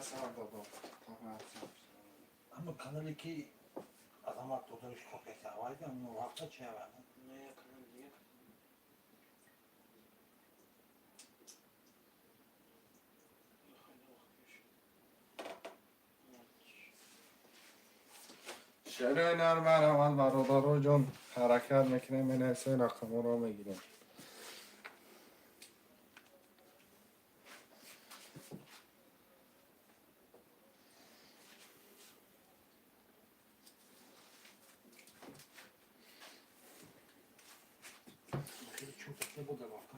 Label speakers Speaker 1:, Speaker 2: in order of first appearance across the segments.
Speaker 1: Сар додам.
Speaker 2: Ҳама канале ки Азамат додариш кор карда, рафта чи авада?
Speaker 3: Не, як канал дига.
Speaker 1: Шерои нар марҳамат, бародаро ҷон, ҳаракат мекунем, менависем, рақаморо мегирем.
Speaker 2: Хеле чӯта буда рафта.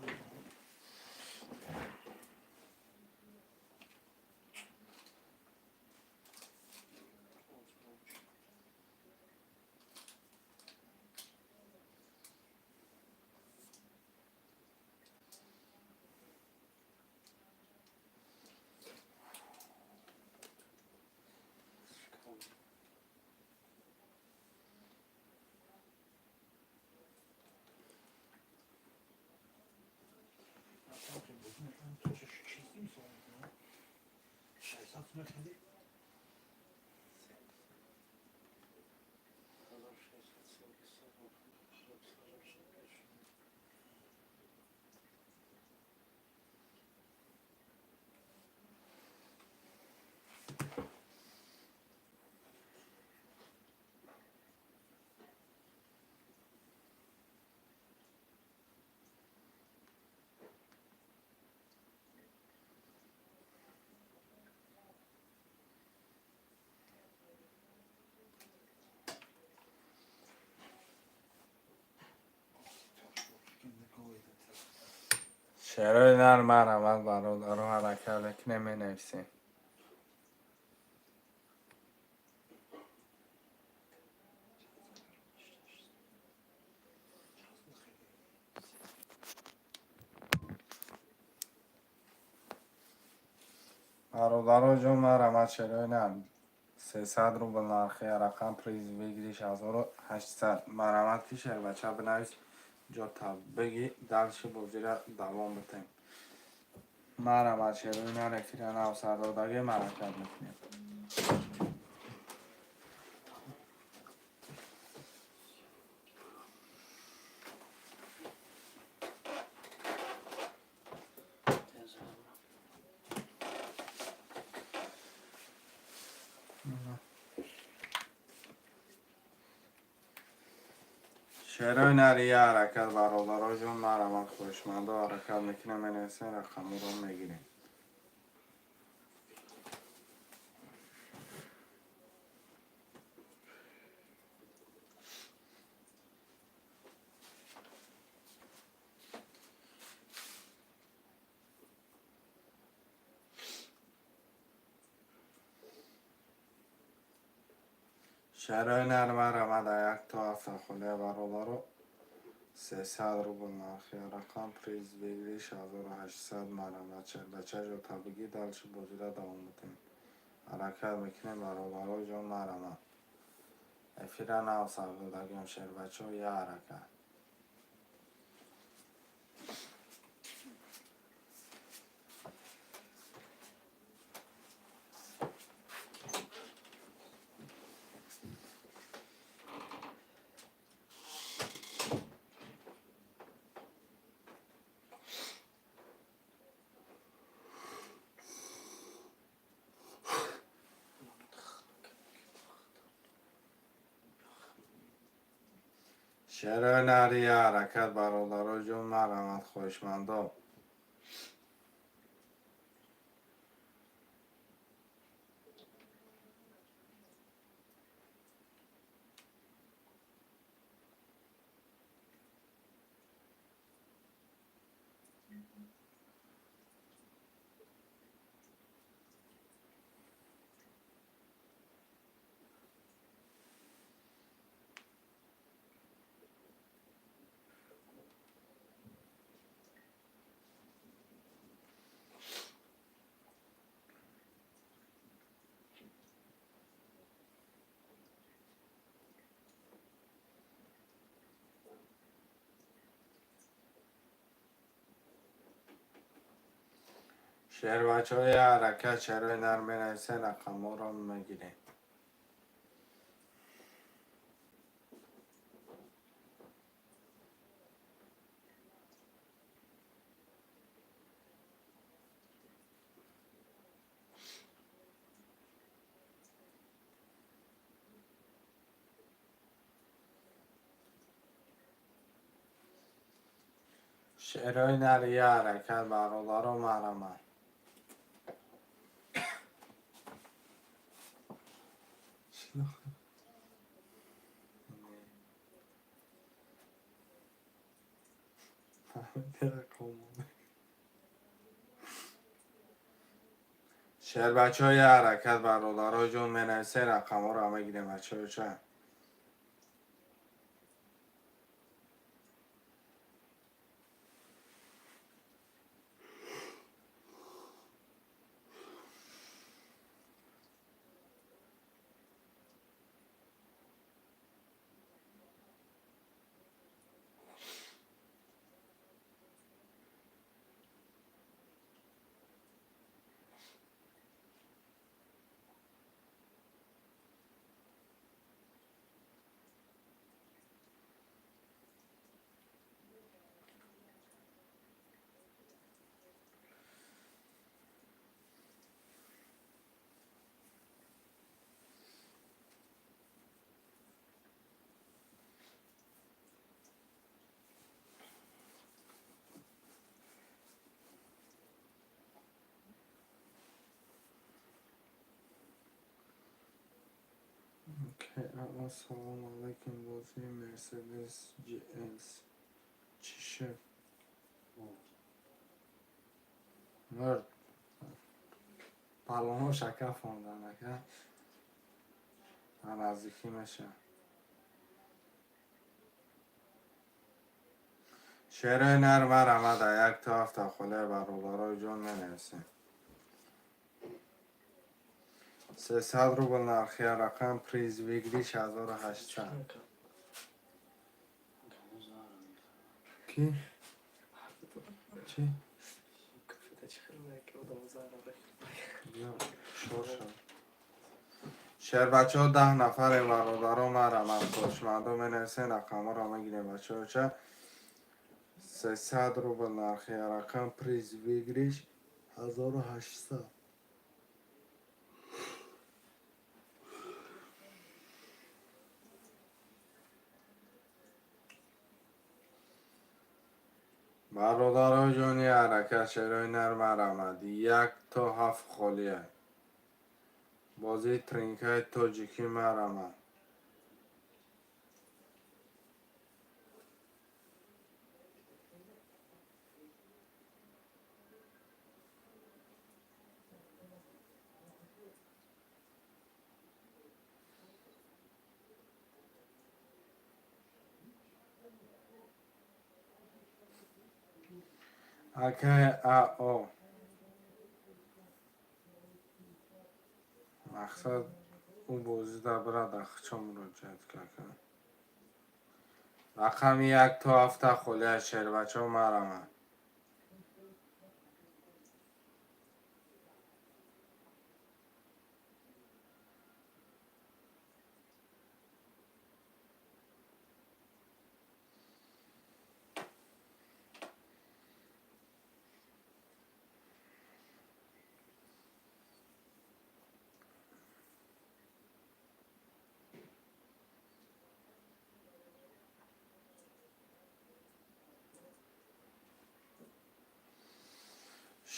Speaker 2: Шашсад.
Speaker 1: Шерои нар марҳамат, бародаро, ҳаракат мекунем, менависем. Бародаро ҷон, марҳамат, шерои нар, 300 рубл нархи рақам, приз выигрыш 1800. Марҳамат ки шербача бинавис, ҷота бигӣ, дальше бозира давом битем. Марҳамат, шерои нар, эфира нав сардодагӣ, ҳаракат мекунем. Шерои нария ҳаракат, бародаро ҷон, марҳамат, хоҳишмандо, ҳаракат мекунем, менависем, рақаморо мегирем. Шерои нар, марҳамат, як то ҳафта холия, бародаро, 300 рубл нархи рақам, приз выигрыш 1800. Марҳамат, шербача ҷота бигӣ, дальше бозира давом битем. Ҳаракат мекунем, бародаро ҷон, марҳамат, эфира нав сардодагиам, шербачо, я ҳаракат. Шерои нария ҳаракат, бародаро ҷон, марҳамат, хоҳишмандо. Шербачаҳои ҳаракат, шерои нар менависен, рақамҳоро мегирем. Шерои нар я ҳаракат, бародаро, марҳамат. Шербачаҳои ҳаракат, бародаро ҷон, менависен, рақамҳоро мегирем, бачаҳо ча. Ассалому алайкум, бозии Мерседес GS чӣ шуд? Мурд. Палонҳо шакар фондан, ака. Наздикӣ мешавад. Шерои нар марҳамат, як то ҳафта холия, бародарои ҷон, менависем. 300 рубл нархи рақам, приз выигрыш 1800. Ки? Чӣ? Шошам. Шербачаҳо 10 нафаре, бародаро, марҳамат, хоҳишмандо менависен, рақамҳоро мегирем, бачаҳо ча. 300 рубл нархи рақам, приз выигрыш 1800. Бародарои ҷони ҳаракат, шерои нар марҳамат, як то ҳафт холия. Бозии тринкаи тоҷикӣ, марҳамат. Акаи АО. Мақсад ӯ бозида бирада хичо муроҷиат кард. Рақами як то ҳафта холия, шербачаҳо, марҳамат.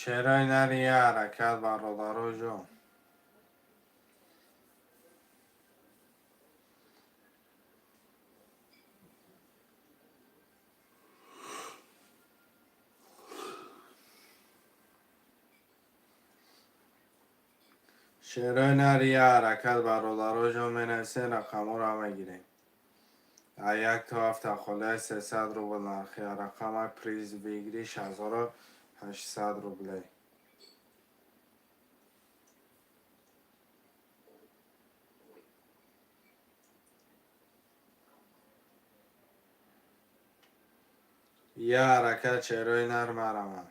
Speaker 1: Шерои нари я ҳаракат, бародаро ҷон. Шерои нари я ҳаракат, бародаро ҷон, менависен, рақамҳоро мегирем. Як то ҳафта холия, 300 рубл нархи рақама, приз выигрыш 1800 рублей. Я ҳаракат, шерои нар, марҳамат.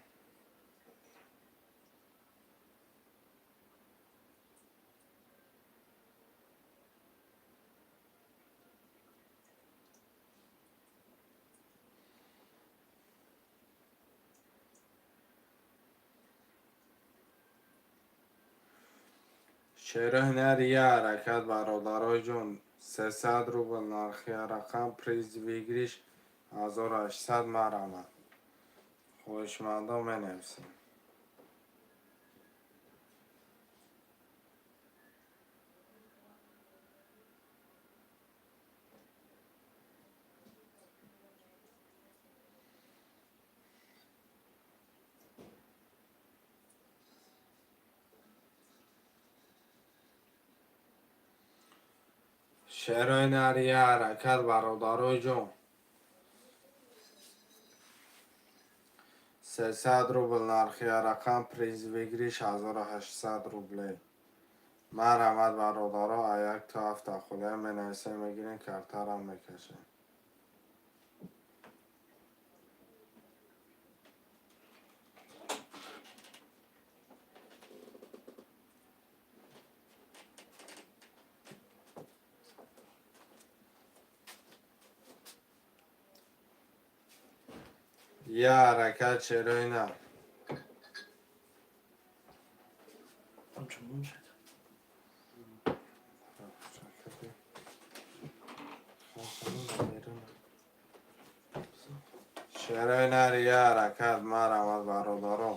Speaker 1: Шерои нар я ҳаракат, бародарои ҷон, 300 рубл нархи рақам, приз выигрыш 1800. Марҳамат, хоҳишмандо, менависем. Шерои нар я ҳаракат, бародарои ҷон, 300 рубл нархи рақам, приз выигрыш 1800 рублей. Марҳамат, бародаро, а як то ҳафта холия менависем, мегирем, картарам мекашем. Я ҳаракат, шерои нар.
Speaker 3: Там чун шуд.
Speaker 1: Шерои нар я ҳаракат, марҳамат, бародаро.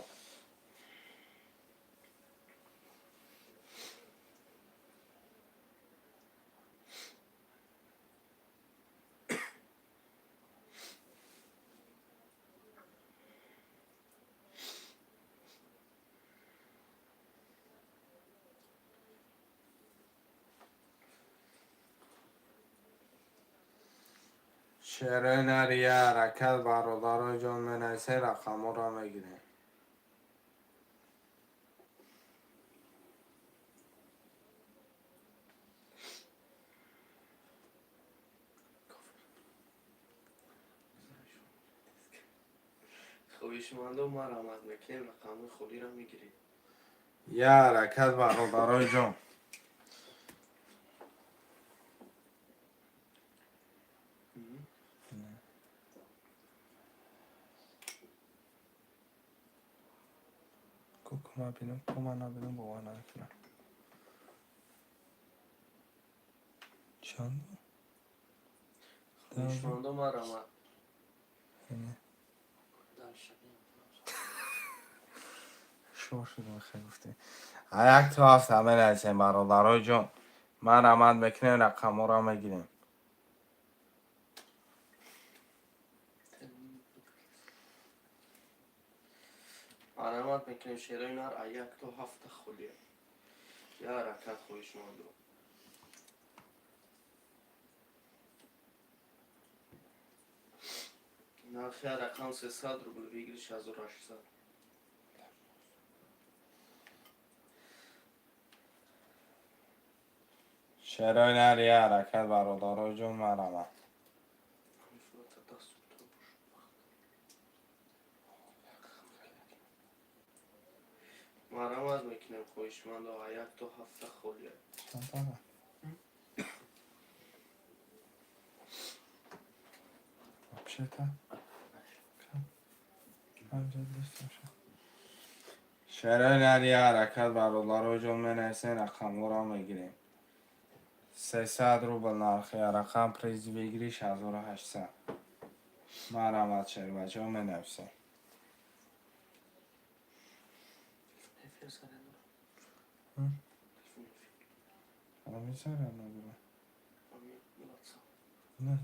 Speaker 1: Шерои нар я ҳаракат, бародарои ҷон, менависем, рақамҳоро мегирем.
Speaker 3: Хоҳишмандо, марҳамат мекунем, рақамҳои холиро мегирем.
Speaker 1: Я ҳаракат, бародарои ҷон. Ку бинам, ку ман набинам, бовар намекунам. Чанд?
Speaker 3: Хоҳишмандо, марҳамат.
Speaker 1: Яъне, шо шудем, хел гуфтем. А як то ҳафта менависем, бародарои ҷон. Марҳамат мекунем, рақамҳоро мегирем.
Speaker 3: Марҳамат мекунем, шерои нар а як то ҳафта холия. Я ҳаракат, хоҳишмандо. Нархи ҳар рақам 300 рубл, выигрыш 1800.
Speaker 1: Шерои нар я ҳаракат, бародарои ҷон, марҳамат.
Speaker 3: Ҳамин даст бош. Марҳамат мекунем, хоҳишмандо, а як то ҳафта холия.
Speaker 1: Чанд дора? Вообще-то кам 52 бошад. Шерои нар я ҳаракат, бародарои ҷон, менависем, рақамҳоро мегирем. 300 рубл нархи рақам, приз выигрыш 1800. Марҳамат, шербачаҳо, менависем.
Speaker 3: Эфир заряд дорад.
Speaker 1: М?
Speaker 3: Телефон эфир.
Speaker 1: Ҳамин заряд надорад.
Speaker 3: Ҳамин WhatsApp.
Speaker 1: Не,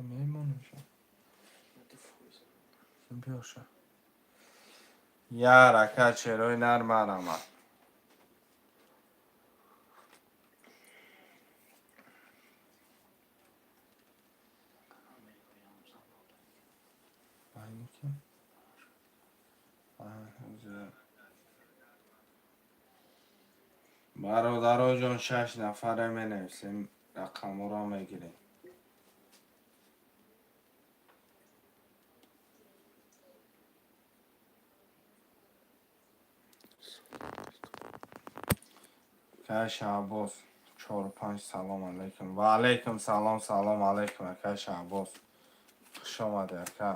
Speaker 1: мемонемша.
Speaker 3: 2%.
Speaker 1: Биёша. Я ҳаракат, шерои нар, марҳамат.
Speaker 3: Америкоям зан.
Speaker 1: Айни ки? Аҳ, бародаро ҷон, шаш нафаре менависем, рақамҳоро мегирем. Акай Шаҳбоз, чору панҷ, салом алейкум. Ва алейкум салом, салом алейкум, акай Шаҳбоз. Хуш омадӣ, ака.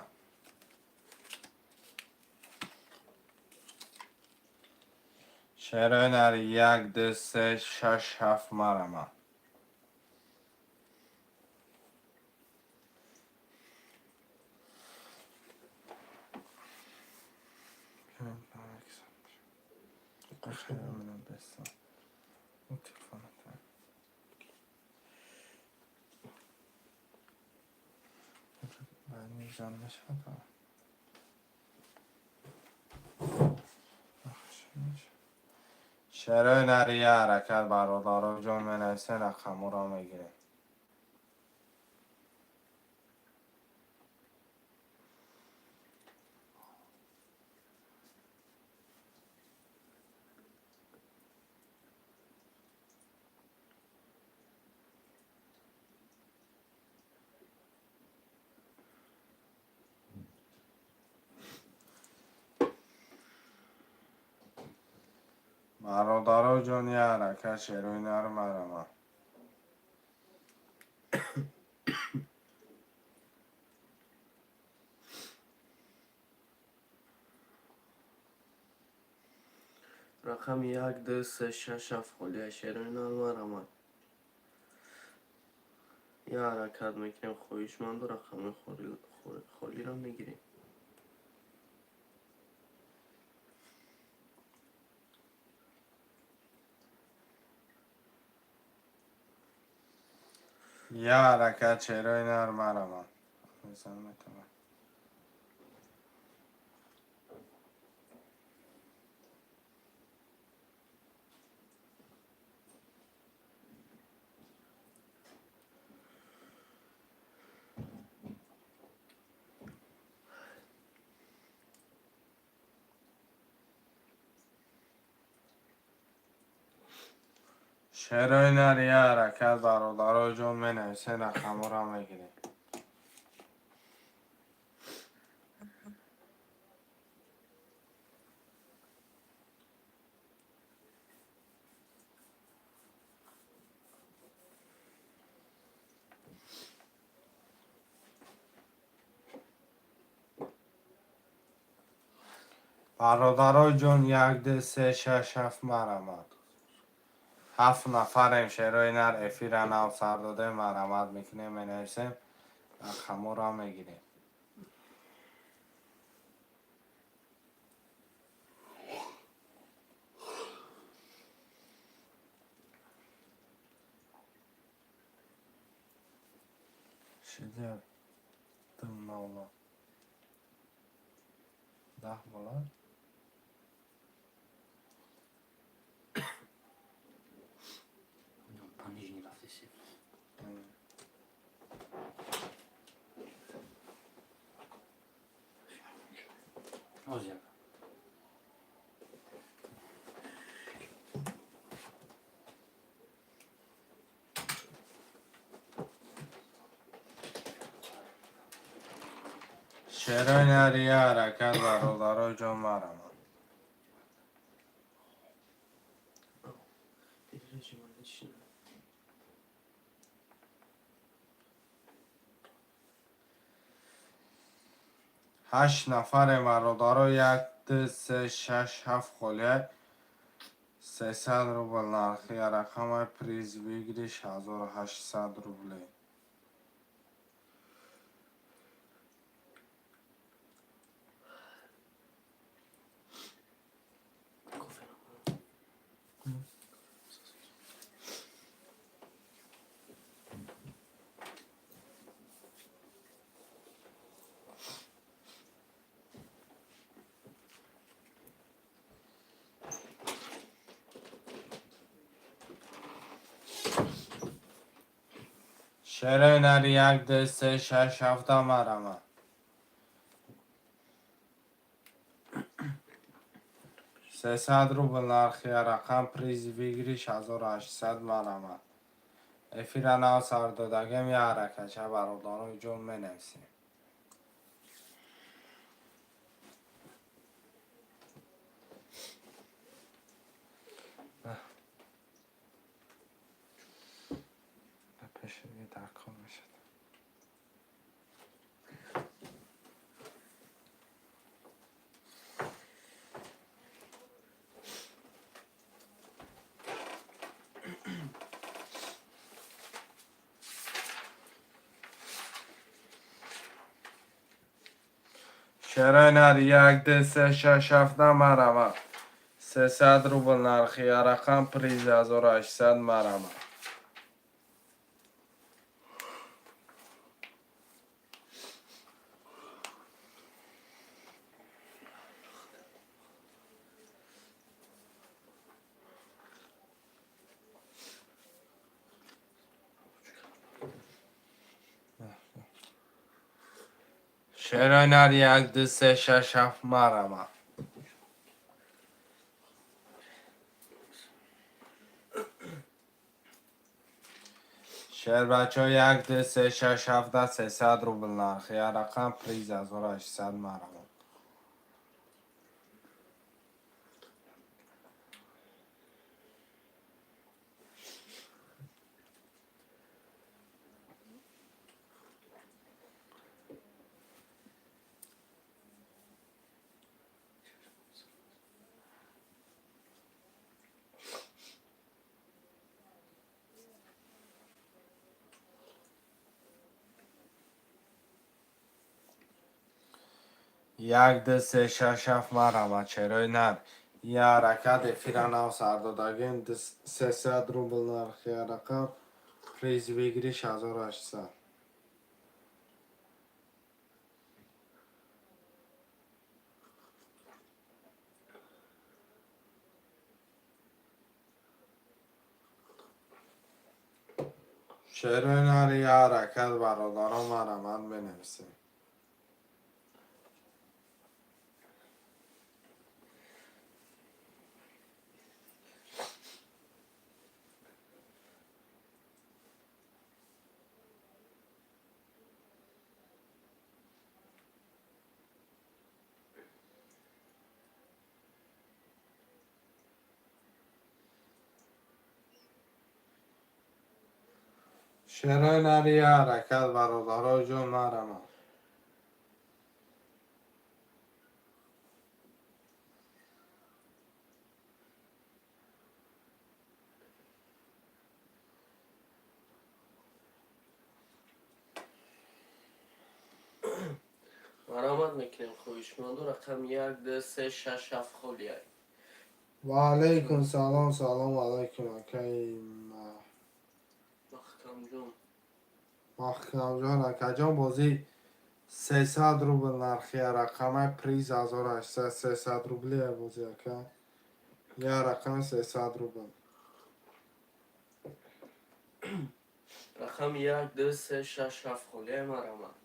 Speaker 1: Шерои нар як, ду, се, шаш, ҳафт марама. Шерои нар я ҳаракат бародаро ҷон менависен рақамҳоро мегирем. Бародаро ҷон я ҳаракат шерои нар марама.
Speaker 3: Рақами як, ду, се, шаш, ҳафт холия. Шерои нар марама. Я ҳаракат мекунем хоҳишманду рақами холиро мегирем.
Speaker 1: Я ҳаракат шерои нар марама. Шерои нар я ҳаракат бародаро ҷон менависен рақамҳоро мегирем. Бародаро ҷон як, ду, се, шаш, ҳафт марама. Ҳафт нафарем шерои нар эфира нав сар додем марамат мекунем менависем рақамҳоро мегирем. Шидя ду нол даҳ бола.
Speaker 2: По нижней рафтеси. Оз як.
Speaker 1: Шерои нар я ҳаракат бародаро ҷон марама. Ҳашт нафарем бародаро як, ду, се, шаш, ҳафт холия. 300 рубл нархи рақамаи приз выигрыш 1800 рублей.
Speaker 3: Кофе.
Speaker 1: Шерои нар як, ду, се, шаш, ҳафта марама. 300 рубл нархи рақам приз выигрыш 1800 марама. Эфира нав сар додагем я ҳаракатча бародарои ҷон менависем. Пеши дар кор мешад. Шерои нар 1, 2, 3, 6, 7 марама. 300 рубл нархи рақам, приз 1800 марама. Шерои нар 1, 2, 3, 6, 7 марама. Шербачо 1, 2, 3, 6, 7 300 рубл нархи рақам, приз 1800 марама. 1, 2, 3, 6, 7 марама. Шерои нар. Я ҳаракат эфира нав сардодагем. 300 рубл нархи рақам, приз выигрыш 1800. Шерои нар я ҳаракат бародаро марамат менависем. Шерои нар я ҳаракат бародаро ҷон марама.
Speaker 3: Марамат мекунем хоҳишманду рақам 1, 2, 3, 6, 7 холия.
Speaker 1: Ва алайкум салом, салом алайкум акаи
Speaker 3: Маҳкамҷон.
Speaker 1: Маҳкамҷон акаҷон, бозӣ 300 рубл нархи рақамай, приз 1800, 300 рублия бозӣ ака. Я рақам 300 рубл.
Speaker 3: Рақами 1, 2, 3, 6, 7 холия марамат.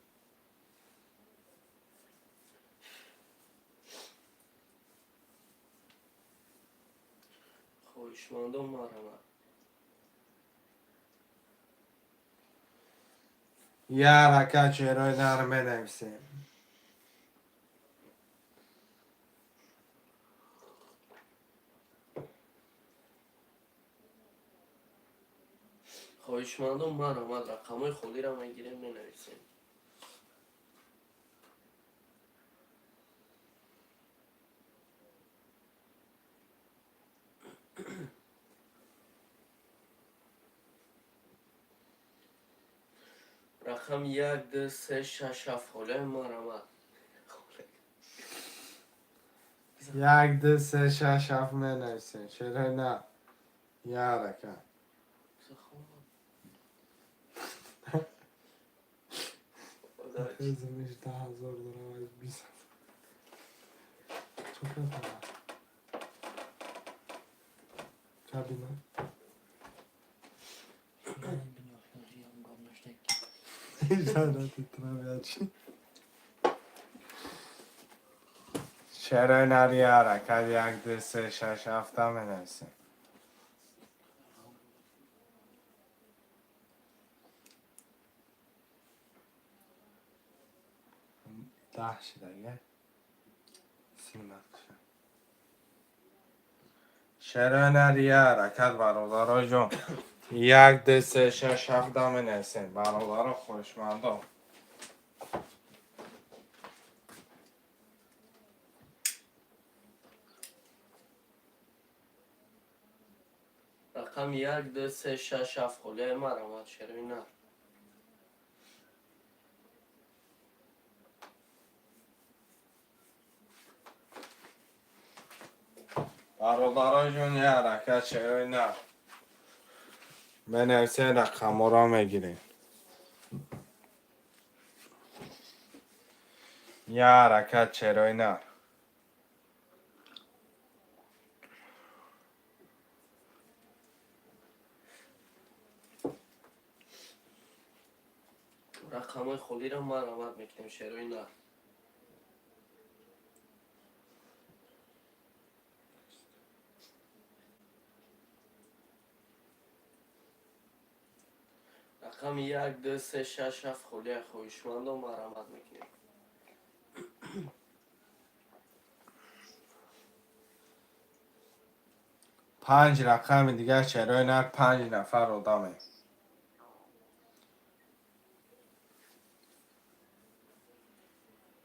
Speaker 3: Хоҳишмандон марамат.
Speaker 1: Я ҳаракат шерои нар менависем.
Speaker 3: Хоҳишмандон марамат рақамҳои холиро мегирем менависем. Рақам 1, 2, 3, 6, 7 холия марамат.
Speaker 1: 1, 2, 3, 6, 7 менависем. Шерои нар. Я ҳаракат. Хезмиш 10 000 дорам, 20. Чё это? Кабина. Шерои нар я ҳаракат 1, 2, 3, 6, 7 менависем. 10 шидага. Симнақша. Шерои нар я ҳаракат бародаро ҷон. 1, 2, 3, 6, 7 менависем. Бародаро хоҳишмандон.
Speaker 3: Рақами 1, 2, 3, 6, 7 холия марамат шерои нар.
Speaker 1: Бародароҷон, я ҳаракат, шерои нар. Менависен, рақамҳоро мегирем. Я ҳаракат, шерои нар.
Speaker 3: Рақамҳои холиро марҳамат мекунем, шерои нар. Рақами 1, 2, 3, 6, 7 холия, хоҳишмандо, марҳамат мекунем.
Speaker 1: Панҷ рақами дигар, шерои нар, панҷ нафар одаме.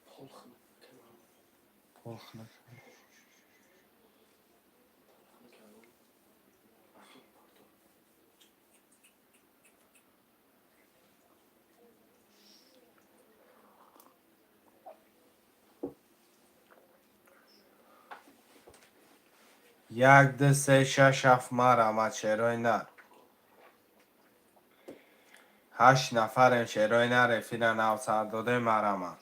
Speaker 3: Пол хунук кунам.
Speaker 1: Пол хунук.
Speaker 3: Хунук кардам. Пардон, пардон.
Speaker 1: Як, ду, се, шаш, ҳафт, марҳамат, шерои нар. Ҳашт нафарем, шерои нар, эфира нав сар додем, марҳамат.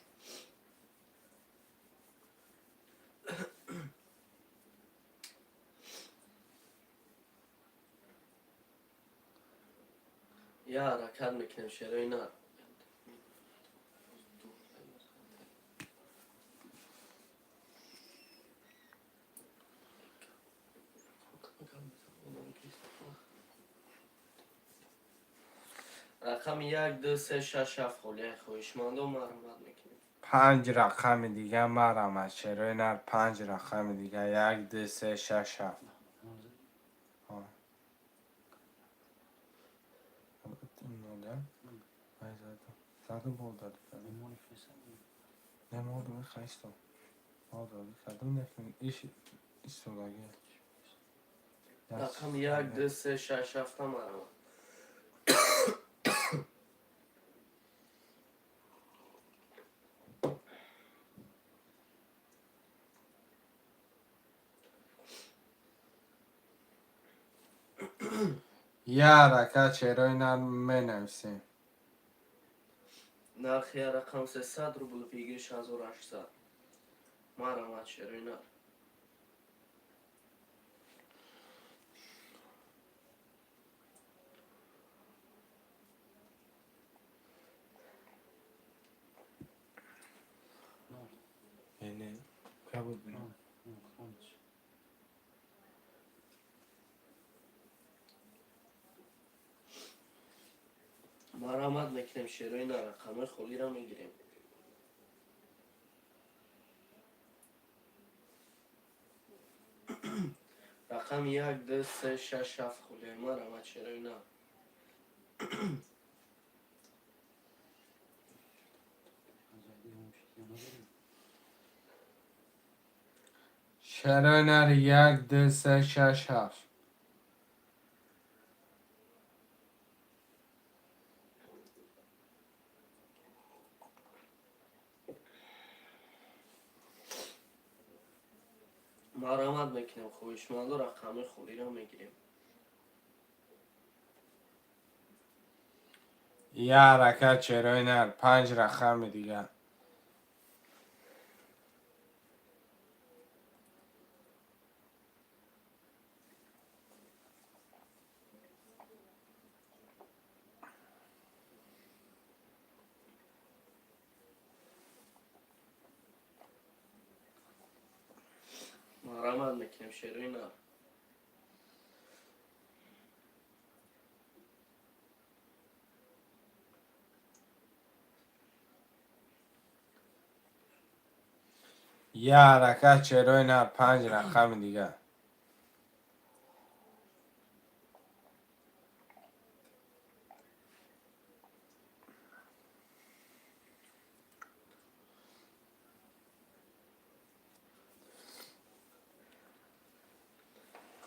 Speaker 3: Я ҳаракат мекунем, шерои нар. Рақами 1, 2, 3, 6, 7 холия, хоҳишмандо, марҳамат мекунем.
Speaker 1: Панҷ рақами дига, марҳамат, шерои нар, панҷ рақами дига: як, ду, се, шаш, ҳафт. Ҳо. Ай, задум. Задум, бол дад. Не, мо ду хайсто. Мо ду кадом некун иш истодаги.
Speaker 3: Рақами 1, 2, 3, 6, 7 марҳамат.
Speaker 1: Я ҳаракат, шерои нар, менависем.
Speaker 3: Нархи я рақам 300 рубл, выигрыш 1800. Марҳамат, шерои нар.
Speaker 1: Не, кабуд бинам.
Speaker 3: Марҳамат мекунем, шерои нар, рақамҳои холиро мегирем. Рақами 1, 2, 3, 6, 7 холия, марҳамат, шерои нар.
Speaker 1: Шерои нар: як, ду, се, шаш, ҳафт.
Speaker 3: Марҳамат мекунем, хоҳишмандо, рақамҳои холиро мегирем.
Speaker 1: Я ҳаракат, шерои нар, панҷ рақами дигар.
Speaker 3: Марҳамат мекунем, шерои нар.
Speaker 1: Я ҳаракат, шерои нар, панҷ рақами дигар.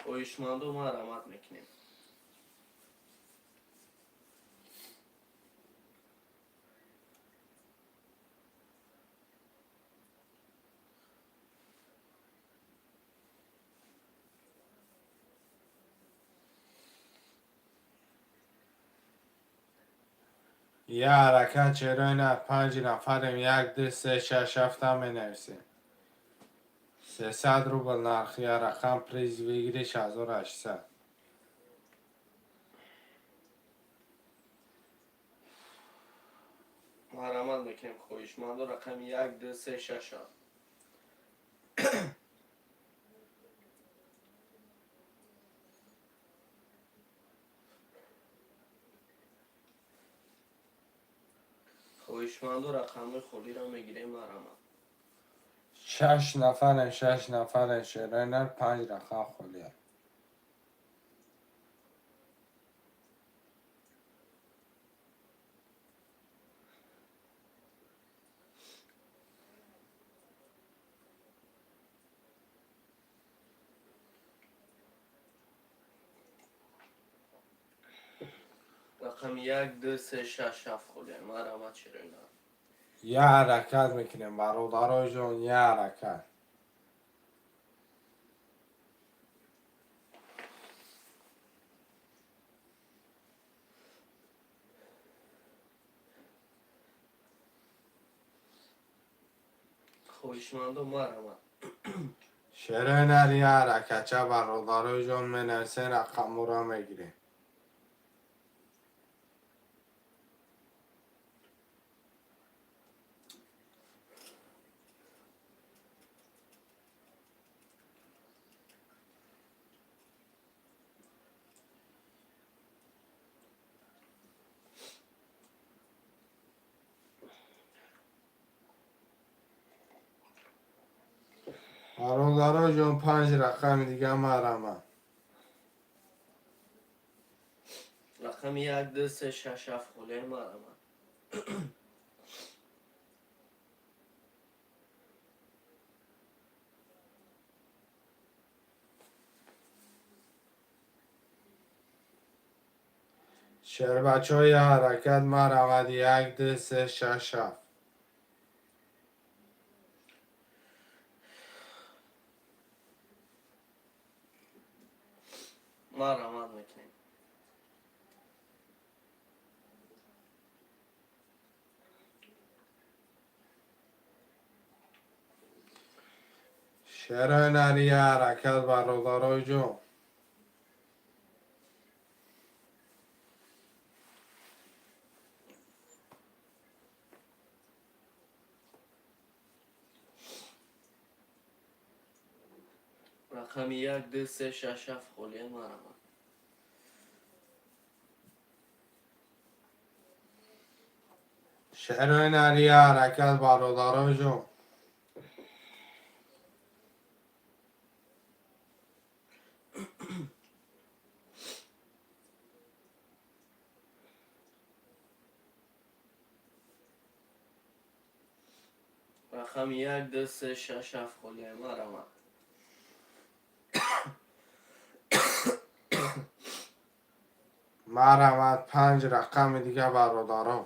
Speaker 3: Хоҳишмандо, марҳамат мекунем.
Speaker 1: Я ҳаракат, шерои нар, панҷ нафарем, як, ду, се, шаш, ҳафта менависем. 300 рубл нархи я рақам, приз выигрыш 1800.
Speaker 3: Марҳамат мекунем, хоҳишмандо, рақами як, ду, се, шаш, ҳафт. Хоҳишманду рақамҳои холиро мегирем, марҳамат.
Speaker 1: Шаш нафарем, шаш нафарем, шерои нар, панҷ рақам холия.
Speaker 3: Рақами як, ду, се, шаш, ҳафт холия, марҳамат, шерои нар.
Speaker 1: Я ҳаракат мекунем, бародарои ҷон, я ҳаракат.
Speaker 3: Хоҳишмандо, марҳамат.
Speaker 1: Шерои нар, я ҳаракатча, бародарои ҷон, менависем, рақамҳоро мегирем. Бародарои ҷон, панҷ рақами дига, марҳамат.
Speaker 3: Рақами як, ду, се, шаш, ҳафт холия, марҳамат.
Speaker 1: Шербачаҳо, я ҳаракат, марҳамат, як, ду, се, шаш, ҳафт.
Speaker 3: Марҳамат мекунем.
Speaker 1: Шерои нар, я ҳаракат, бародарои ҷон.
Speaker 3: Рақами як, ду, се, шаш, ҳафт холия, марҳамат.
Speaker 1: Шерои нар, я ҳаракат, бародарои ҷон.
Speaker 3: Рақами як, ду, се, шаш, ҳафт холия, марҳамат.
Speaker 1: Марҳамат, панҷ рақами дига, бародаро.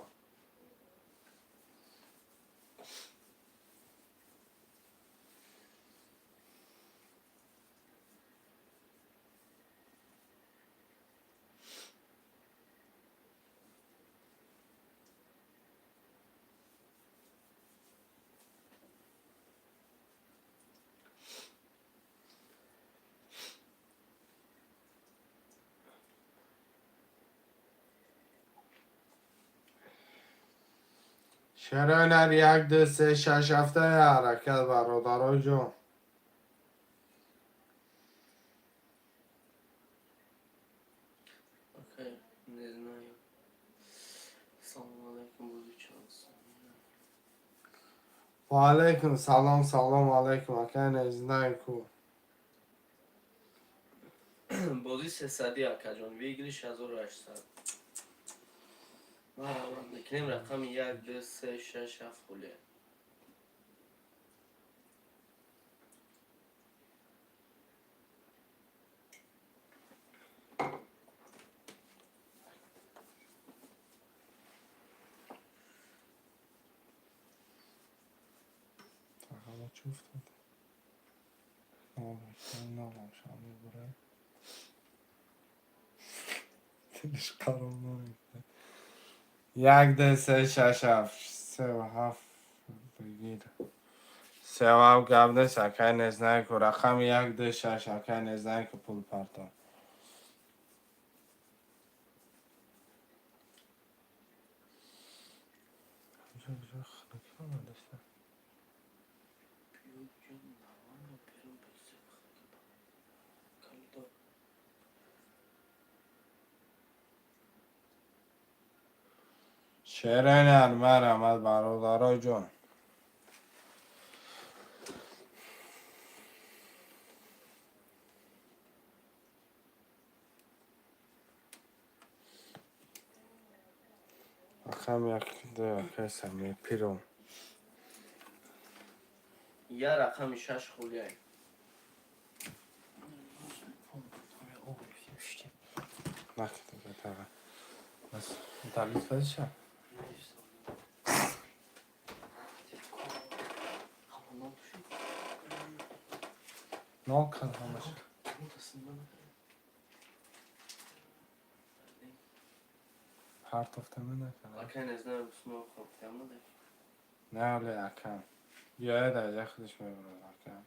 Speaker 1: Шерои нар, як, ду, се, шаш, ҳафта, я ҳаракат, бародарои ҷон.
Speaker 3: Окей, не знаю. Салому алайкум, буду чанс.
Speaker 1: Ва алайкум салом, салом алайкум, ака, не знаю ку.
Speaker 3: Бозӣ сесадӣ, акаҷон, выигрыш 1800. Марҳамат мекунем, рақами як, ду, се, шаш, ҳафт холия.
Speaker 1: Рақамҳо чӣ уфтод? Набошам, мебурад. Дилиш қарор намегирад. 1, 2, 3, 6, 7, 3, 7 бигир. 3, 7 гап нест, акай не знаю ку рақами 1, 2, 6, акай не знаю ку пул парто. Шерои нар, марҳамат, бародарои ҷон. Рақами 1, 2, акай Самир пиром.
Speaker 3: Я рақами 6 холияй.
Speaker 1: Накида. Бас таблиц фазиша? Нол кан ҳамаш. Партофтама накарда.
Speaker 3: Акай не знаю, сумо хоптама да.
Speaker 1: Не, оле акам. Биёяд, аҷа худаш мебурад акам.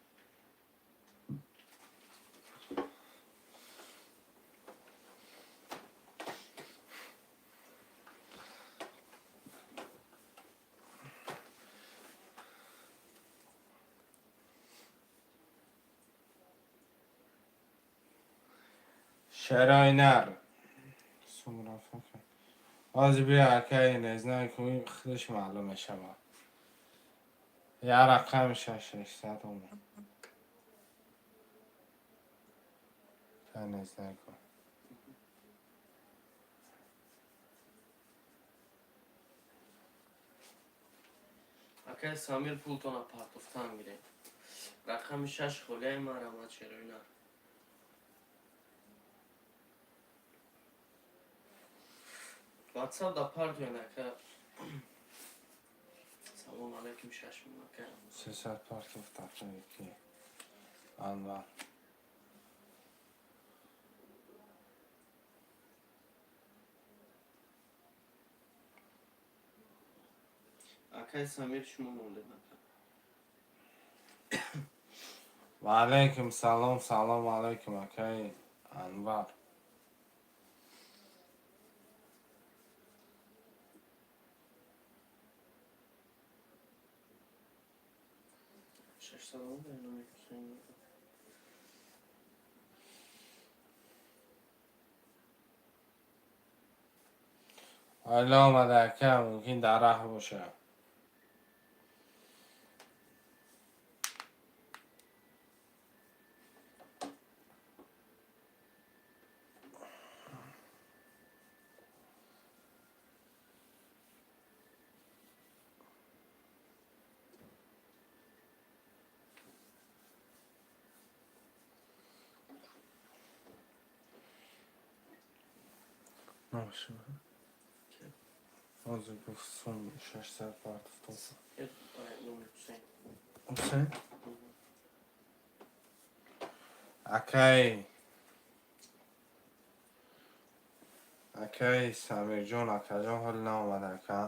Speaker 1: Шерои нар. Сумрафа кан. Ҳозир биё, акай не знаю ку худаш маълум мешавад. Я рақами 6, 600 омад. Акай не знаю ку.
Speaker 3: Акай Самир, пултона партофтан гиред. Рақами 6 холияй, марҳамат, шерои нар. Ватсап да партоен, ака. Салом алейкум, шашмин ака.
Speaker 1: 300 партофт акай ки. Анвар.
Speaker 3: Акай Самир, шумо мондед, ака.
Speaker 1: Ва алейкум салом, салом алейкум, акай Анвар.
Speaker 3: 600 омада номи Ҳусейн.
Speaker 1: Ҳоло омада, ака, мумкин дар раҳ бошад. Набошад. Ҳозир гуфт сум 600 партофтам.
Speaker 3: Номи Ҳусейн.
Speaker 1: Ҳусейн? Акай Самирҷон, акаҷон ҳоли наомада, ака.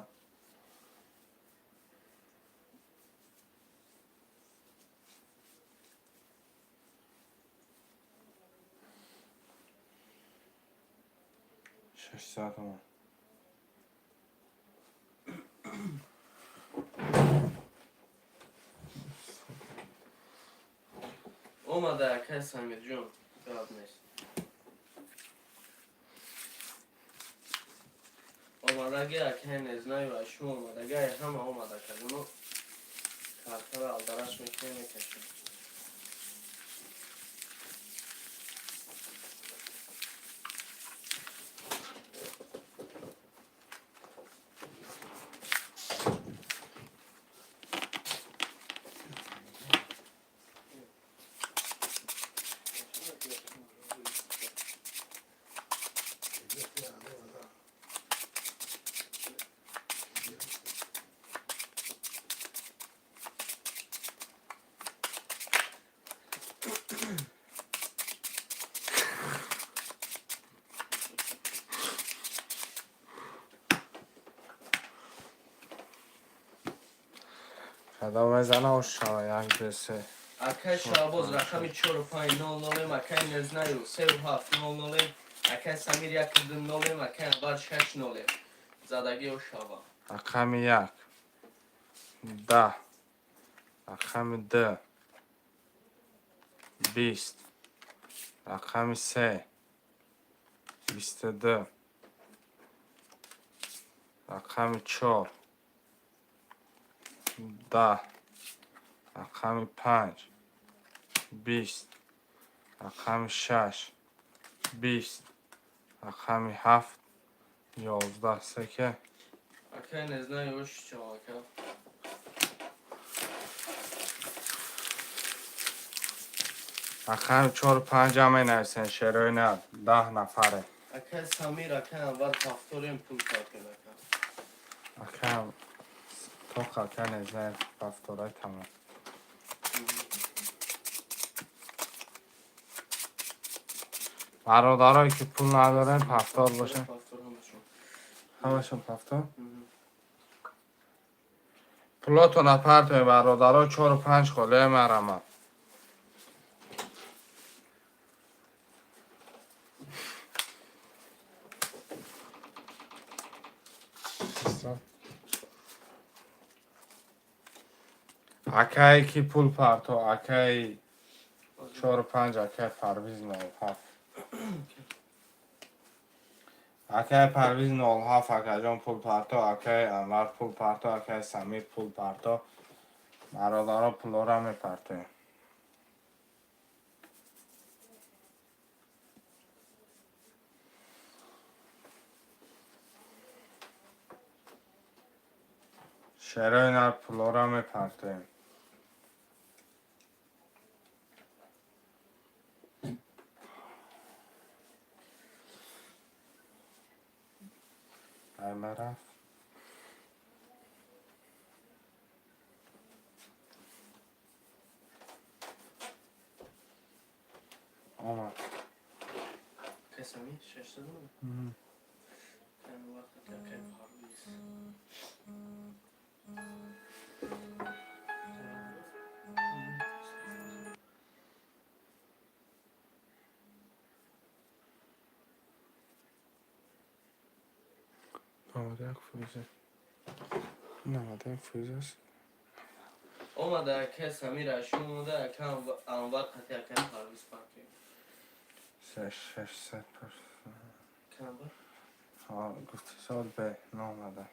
Speaker 1: 600 омад.
Speaker 3: Омада, акай Самирҷон, гап нест. Омадаги акай не знаю, ва шумо омадаги, ай ҳама омада кардуно картаро алдараш мекунем, мекашем.
Speaker 1: Кадом мезана ошава як ду се.
Speaker 3: Акай Шаҳбоз рақами чору панҷ нол нолем, акай Незнаю сеу ҳафт нол нолем, акай Самир яку ду нолем, акай Анвар шаш нолем. Задаги ошава.
Speaker 1: Рақами як 10, рақами ду 20, рақами се 22, рақами чор 10, рақами панҷ 20, рақами шаш 20, рақами ҳафт 11. Секе.
Speaker 3: Акай Незнаю ош чава ака.
Speaker 1: Рақами чору панҷам менависен, шерои на 10 нафаре.
Speaker 3: Акай Самир, акай Анвар ҳафторем пул кардем ака.
Speaker 1: Акам тоқ ака Незнаев ҳафторай тамом. Бародарое ки пул надорем, ҳафтор бошад.
Speaker 3: Ҳафтор ҳамашон.
Speaker 1: Ҳамашон ҳафтор? Пулотона партоем, бародаро, чору панҷ холия марама. Акае ки пул парто, акаи чору панҷ, акаи Парвиз 07. Акаи Парвиз 07, акаҷон пул парто, акаи Анвар пул парто, акаи Самир пул парто. Бародаро, пулора мепартоем. Шерои нар, пулора мепартоем. Ай рафт. Омад.
Speaker 3: Акай Самир шашсад омад? Акай Анвар, акай Парвиз.
Speaker 1: 91 фоиз. 91 фоиз аст.
Speaker 3: Омада акай Самир ашум омада, акай Анвар қати акай Парвиз партоем.
Speaker 1: 600 пар.
Speaker 3: Акай Анвар?
Speaker 1: Ҳа, гуфти сол бе наомада.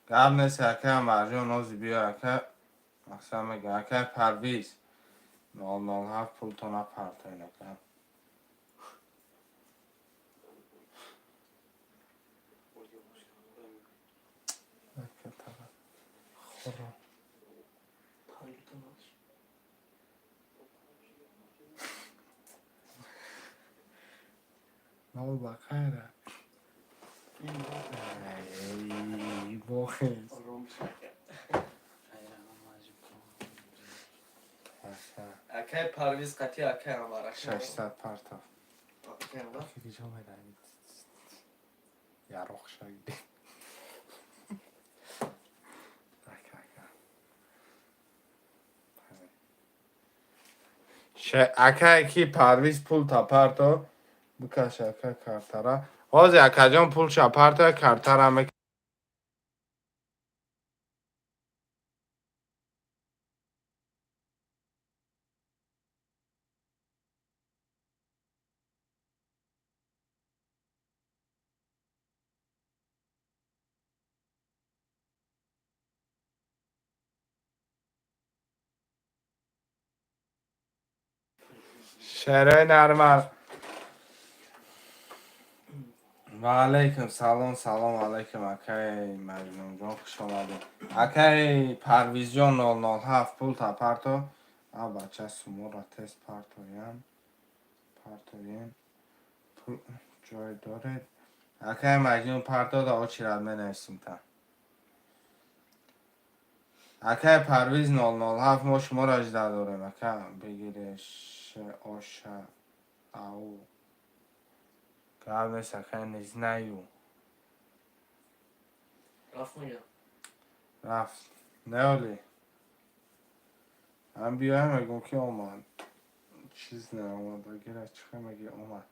Speaker 1: Гап нест, акай Анварҷон, нози биё, ака. Мақсад мега, акай Парвиз 007 пултона партоен, ака. Ака тара. Хуро.
Speaker 3: Панҷта наш.
Speaker 1: Нол ба хайра. Ай, бохез.
Speaker 3: Ором шака.
Speaker 2: Хайра.
Speaker 1: Ака.
Speaker 3: Акай Парвиз қати акай Анвар. Акай Анвар.
Speaker 1: 600 партов.
Speaker 3: Акай Анвар?
Speaker 1: Ки ҷо медаҳӣ? Яроқ шагиди. Ака, ака. Акае ки Парвиз пул та парто, бикаш ака картара. Ҳозир акаҷон пулша парто, картара мек. Шерои нармар. Ва алайкум салом, салом алайкум, акаи Маҷнунҷон, хуш омадед. Акаи Парвизҷон 007 пул та парто. А бача сумора тез партоям. Партоем. Пул ҷой доред. Акаи Маҷнун парто да очират менависим та. Акаи Парвиз 007, мо шуморо жда дорем. Ака бигиреш оша ау. Гап нест, акаи не знаю.
Speaker 3: Рафт мегам.
Speaker 1: Рафт. Неоли. Ҳам биёем, мегӯм, ки омад. Чиз наомад. Агира чихе меги, омад.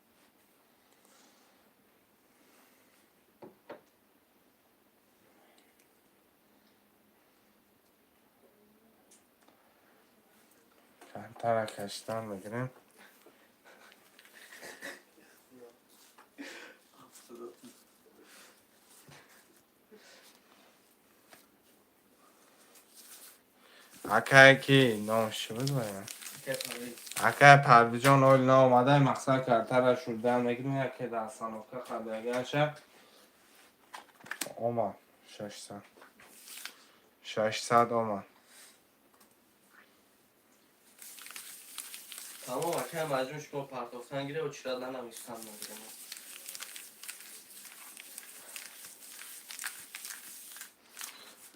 Speaker 1: Камтара кашидан мегирем. Акае ки номш чӣ буд вая? Акай Парвизҷон, оли наомада, мақсад картара шурдан мегирем, яке дар остановка хабагаша омад. 600. 600 омад.
Speaker 3: Тамом, акай Маҷнун, шумо партофтан гире, очират нанавистан мегирем.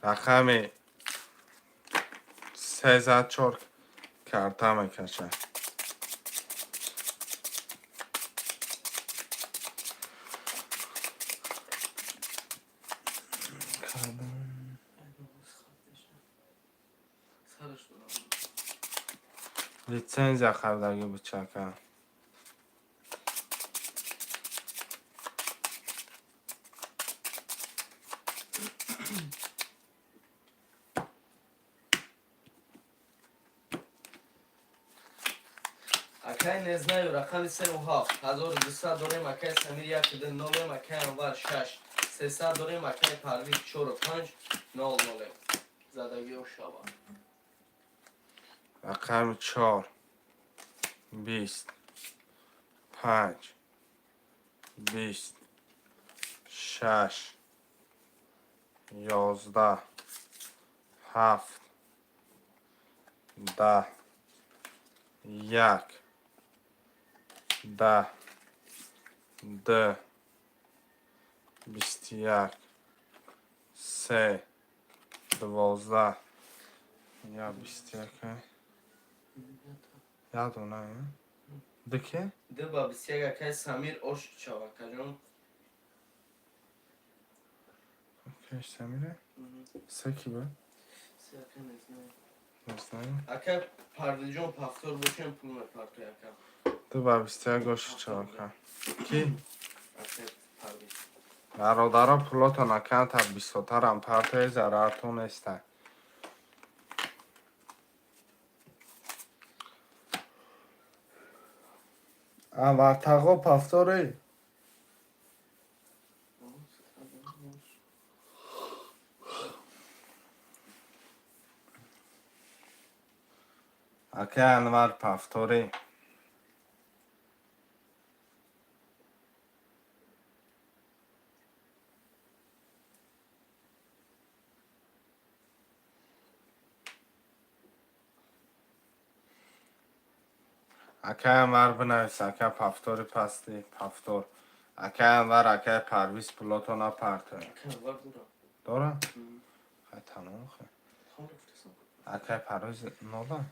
Speaker 1: Рақами сезад чор карта мекашад.
Speaker 3: Сараш дорам.
Speaker 1: Лицензия хардаги бучака.
Speaker 3: Акай не знаю, рақами севу ҳафт 1200 дорем, акай Самир якду нолем, акай Анвар шаш 300 дорем, акай Парвиз чору панҷ нол нолем. Задагиҳо шава.
Speaker 1: Рақами чор, 20, панҷ, 20, шаш, 11, ҳафт, 10, як, 10, ду, 21, се, 12, я 21, як дона ду ки.
Speaker 3: Ду ба 21, акай Самир, ош чава, акаҷон.
Speaker 1: Самире се ки буд?
Speaker 3: Се акай не знаю.
Speaker 1: Не знаю.
Speaker 3: Акай Парвизҷон, повтор бошем, пул мепартои, ака.
Speaker 1: Ду ба 21, оши чавака ки.
Speaker 3: Акай Парвиз.
Speaker 1: Бародаро, пулотон камтар бисёртарам партои, зарартон неста. Анвартағо, повтори. Акай Анвар, повтори. Акай Анвар, бинавис, ака, повтори пасти, повтор. Акай Анвар, акай Парвиз, пулотона партоед.
Speaker 3: Акай Анвар дорам.
Speaker 1: Дора? Хай, тамом, хай.
Speaker 3: Тамом, рафтасам.
Speaker 1: Акай Парвиз нола?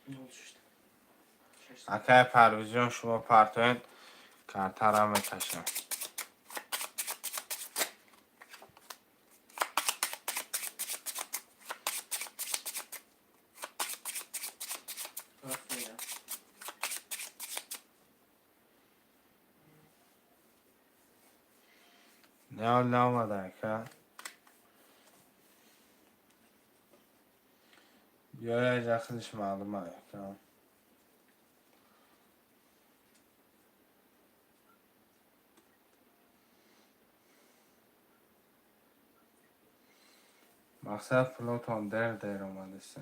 Speaker 3: Нол шишта. Шаш.
Speaker 1: Акай Парвизҷон, шумо партоед, картара мекашам.
Speaker 3: Рафт мея.
Speaker 1: Не, наомада, ака. Биёя, худиш маълума, ака. Мақсад, пулотон дер дер омадеста.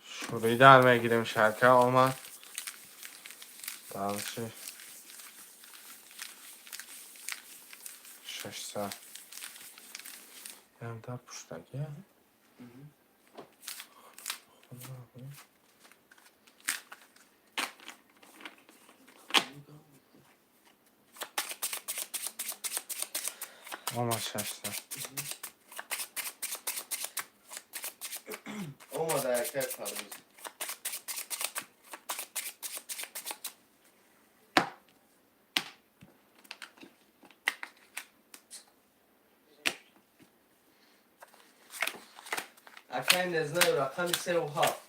Speaker 1: Шуридан мегирем, шарка омад. Дальше. 600. Ям дар пуштаги.
Speaker 3: Мгм.
Speaker 1: Худо. Омад 600.
Speaker 3: Омада, акай Парвиз. Акай Незнаю рақами сеу ҳафт,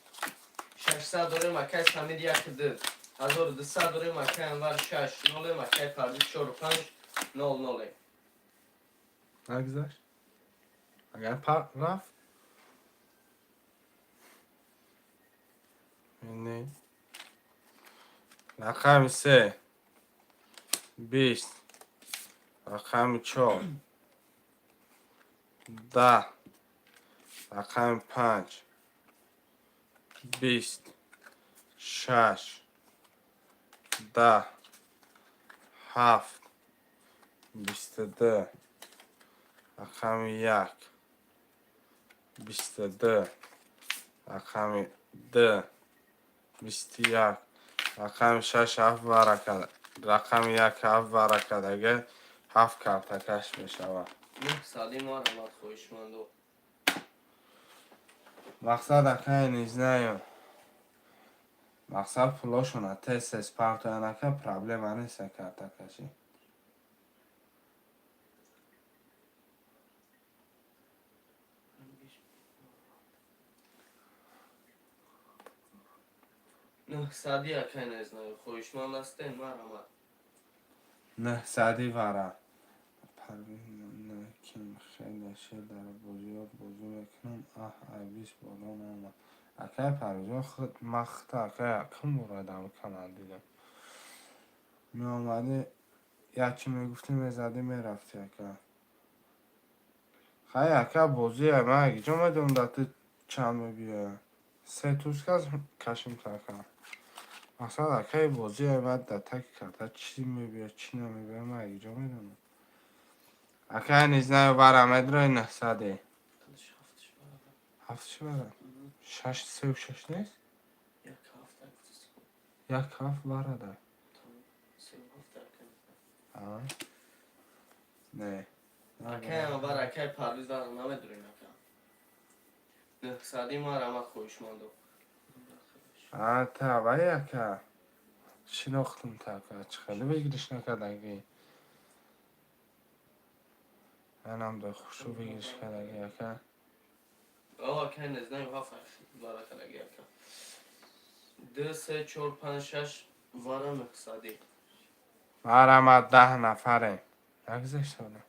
Speaker 3: 600 дорем. Акай Самир як ду, 1200 дорем. Акай Анвар шаш нолем. Акай Парвиз чору панҷ нол нолем.
Speaker 1: Нагзашт, агар рафт не. Рақами се, 20, рақами чор, 10, рақами панҷ, 20, шаш, 10, ҳафт, 22, рақами як, 22, рақами ду, 21, рақами шаш, ҳафт барака, рақами як, ҳафт баракадаги, ҳафт картакаш мешавад.
Speaker 3: 900-и марҳамат, хоҳишмандо.
Speaker 1: Мақсад, акай, не знаю, мақсад, пулошона тез тез партоян, ака, проблема нест картакашӣ.
Speaker 3: 900-и, акай, не знаю, хоҳишманд ҳастем, марҳамат.
Speaker 1: 900-и вара. Парвин ким хеле шер дар бозиёт бозӣ мекунам. Аҳ, ай 20 боло наомад. Акай Парвизон, ман худта, акай, якум бора дар канал дидам. Меомадӣ, як чи мегуфтӣ, мезадӣ, мерафтӣ, ака. Хай, ака, бозия, ман ҷо медонам, дар ту чанд мебиёяд. Се туз кашим та, ака. Мақсад, акай, бозия, баъд дар таки карта чӣ мебиёяд, чӣ намебиёяд, ман ҷо медонам. Акай, не знаю, вара медрои 900-е. Ҳафт чи вара? Шаш, сеу шаш нест? Як ҳафт варада. Не.
Speaker 3: Акай Анвар, акай Парвиз, вара намедурем, ака. 900-и марҳамат, хоҳишмандо.
Speaker 1: А, та, вай, ака. Шинохтум та, ака. Чӣ хеле выигрыш накардагӣ. Манам да хушу выигрыш кардагӣ, ака.
Speaker 3: О, акай, не знаю, ҳафт вара кардагӣ, ака. Ду, се, чор, панҷ, шаш вара, 900-и.
Speaker 1: Марҳамат, 10 нафарем. Нагзашт ҳоло.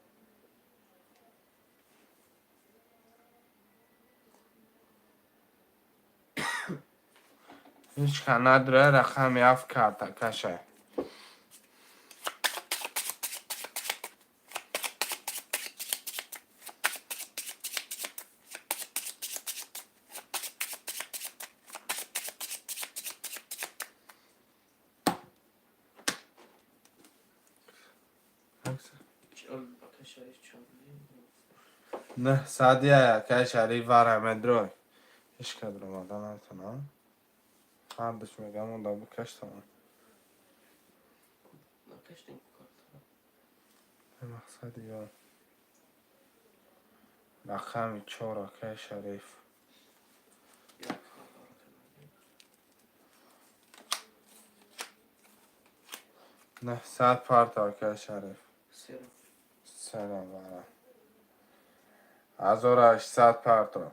Speaker 1: Ҳеҷ ка надора, рақами ҳафт картакаша.
Speaker 3: Акай Шариф чанд?
Speaker 1: 900-и, акай Шариф, вара медрой. Ҳеҷ ка дуромада натонам. Ҳардуш мегам, онда бикаш тамом.
Speaker 3: Накаштем карта.
Speaker 1: Мақсади ё. Рақами чор, акай Шариф.
Speaker 3: Як вара кардагӣ.
Speaker 1: 900 парта, акай Шариф.
Speaker 3: Сера.
Speaker 1: Салом вара. 1800 парто.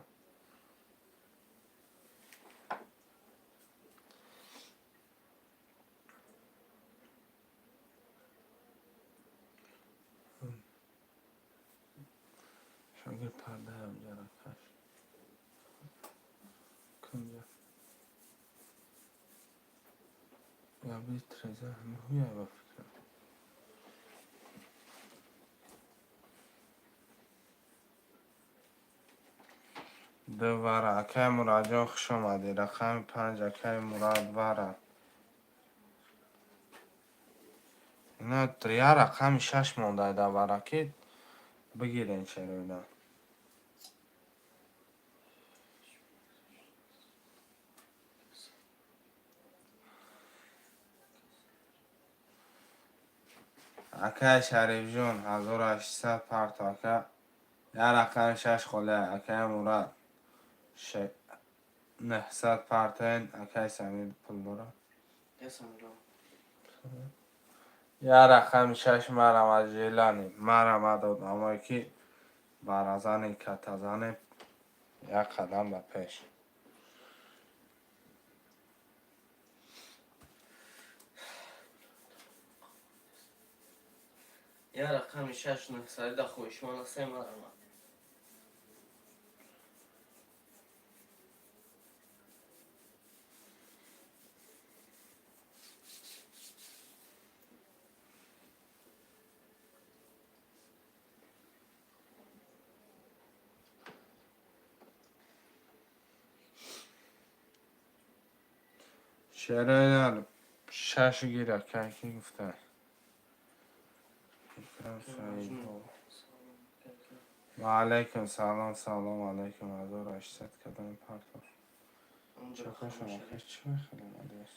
Speaker 1: Шогирд пардаям ҷаракаш. Кунҷа. Я битреза ҳамиҳуя ба фикрам. Ду вара, акай Мурадҷон, хуш омадӣ. Рақами панҷ, акай Мурад, вара. Ина як рақами шаш монда дар вара, ки бигирен чароина. Акай Шарифҷон, 1800 парто, ака. Як рақами шаш холия, акай Мурад. 900 партоен, акай Самир пул дора.
Speaker 3: Я Самирам.
Speaker 1: Як рақами шаш, марҳамат, желани. Марҳамат, одамое ки баразани катазане. Як қадам ба пеш.
Speaker 3: Я рақами шаш нӯҳсарида хоҳишманд ҳастем, марҳамат.
Speaker 1: Шерои шаш гира ки гуфта. Икрам Саидов. Ва алайкум салом, салом алайкум. 1800 кадом партов. Чака шумо чӣ мехӯрем алиас?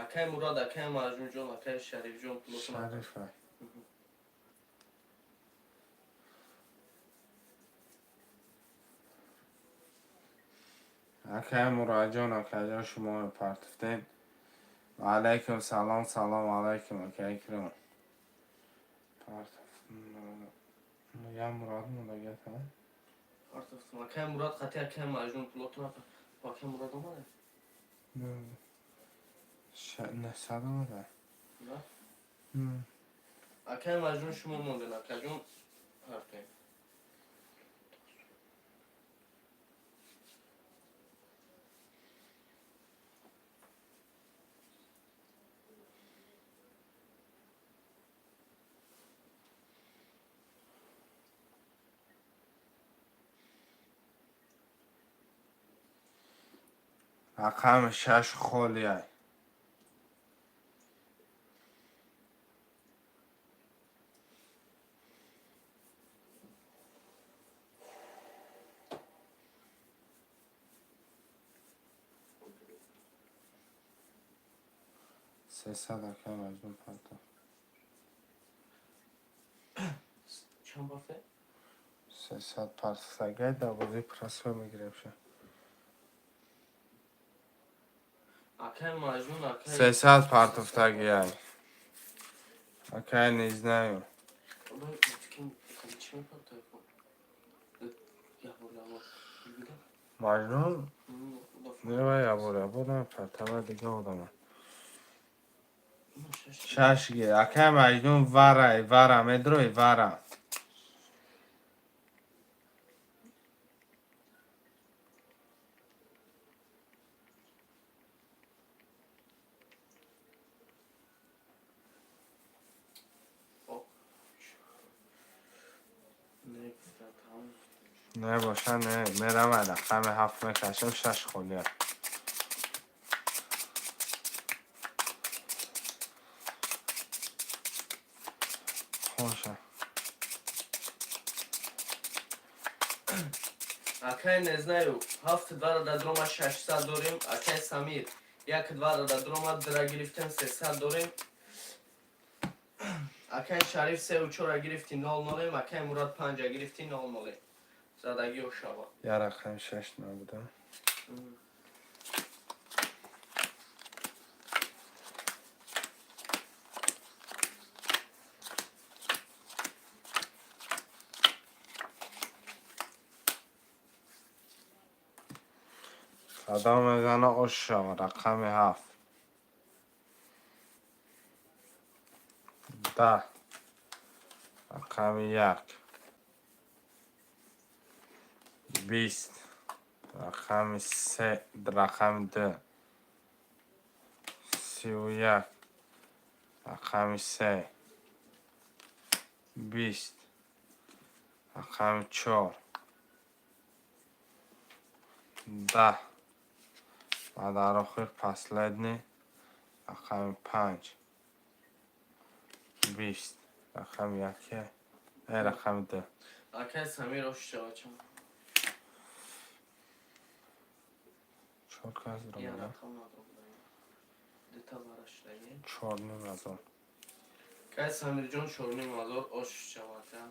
Speaker 3: Акай Мурод, акай Маҷнунҷон, акай Шарифҷон, пулотон.
Speaker 1: Шарифа. Акай Муроҷон, акайҷон, шумо партуфтем. Ва алайкум салом, салом алайкум, акай Икром. Я Мурод мондагият, ҳа?
Speaker 3: Партуфтем. Акай Мурод қати акай Маҷнун пулотон. Акай Мурод омада?
Speaker 1: 900 омада.
Speaker 3: Да? Акай Маҷнун, шумо монден, акаҷон, партуем.
Speaker 1: Рақами шаш холиай. 300, акай Маҷнун, партов.
Speaker 3: Чанд бафте?
Speaker 1: 300 партофтагай, дар бозии просой мегирем ша.
Speaker 3: Акай Маҷнун, акай
Speaker 1: 300 партофтагиай. Акай, не знаю.
Speaker 3: Чӣ мепартои? Ябор, ябор.
Speaker 1: Маҷнун? Не, вай ябор ябор намепартава, дига одама. Шаш гир. Акай Маҷнун, варай, вара медрои, вара. Не боша, не, мерам, рақами ҳафт мекашам, шаш холия. Хоша.
Speaker 3: Акай, не знаю, ҳафт двара дадрома, 600 дорем. Акай Самир, як двара дадрома, дра гирифтем, 300 дорем. Акай Шариф, сеу чора гирифти, нол нолем. Акай Мурад, панҷа гирифти, нол нолем. Задагиҳо шава.
Speaker 1: Я рақами шаш набудам. Садо мезана, ош шава. Рақами ҳафт. 10. Рақами як. 20. Рақами се, рақами ду. 31. Рақами се. 20. Рақами чор. 10. Ва дар охир последний рақами панҷ. 20. Рақами яке. Рақами ду.
Speaker 3: Акай Самир, ош шава, чанд?
Speaker 1: Чор кас
Speaker 3: Я
Speaker 1: ромада.
Speaker 3: рақам надробуда. Дута вара шудаги.
Speaker 1: 4500.
Speaker 3: Акай Самирҷон, 4500, ош шава, ака.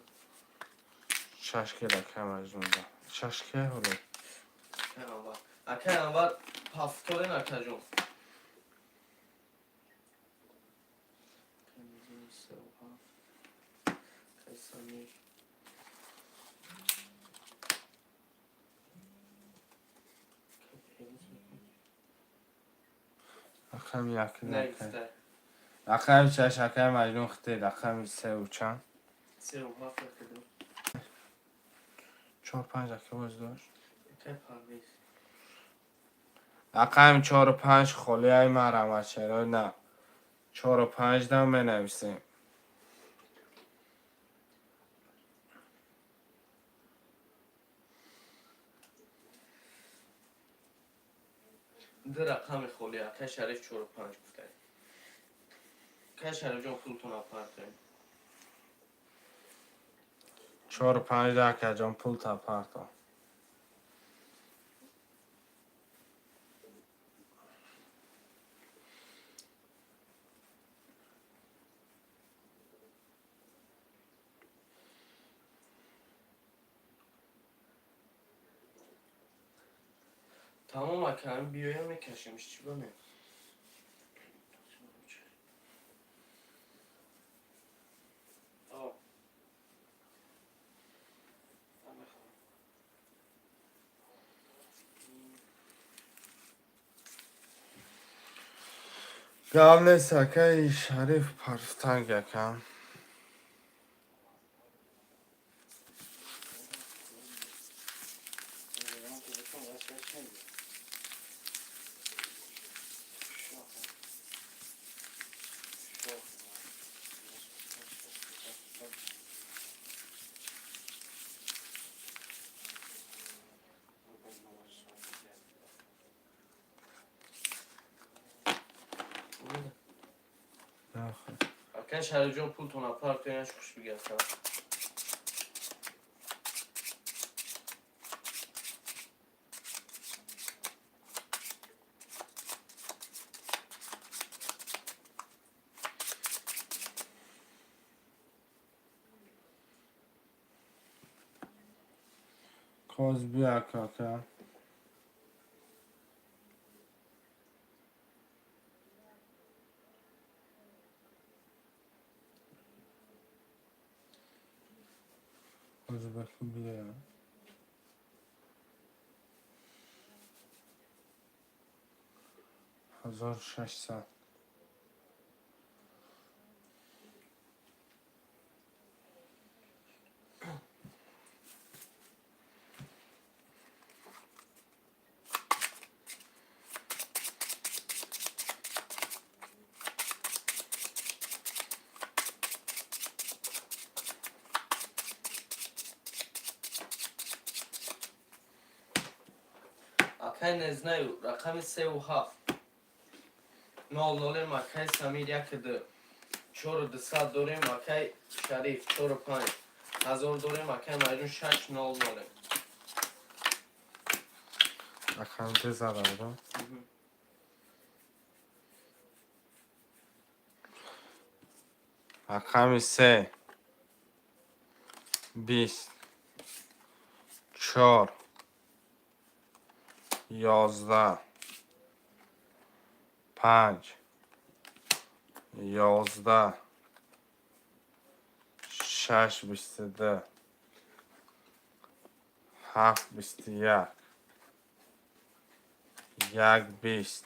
Speaker 1: Шаш ки рақами Маҷнунда. Шаш ки ҳоло.
Speaker 3: Акай Анвар. Акай Анвар, ҳафторен, акаҷон.
Speaker 1: Рақами як.
Speaker 3: Нагуфта.
Speaker 1: Рақами шаш, акай Маҷнун, хите рақами севу чанд?
Speaker 3: Севу ҳафт, якду.
Speaker 1: Чор панҷ ака боз дошт.
Speaker 3: Акай Парвиз.
Speaker 1: Рақами чору панҷ холиаи марҳамат, на чору панҷ дам менависем.
Speaker 3: Ду рақами холи, акай Шариф чору панҷ гуфтаед. Акай Шарифҷон, пултона партоем.
Speaker 1: Чору панҷ, акаҷон, пулта парто.
Speaker 3: Тамом, ака, ҳамин биёям, мекашемш, чӣ бане?
Speaker 1: Гап нест, акаи Шариф, парфтанг ака.
Speaker 3: Акай Шарифҷон, пултона партояш, хуш бигардам.
Speaker 1: Коз бия, кака. Ӯзбеки бия. 1600.
Speaker 3: Акай Незнаю, рақами севу ҳафт нол нолем, акай Самир яку ду, чору дусад дорем, акай Шариф чору панҷ ҳазор дорем, акай Маҷнун шаш нол нолем.
Speaker 1: Рақами ду зада будам. Рақами се, 20, чор, 11, панҷ, 11, шаш, 22, ҳафт, 21, як, 20,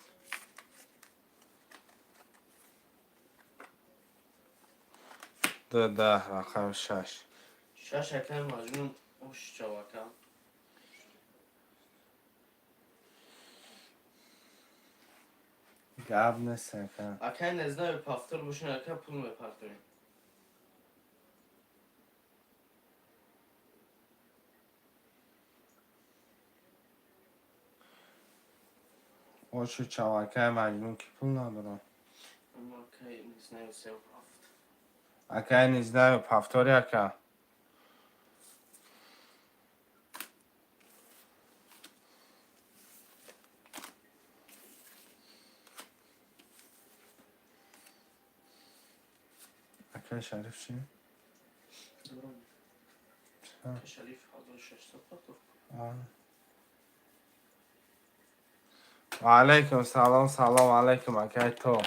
Speaker 1: ду, 10, рақами шаш.
Speaker 3: Шаш, акай Маҷнун, ош чавакам.
Speaker 1: Гап нест, ака.
Speaker 3: Акай Незнаю, повтор бошин, ака, пул мепартоем.
Speaker 1: Ошу чавакаи Маҷнун, ки пул надорам.
Speaker 3: Аммо акай Незнаю севу ҳафт.
Speaker 1: Акай Незнаю, повтори, ака. Акай Шариф чӣ?
Speaker 3: Дорам. Акай Шариф 1600 партофт.
Speaker 1: Ва алайкум салом, салом алайкум, акай то.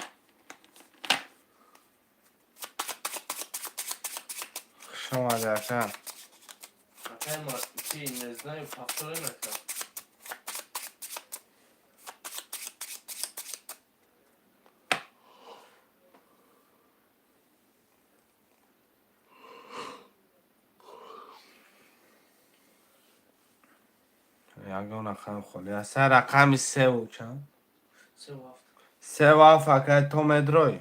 Speaker 1: Хуш омадӣ, ака.
Speaker 3: Акай ки Незнаю, повторем, ака.
Speaker 1: Ягон рақами холӣ аст. Рақами севу чанд?
Speaker 3: 3 7.
Speaker 1: 3 7, акай то медрой.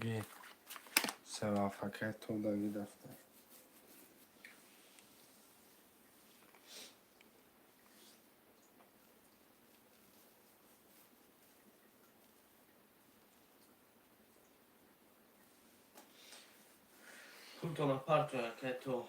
Speaker 1: Ги. 3 7, акай то даги дафтар.
Speaker 3: Пултона партоя, акай то.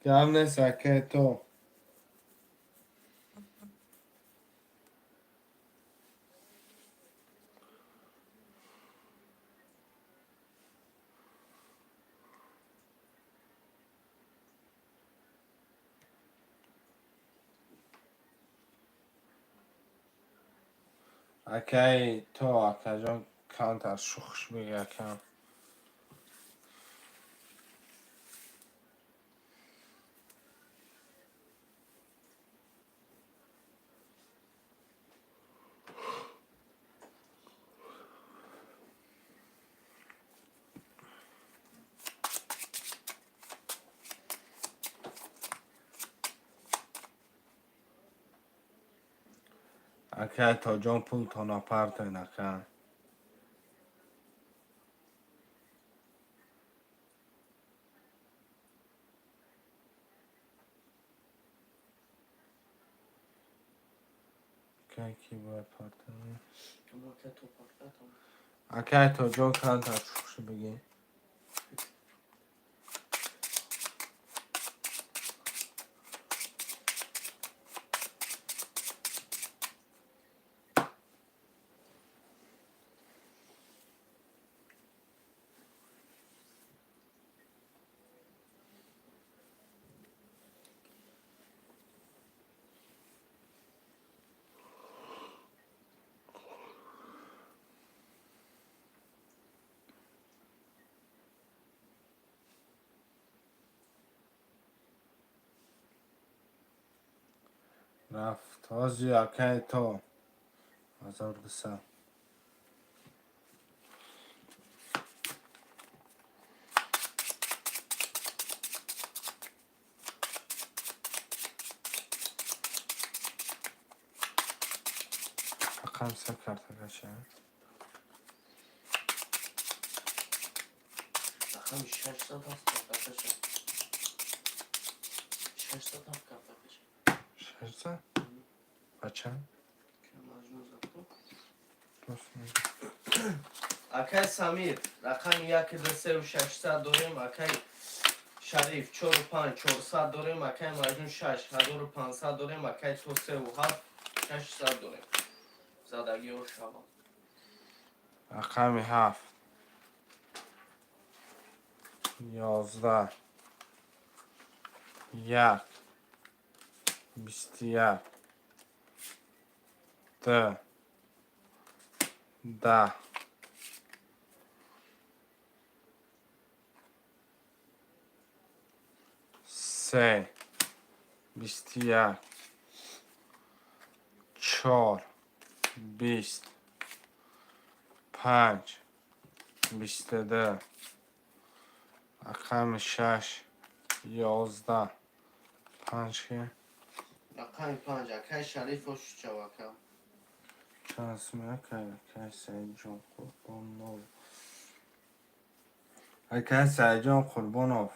Speaker 1: Гап нест, акай то. Акай то, акаҷон, камтар шухш биги, акам. Акай тоҷон, пултона партоен, ака. Акай, ки бояд партоен?
Speaker 3: Акай то партатам.
Speaker 1: Акай тоҷон, камтар шухш биги. Рафт. Ҳози, акай то. 1200. Рақам се картагача.
Speaker 3: Рақами 607 картакаша. 607 картакаша.
Speaker 1: 600? Ба чанд?
Speaker 3: Маҷнун зато.
Speaker 1: Рост мегӯ.
Speaker 3: Акай Самир, рақами 1 2 3 600 дорем, акай Шариф 4 5 400 дорем, акай Маҷнун 6 1500 дорем, акай то 3 7 600 дорем. Задагиҳо шава.
Speaker 1: Рақами 7. 11. 1. 21. 2. 10. 3. 21. 4. 20. 5. 22. Рақами 6. 11. 5 ки?
Speaker 3: Рақами 5, акай Шариф ошучав, ака.
Speaker 1: Чанд сум, акай? Акай Саидҷон Қурбонов. Акай Саидҷон Қурбонов.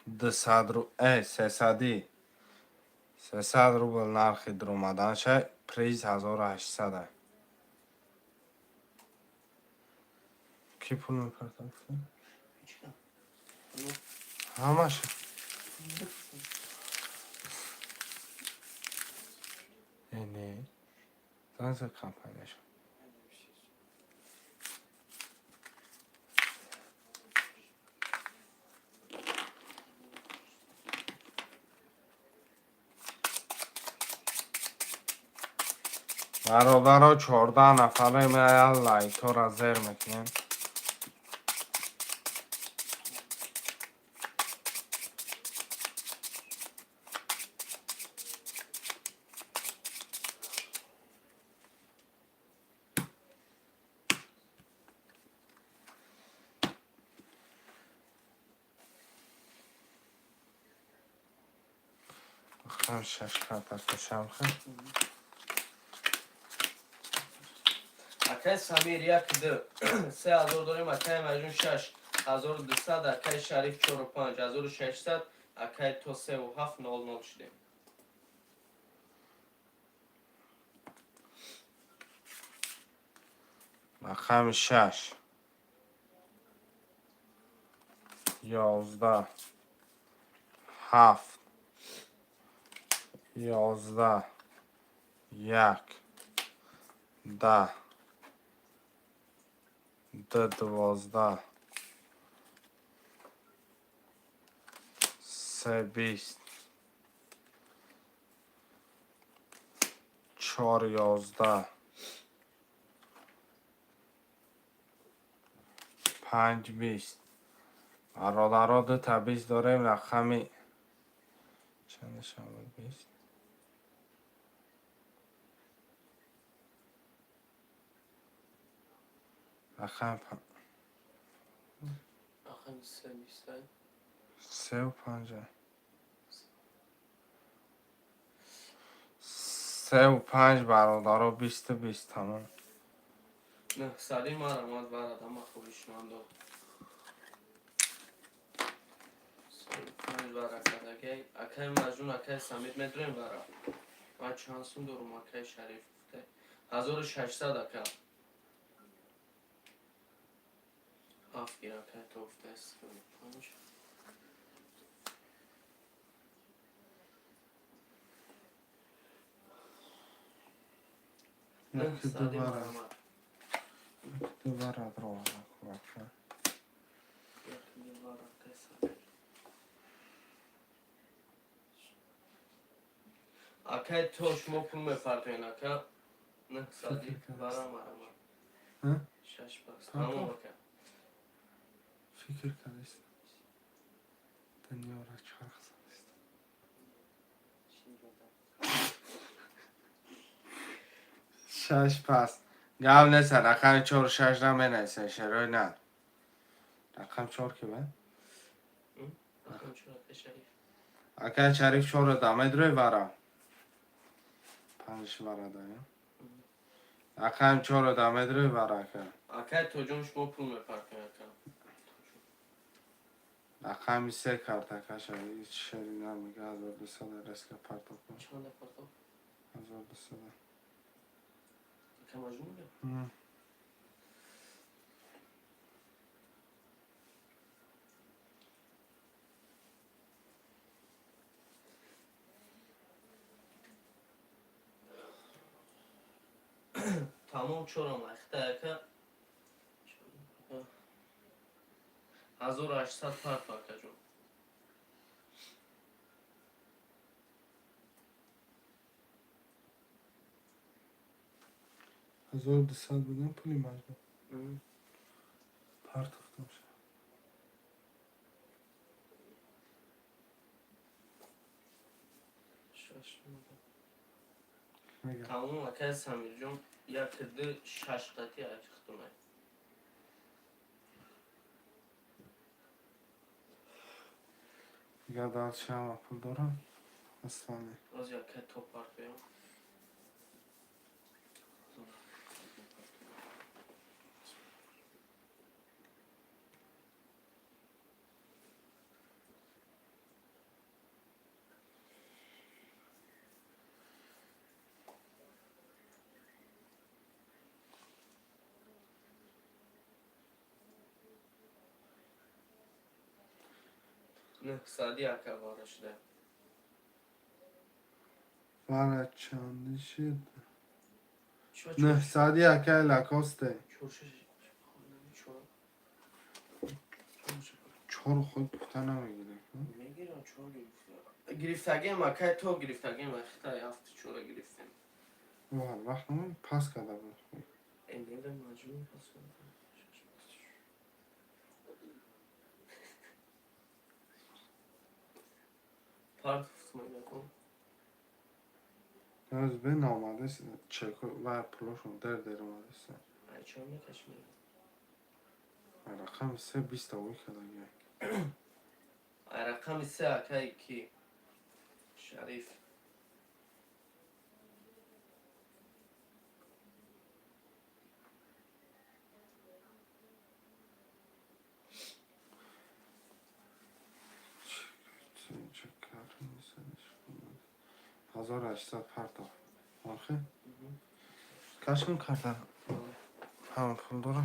Speaker 1: 200 ру 300. 300 рубл нархи дуромаданша, приз 1800. Ки пул мепартофт?
Speaker 3: Ҳечка.
Speaker 1: Ҳамаша. Не. Занг зад компанияша. Бародаро, 14 нафаре меяд, лайкҳоро зер мекунем. Рақами шаш картакашам хел.
Speaker 3: Акай Самир як ду 3000 дорем, акай Маҷнун 6200, акай Шариф чору панҷ 1600, акай то севу ҳафт нол нол шудем.
Speaker 1: Рақами шаш, 11, ҳафт, 11, як, 10, д, 12, се, 20, чор, 11, панҷ, 20. Бародаро, дута 20 дорем. Рақами чандашам буд? 20. Рақами
Speaker 3: Рақами се бистай.
Speaker 1: Сеу панҷа, сеу панҷ. Бародаро, 20-у 20, тамом.
Speaker 3: Нӯҳсади марамад барадама хоҳишмандо. Сеу панҷ баракадагай. Акай Маҷнун, акай Самир, медурем бара. Ман чанд сум дорум, акай Шариф гуфта. 1600, ака. Ҳафт гир, акай то гуфта сеу панҷ.
Speaker 1: Яки ду
Speaker 3: Нӯҳсади
Speaker 1: бара
Speaker 3: марамад.
Speaker 1: Ду бара дровака.
Speaker 3: Як ду бара, акай Самир. Акай то шумо пул мепартоен, ака. Нӯҳсади
Speaker 1: Фикр
Speaker 3: бара марамад.
Speaker 1: Ҳа?
Speaker 3: Шаш пас.
Speaker 1: Тамом.
Speaker 3: Тамом, ака.
Speaker 1: Фикр кардист, дунёро чарх задист. Шаш пас, гап нест. Рақами чору шаш наменависен, шерои на. Рақам чор ки ба?
Speaker 3: Рақами чор, акай Шариф.
Speaker 1: Акай Шариф, чору да медрои вара? Панҷ вара да, я? Рақами чору да медрои вара, ака?
Speaker 3: Акай Тоҷон, шумо пул мепартоен, ака.
Speaker 1: Рақами се картакаша ҳеҷ шери намега. 1200 резко партоб кун.
Speaker 3: Чанда партоб?
Speaker 1: 1200.
Speaker 3: Ака Маҷнун бе?
Speaker 1: М.
Speaker 3: Тамом, чорам айхта, ака. 1800 парто, акаҷон.
Speaker 1: 1200 будем пули Маҷнун партофтам ша.
Speaker 3: Шаш.
Speaker 1: Мега.
Speaker 3: Тамом, акай Самирҷон, як ду шаш қати айхтунай.
Speaker 1: Дига дальше ҳама пул дорам аслане.
Speaker 3: Оз акай то партоям. Нӯҳсади, ака, вора шуда.
Speaker 1: Вара чанди шид?
Speaker 3: Чо?
Speaker 1: Нӯҳсади, акай Лакосте.
Speaker 3: Чор шаш чор.
Speaker 1: Чору худ гуфта намегирем.
Speaker 3: Мегирам, чор гирифта. Гирифтагем, акай то гирифтагем, ахта ҳафти чора гирифтем.
Speaker 1: Вақт пас карда буд.
Speaker 3: Э, маҷбур пас карда. Партофт мегакун.
Speaker 1: Аз бе наомадест, чеко ва пулошон дер омадест.
Speaker 3: Ай, чанд мекаши?
Speaker 1: Рақами се 20 овой кардаги.
Speaker 3: Ай, рақами се, акай ки? Шариф.
Speaker 1: 1800 партофт. Охи? Кашкун карта. Ҳама пул дора.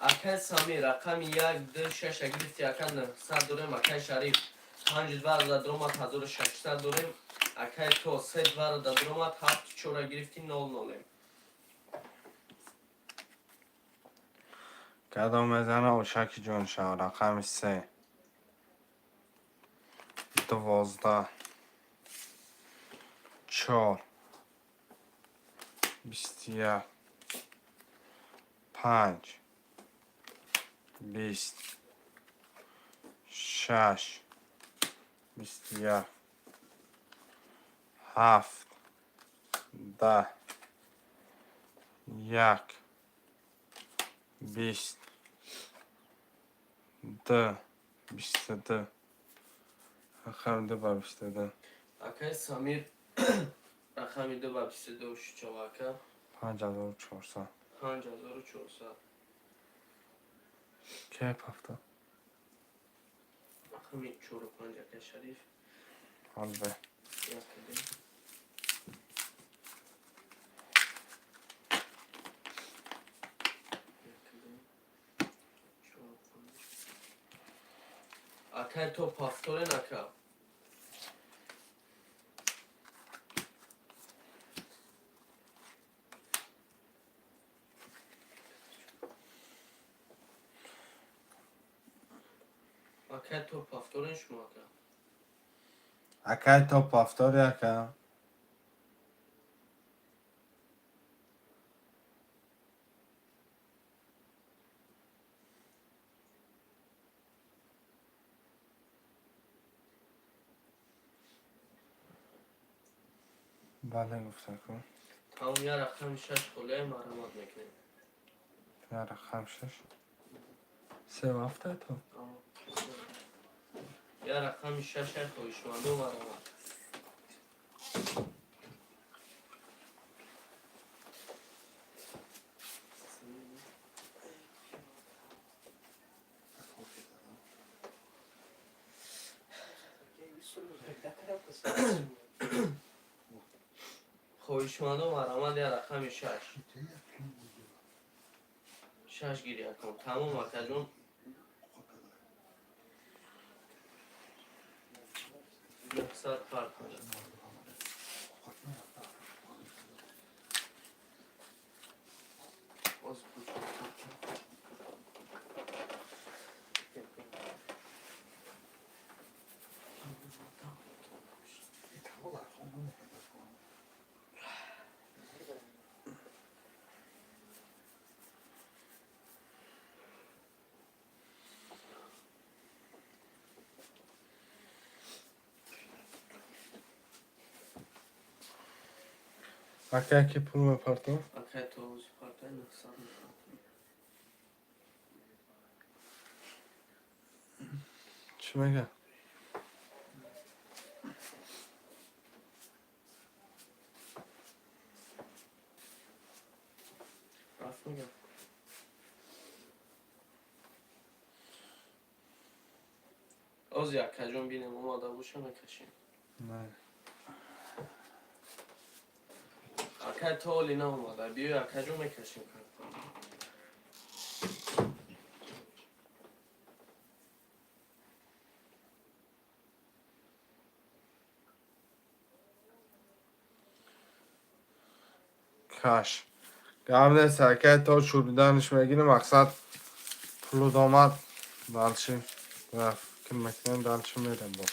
Speaker 3: Акай Самир, рақами як, ду, шаша гирифти, ака, 900 дорем. Акай Шариф, панҷ два даромад, 1600 дорем. Акай то се два даромад, ҳафт чора гирифти, нол нолем.
Speaker 1: Кадом мезана, ошаки ҷонша? Рақами се, 12, чор, 21, панҷ, 20, шаш, 21, ҳафт, 10, як, 20, ду, 22. Рақами ду ба 22.
Speaker 3: Акай Самир, рақами ду ба 22 шучава, ака.
Speaker 1: 5400.
Speaker 3: 5400.
Speaker 1: Кай пафта?
Speaker 3: Рақами чору панҷ, акай Шариф.
Speaker 1: Ҳолбе.
Speaker 3: Як кардем. Як кардем. Чору панҷ. Акай то повторен, ака. Акай то повторен шумо, ака.
Speaker 1: Акай то повтори, ака. Бале, гуфта кун.
Speaker 3: Тамом, я рақами шаш холия, марҳамат мекунем.
Speaker 1: Я рақам шаш. Се ҳафта то.
Speaker 3: Я рақами шаша, хоҳишманду, марҳамат. Хоҳишманду, марҳамат, я рақами шаш. Шаш гиря кун. Тамом, акаҷон. 900 фарқ дорад. Боз пӯчам.
Speaker 1: Акай ки пул мепартов?
Speaker 3: Акай то ози партай 900 мепартов.
Speaker 1: Чӣ мега?
Speaker 3: Рафт мегам. Ози акаҷон бинем, омада боша, мекашем.
Speaker 1: Не.
Speaker 3: Акай то оли наомада. Биёй, акаҷон, мекашем карта.
Speaker 1: Каш. Гап нест, акай то шуриданаш мегирем, мақсад пулуд омад, дальше рафт ки мекунем, дальше мерем бо.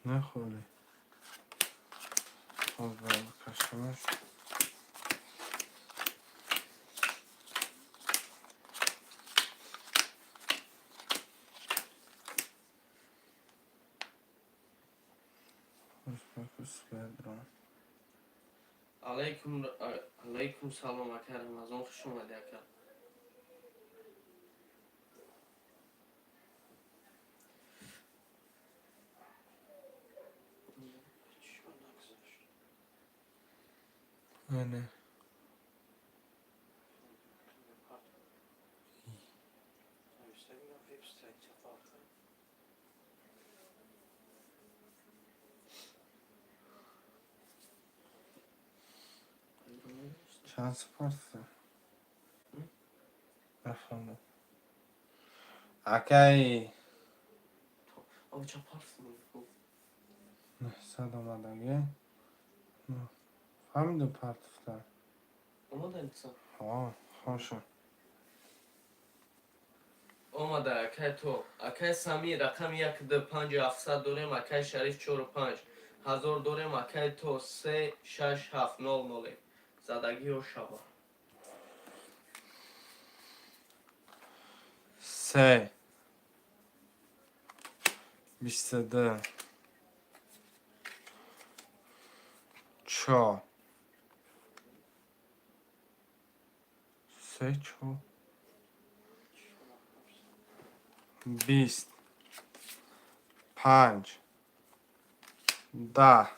Speaker 1: Нахӯрӣ. Хоб, кашамаш. Узбекус бедрон.
Speaker 3: Алайкум, алайкум салом, ака Рамазон, хуш омадӣ, ака.
Speaker 2: Чӣ нагузашт?
Speaker 1: Не.
Speaker 2: Мепартов. Нависта мегам веб-страница партов.
Speaker 1: Чанд супорта? Нафаҳмидам. Акай
Speaker 3: Овча парс.
Speaker 1: 900 омадагӣ. Фаҳмидум, партофта.
Speaker 3: Омада инсон.
Speaker 1: Ҳо, хошо.
Speaker 3: Омада, акай то. Акай Сами рақами 1 2 5 700 дорем, акай Шариф 4 5 ҳазор дорем, акай то 3 6 7 0 0. Задагиҳо шава.
Speaker 1: 3, 22, 4, 3, 4, 20, 5, 10,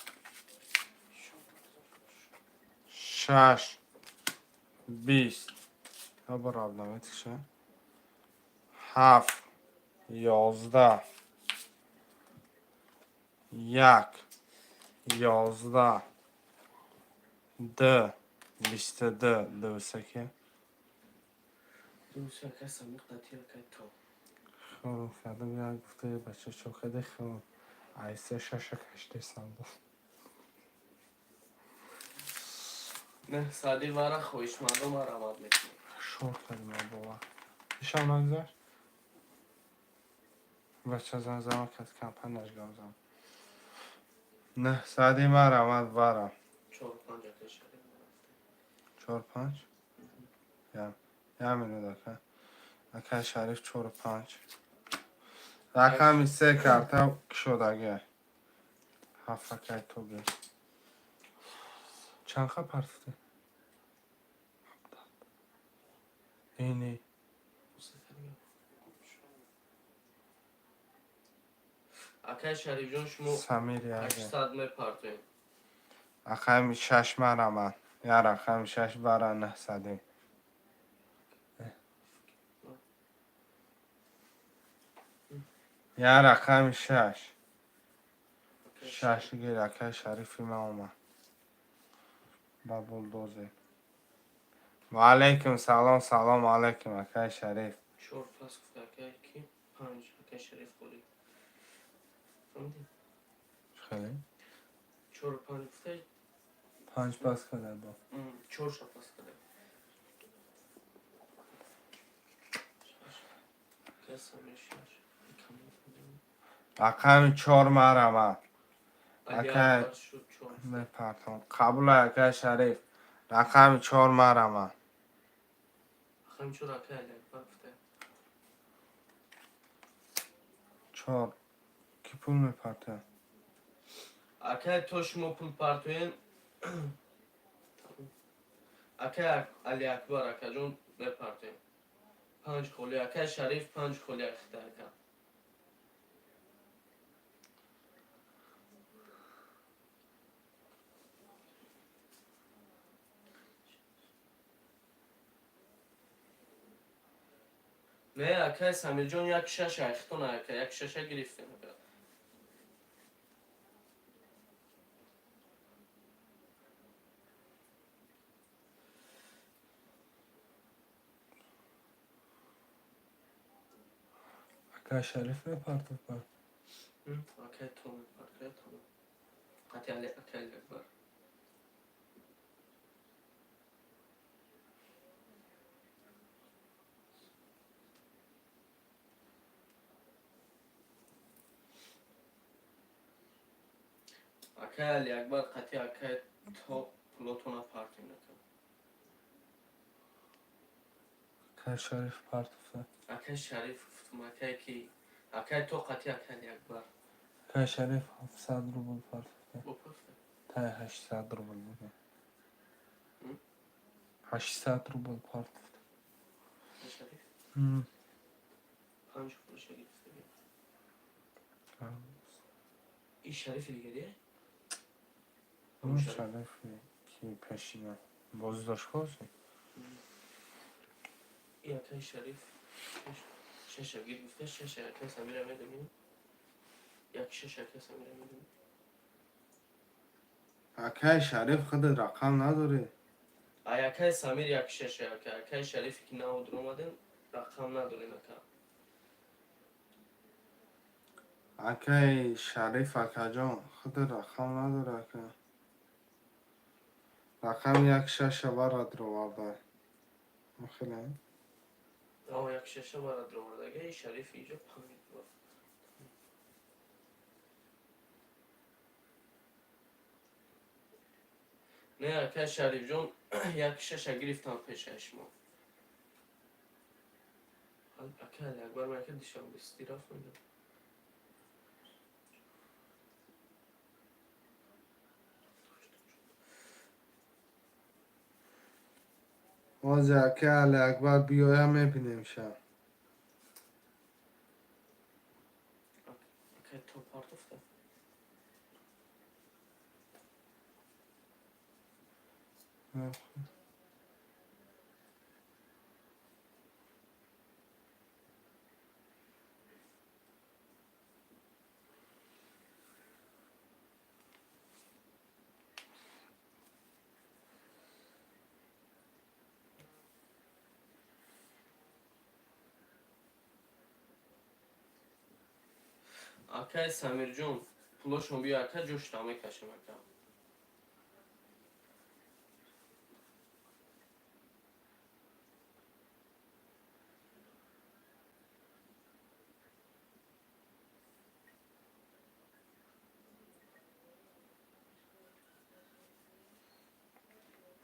Speaker 1: 6, 20. Ябор обновить. 7, 11, 1, 11, 2, 22, 2 ки.
Speaker 3: Дӯст, акай Сами қати акай то.
Speaker 1: Хело кардам, як гуфта бача чо каде, хело айсе шаша каштесам.
Speaker 3: Не, сади вара хоҳишмандо марамад мекунем.
Speaker 1: Шор кардем, бова. Ишам нагузашт? Бача занзама кард, компанияш гавзам. 900 марамад вара.
Speaker 3: 4 5, акай Шариф.
Speaker 1: 4 5? Я минут, ака. Акай Шариф 4 5. Рақами се карта кушодагӣ. Ҳафт, акай тоби. Чанд ха партофтӣ? Ини.
Speaker 3: Акай Шарифҷон, шумо
Speaker 1: Самир яге.
Speaker 3: 800 мепартоем.
Speaker 1: Рақами шаш марамад. Я рақами шаш бара 900. Я рақами шаш. Шаш гир, акай Шарифи ман омад. Ба булдозер. Ва алайкум салом, салом алайкум, акай Шариф.
Speaker 3: Чор пас гуфта, акай ки Панҷ, акай Шариф холӣ. Фаҳмидӣ?
Speaker 1: Хеле?
Speaker 3: Чору панҷ гуфта.
Speaker 1: Панҷ пас карда бо.
Speaker 3: Чорша пас карда. Акай Самир шаш.
Speaker 1: Рақами чор марама.
Speaker 3: Акай
Speaker 1: Акай.
Speaker 3: шуд чор.
Speaker 1: Мепартом. Қабул, акай Шариф. Рақами чор марама.
Speaker 3: Рақами чор акай Алиакбар гуфта.
Speaker 1: Чор. Ки пул мепарта?
Speaker 3: Акай, то шумо пул партоен, акай Алиакбар, акаҷон, мепартоем. Панҷ холи, акай Шариф, панҷ холи ахта, ака. Не, акай Самирҷон, як шаша ахтон, ака, як шаша гирифтем, ака.
Speaker 1: Акай Шариф мепартофт ба.
Speaker 3: Акай то мепартояд, тамом. Қати Али, акай Алиакбар. Акай Алиакбар қати акай то пулотона партоем, ака.
Speaker 1: Акай Шариф партофта.
Speaker 3: Акай Шариф гуфтум, акай ки? Акай то қати акай Алиакбар.
Speaker 1: Акай Шариф 700 рубл партофта.
Speaker 3: Бо партофта.
Speaker 1: Тай 800 рубл буд.
Speaker 3: М?
Speaker 1: 800 рубл партофта.
Speaker 3: Акай Шариф панҷ пулша гирифта. И Шарифи дигаре?
Speaker 1: Он Шарифи ки пешина бозӣ дошт ҳозир.
Speaker 3: И акай Шариф шаша гир гуфта, шаша акай Самира медонӣ? Як шаша акай Самира медонӣ?
Speaker 1: Акай Шариф, худат рақам надорӣ?
Speaker 3: Ай, акай Самир, як шаша, ака. Акай Шарифе ки нав омадем, рақам надорем, ака.
Speaker 1: Акай Шариф, акаҷон, худат рақам надорӣ, ака. Рақами як шаша барат роварда. Хеле?
Speaker 3: О, як шаша барат ровардага, и Шариф иҷо панҷ бор. Не, акай Шарифҷон, як шаша гирифтам пешаи шумо. Акай Алиакбар, ман ака душанбе рафтам инҷо.
Speaker 1: Ҳозир акай Алиакбар биёя, мебинем ша.
Speaker 3: Акай то партофта. Акай Самирҷон, пулошон биё, ака, ҷошта мекашем, ака.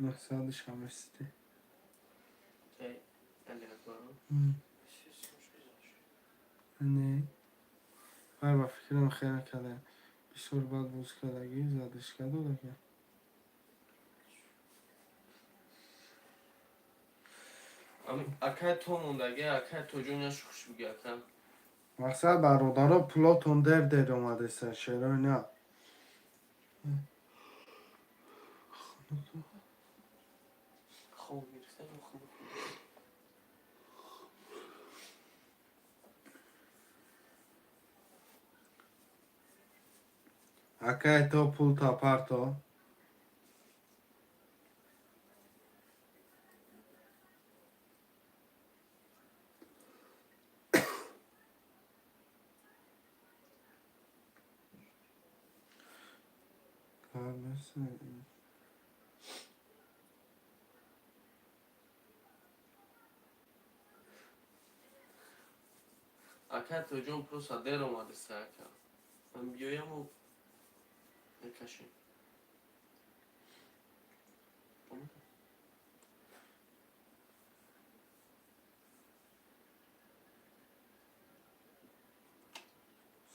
Speaker 1: Нуҳсаду шамсити.
Speaker 3: Акай Алиакбаром.
Speaker 1: Не. Вай, ба фикрам, хеле када. Бисёр бад боз кардагӣ, задишка дод, ака.
Speaker 3: Акай то мондаги, акай тоҷон, яш хуш буги, ака.
Speaker 1: Мақсад, бародаро, пулотон дер дер омадеса, шерои на.
Speaker 3: Хоб гирифта ё хоб?
Speaker 1: Акай то, пул та парто.
Speaker 3: Ака Тоҷон, просто дер омадиста, ака. Ман биёяму мекашем.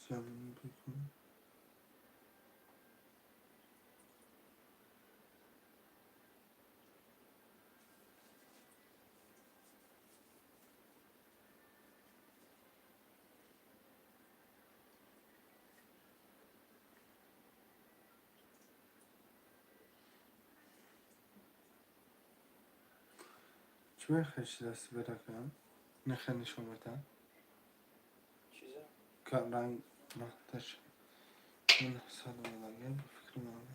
Speaker 1: Sen бикун. Чӣ мехоҳӣ даст беракам? Нехе нишон метам?
Speaker 2: Чиза?
Speaker 1: Ранг махташ. 900 омадаги, ба фикри ман.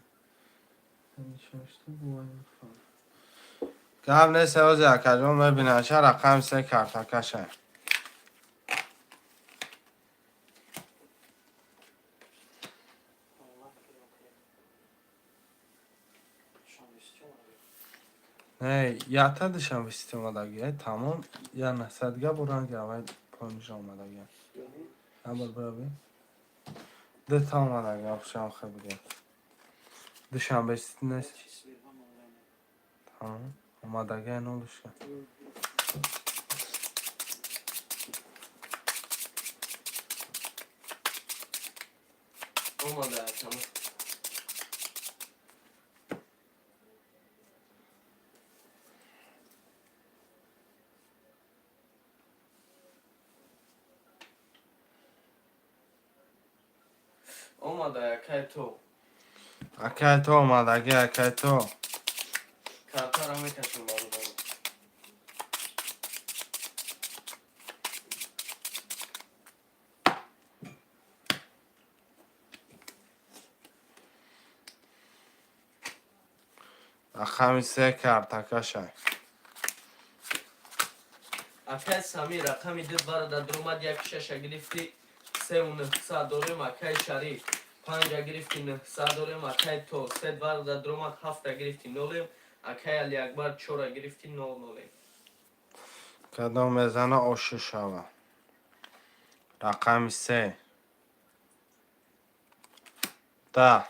Speaker 1: Нишон шуда бувай мефаҳмам. Гап нест, ози акаҷон мебинад, ша рақами се картакаша.
Speaker 2: Онлайн кирем. Душанбе Сити омада.
Speaker 1: Не, якта Душанбе Сити омадаги, тамом, я 900 га бо ранги аввал поинша омадаги. Абар бираби. Дута омадаги, охшам хе бигем. Душанбе Сити нест.
Speaker 2: Чиз Сбербанк онлайн.
Speaker 1: Тамом. Омадаги нолушка.
Speaker 3: Омада, акама. Омада, акай то.
Speaker 1: Акай то омадаги, акай то.
Speaker 3: Картара мекашем, бародаро.
Speaker 1: Рақами се картакаша.
Speaker 3: Акай Самир, рақами ду барада дуромад, як шаша гирифти, сеу нӯҳсад дорем. Акай Шариф, панҷа гирифти, нӯҳсад дорем. Акай то, се барада дуромад, ҳафта гирифти, нолем. Акай Алиакбар, чора гирифти, нол нолем.
Speaker 1: Кадом мезана ошу шава. Рақами се. 10.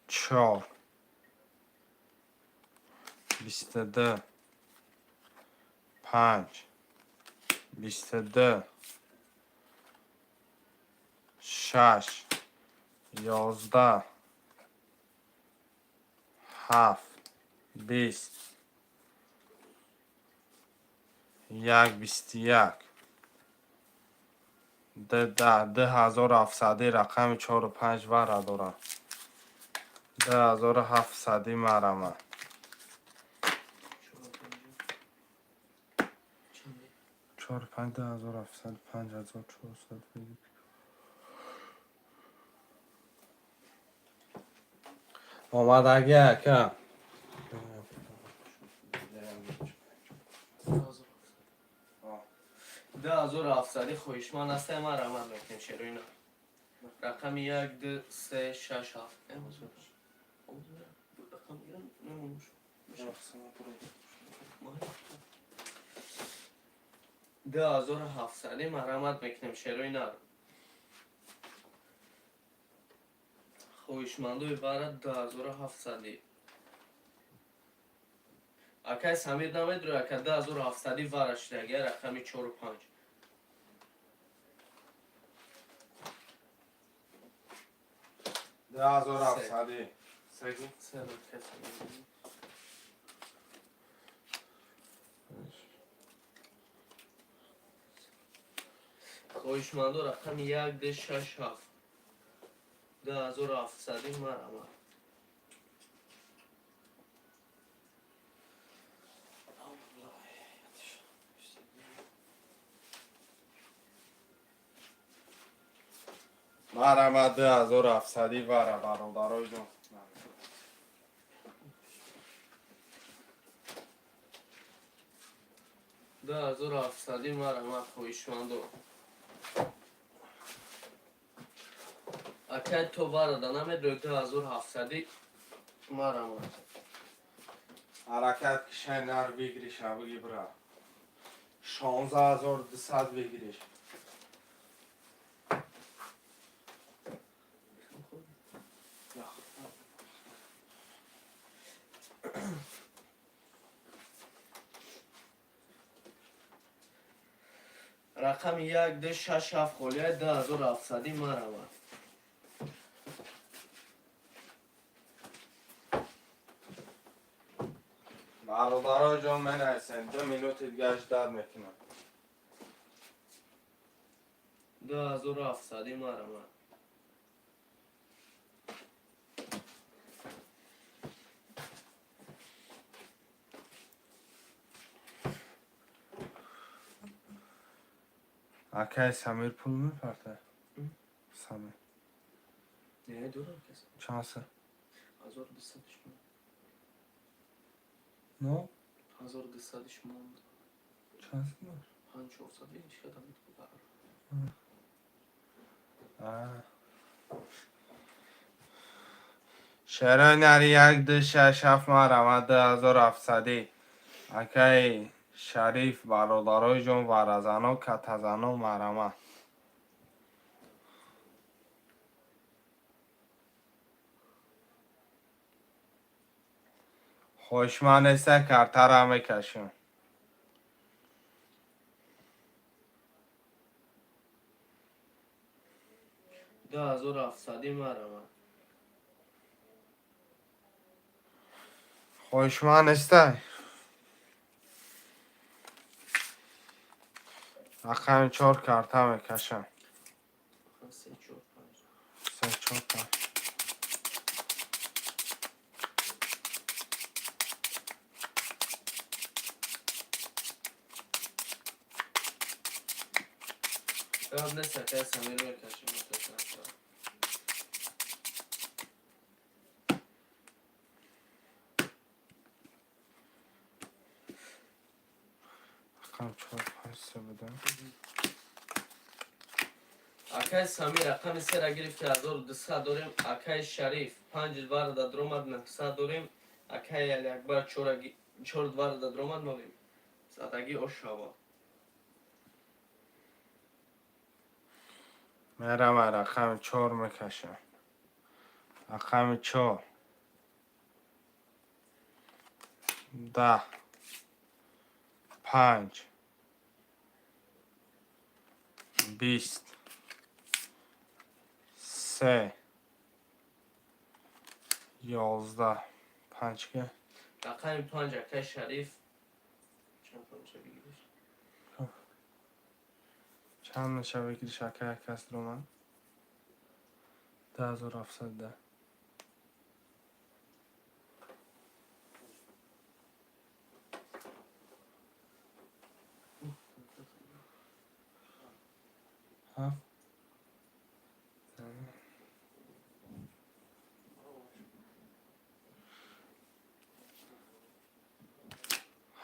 Speaker 1: 4. 22. 5. 22. 6. 11. 7. 20. 1 21. Д да 2700 рақами чору панҷ вара дорам. 2700 марама. Чору панҷ 2700 5400 бигир. Омадаги, ака.
Speaker 3: 2700 хоҳишманд ҳастем, ман раҳмат мекунем шероина. Рақами як, ду, се, шаш, ҳафт. Рақам гирам, намонуш. 2700 марҳамат мекунем шероина. Хоҳишмандои бара 2700. Акай Самир намедурӣ, ака, 2700 вара шидаги, рақами чору панҷ.
Speaker 1: 2700. Сеги.
Speaker 3: Се акай Самир. Хоҳишмандо рақами як, ду, шаш, ҳафт. 2700 марҳамат.
Speaker 2: Аллоҳ, ятиш.
Speaker 1: Марама 2700 вара бародарои ҷон.
Speaker 3: 2700 марҳамат, хоҳишмандо. Акай Акай то варада намедрои 2700 марамад.
Speaker 1: Ҳаракат кишай, нар выигрыш а бигӣ, бира. 16 200 выигрыш.
Speaker 3: Рақами 1, 2, 6, 7 холия, 2700 марамад.
Speaker 1: Бародаро ҷон, менависем, 2 минути дига ждать мекунам.
Speaker 3: 2700 марамад.
Speaker 1: Акай Самир пул мепарта, Самир?
Speaker 3: Не, дорам кас.
Speaker 1: Чанд се?
Speaker 3: 1200 шумо.
Speaker 1: Но.
Speaker 3: 1200 шумо.
Speaker 1: Чанд се дор?
Speaker 3: Панҷ чорсад чӣ кадам буд.
Speaker 1: А. Шарои нари як, ду, шаш, ҳафт, марамад, 2700-ӣ. Акаи Шариф, бародарои ҷон, варазано, катазано, марама. Хоҳишманд неста, картара мекашем.
Speaker 3: 2700 марамад.
Speaker 1: Хоҳишманд нестай. Рақами чор карта мекашам.
Speaker 3: Се, чор, панҷ.
Speaker 1: Се, чор, панҷ.
Speaker 3: Гап нест, акай Самир, мекашем. Мутасаффар.
Speaker 1: Рақами чор, панҷ, се буда.
Speaker 3: Акай Самир рақами сера гирифти, 1200 дорем. Акай Шариф панҷ варада дромад, 900 дорем. Акай Алиакбар чор варада дромад, нолем. Задагӣ ошава.
Speaker 1: Мерама, рақами чор мекашам. Рақами чор. 10. Панҷ. 20. Се. 11. Панҷ ки?
Speaker 3: Рақами панҷ, акай Шариф. Чанд панҷа бигириш?
Speaker 1: Чанд мешава выигрыш, акай, як кас дромад? 2710. Ҳафт.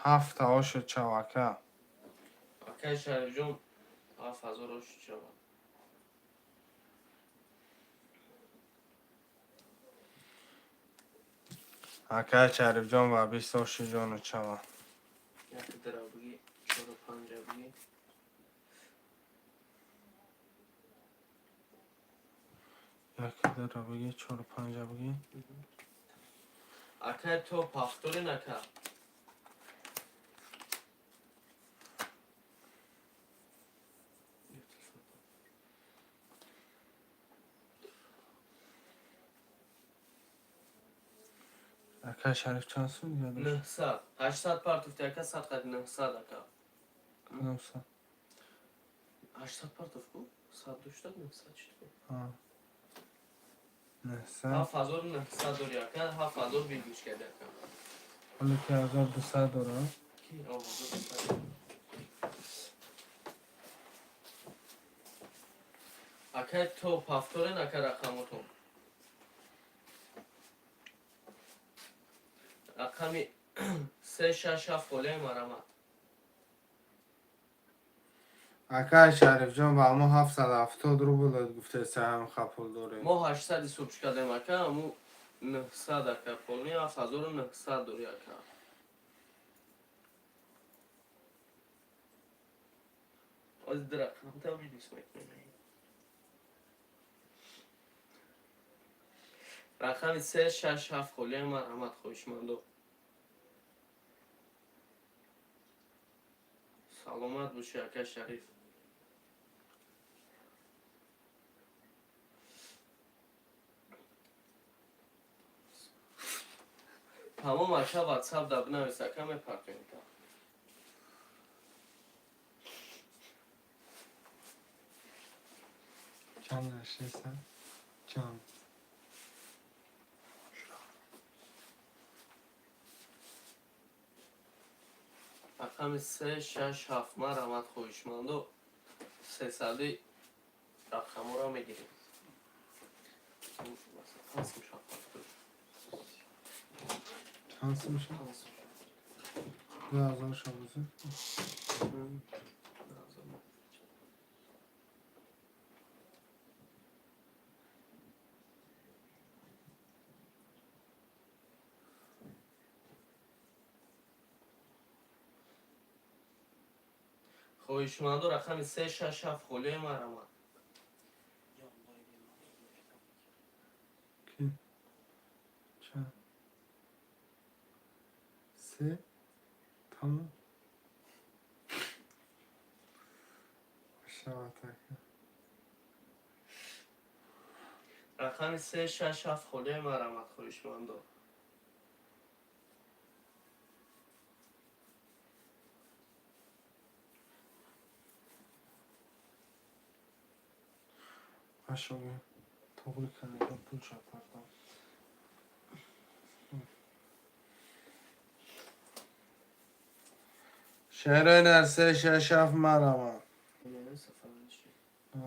Speaker 1: Ҳафта ошуд чав, ака.
Speaker 3: Акай Шарифҷон, 7000 ошуд шава.
Speaker 1: Акай Шарифҷон, ва 20 оши ҷону чава.
Speaker 3: Як дира биги, чору панҷа биги.
Speaker 1: Як дира биги, чору панҷа биги.
Speaker 3: Акай то ҳафторин, ака.
Speaker 1: Акай Шариф чанд сум дига дошт?
Speaker 3: 900. 800 партуфти, ака, сад қад 900, ака.
Speaker 1: Кадом сад?
Speaker 3: 800 партуф ку? Сад доштад, 900 чӣ?
Speaker 1: А. 900.
Speaker 3: 7900 дори, ака, 7000 выигрыш карди, ака.
Speaker 1: Ҳоло ки 1200 дорам.
Speaker 3: Ки? О, 1200. Акай топ ҳафторен, ака, рақамотон. Рақами се, шаш, ҳафт холияи марамат.
Speaker 1: Акай Шарифҷон, ба мо 770 рубл гуфтеса, ҳам пул дорем.
Speaker 3: Мо 800 ҳисоб кардем, ака, аму 900, ака, полни 7900 дори, ака. Оз рақам та минус мекунем. Рақами се, шаш, ҳафт холия, марҳамат, хоҳишмандо. Саломат бошӣ, ака Шариф. Тамом, ака, Ватсап да бинавис, ака, мепартоем та.
Speaker 1: Чанд нашиса? Чанд?
Speaker 3: Рақами се, шаш, ҳафт, марҳамат, хоҳишмандо. Сесади рақаморо мегирем. Панҷ сум.
Speaker 1: Чанд сум шуд? 2000 шабозӣ.
Speaker 3: Хоҳишмандо, рақами се, шаш, ҳафт холия, марҳамат.
Speaker 1: Ки? Чанд? Се? Тамом. Шавад, ака.
Speaker 3: Рақами се, шаш, ҳафт холия, марҳамат, хоҳишмандо.
Speaker 1: Ашоги. Тоғри кардам, пул шапардам. Шеҳрои нар, се, шаш, ҳафт, марҳамат. А.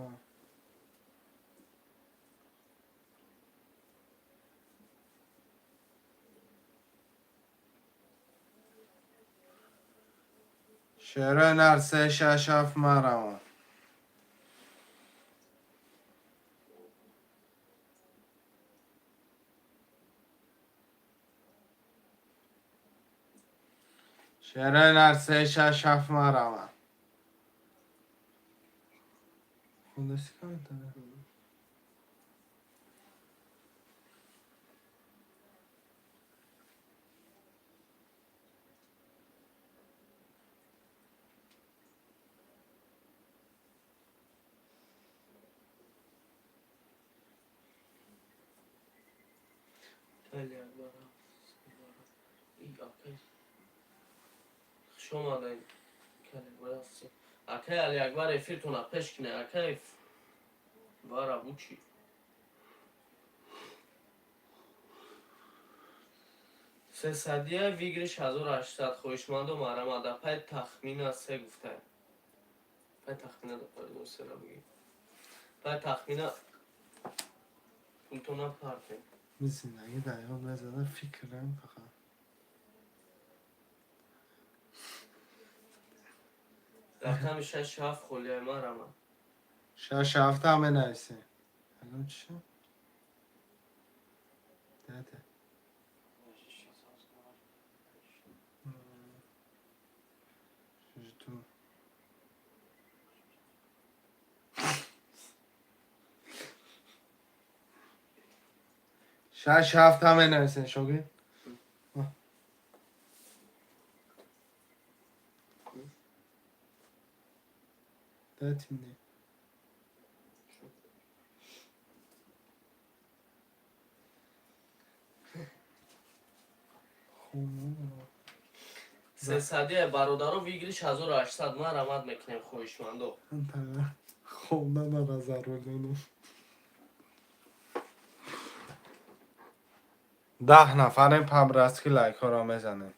Speaker 1: Шеҳрои нар, се, шаш, ҳафт, марҳамат. Шеҳрои нар, се, шаш, ҳафт, марҳамат. Хондаси комментария?
Speaker 3: Хеле акай, хуш омадед. Акай Алиакбар, эфиртона пеш кине, акай, вара бучи. Сесадия выигрыш 1800, хоҳишманду, марҳамат. Апай, тахмина се гуфтаем. Пай, тахмина да паридон сера бигӣ. Пай, тахмина пултона партем.
Speaker 1: Зиндагӣ дар ёд мезада, фикрам фақат.
Speaker 3: Рақами шаш, ҳафт холияи, марҳамат.
Speaker 1: Шаш, ҳафта менависем. Алло, чӣ шуд? Дада. Жду. Шаш, ҳафта менависем, шогирд. Дайте мне.
Speaker 3: Сесадия, бародаро, выигрыш 1800, марҳамат мекунем, хоҳишмандо.
Speaker 1: Хонда нара зарур. 10 нафарем, по-братски лайкҳоро мезанем.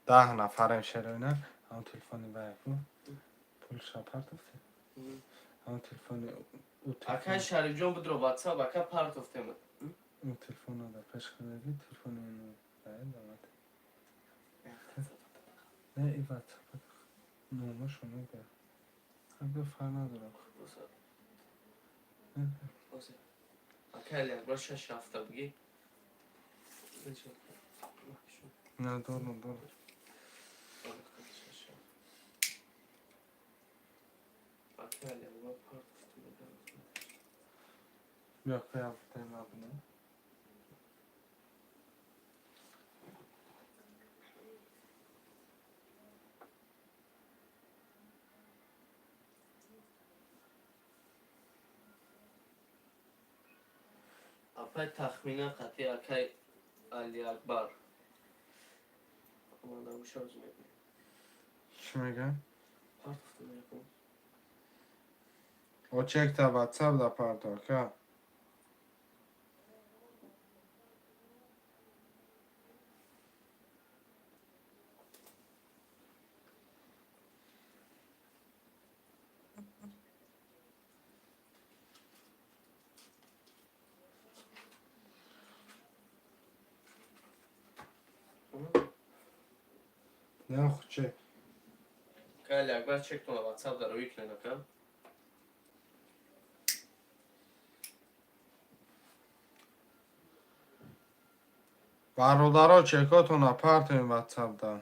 Speaker 1: 10 нафарем, шероина. Ҳамон телефони ваяку. Пул шапартофте. Ҳамон телефони
Speaker 3: Акай Шарифҷон, бидро Ватсап, ака, партофтем.
Speaker 1: Ӯ телефонро дар пеш хадаги, телефони уну вая дават. Не, и Ватсап номашо мегӯяд. Ага, фарқ надорад.
Speaker 3: Акай Алиакбар, шаш ҳафта буги.
Speaker 1: Не, дорам, дорам.
Speaker 3: Акай Алиакбар партофту мегам.
Speaker 1: Биё, кая набинем.
Speaker 3: Апай Тахмина қатъи акай Алиакбар омада боша, оз мебинем.
Speaker 1: Чӣ мегӯям?
Speaker 3: Партофту мегам.
Speaker 1: О, чекта ватсап да парто, ака. Не, ху чек.
Speaker 3: Акай Алиакбар, чектона ватсап да рӯй кунед, ака.
Speaker 1: Бародаро, чекотона партоем ватсап да.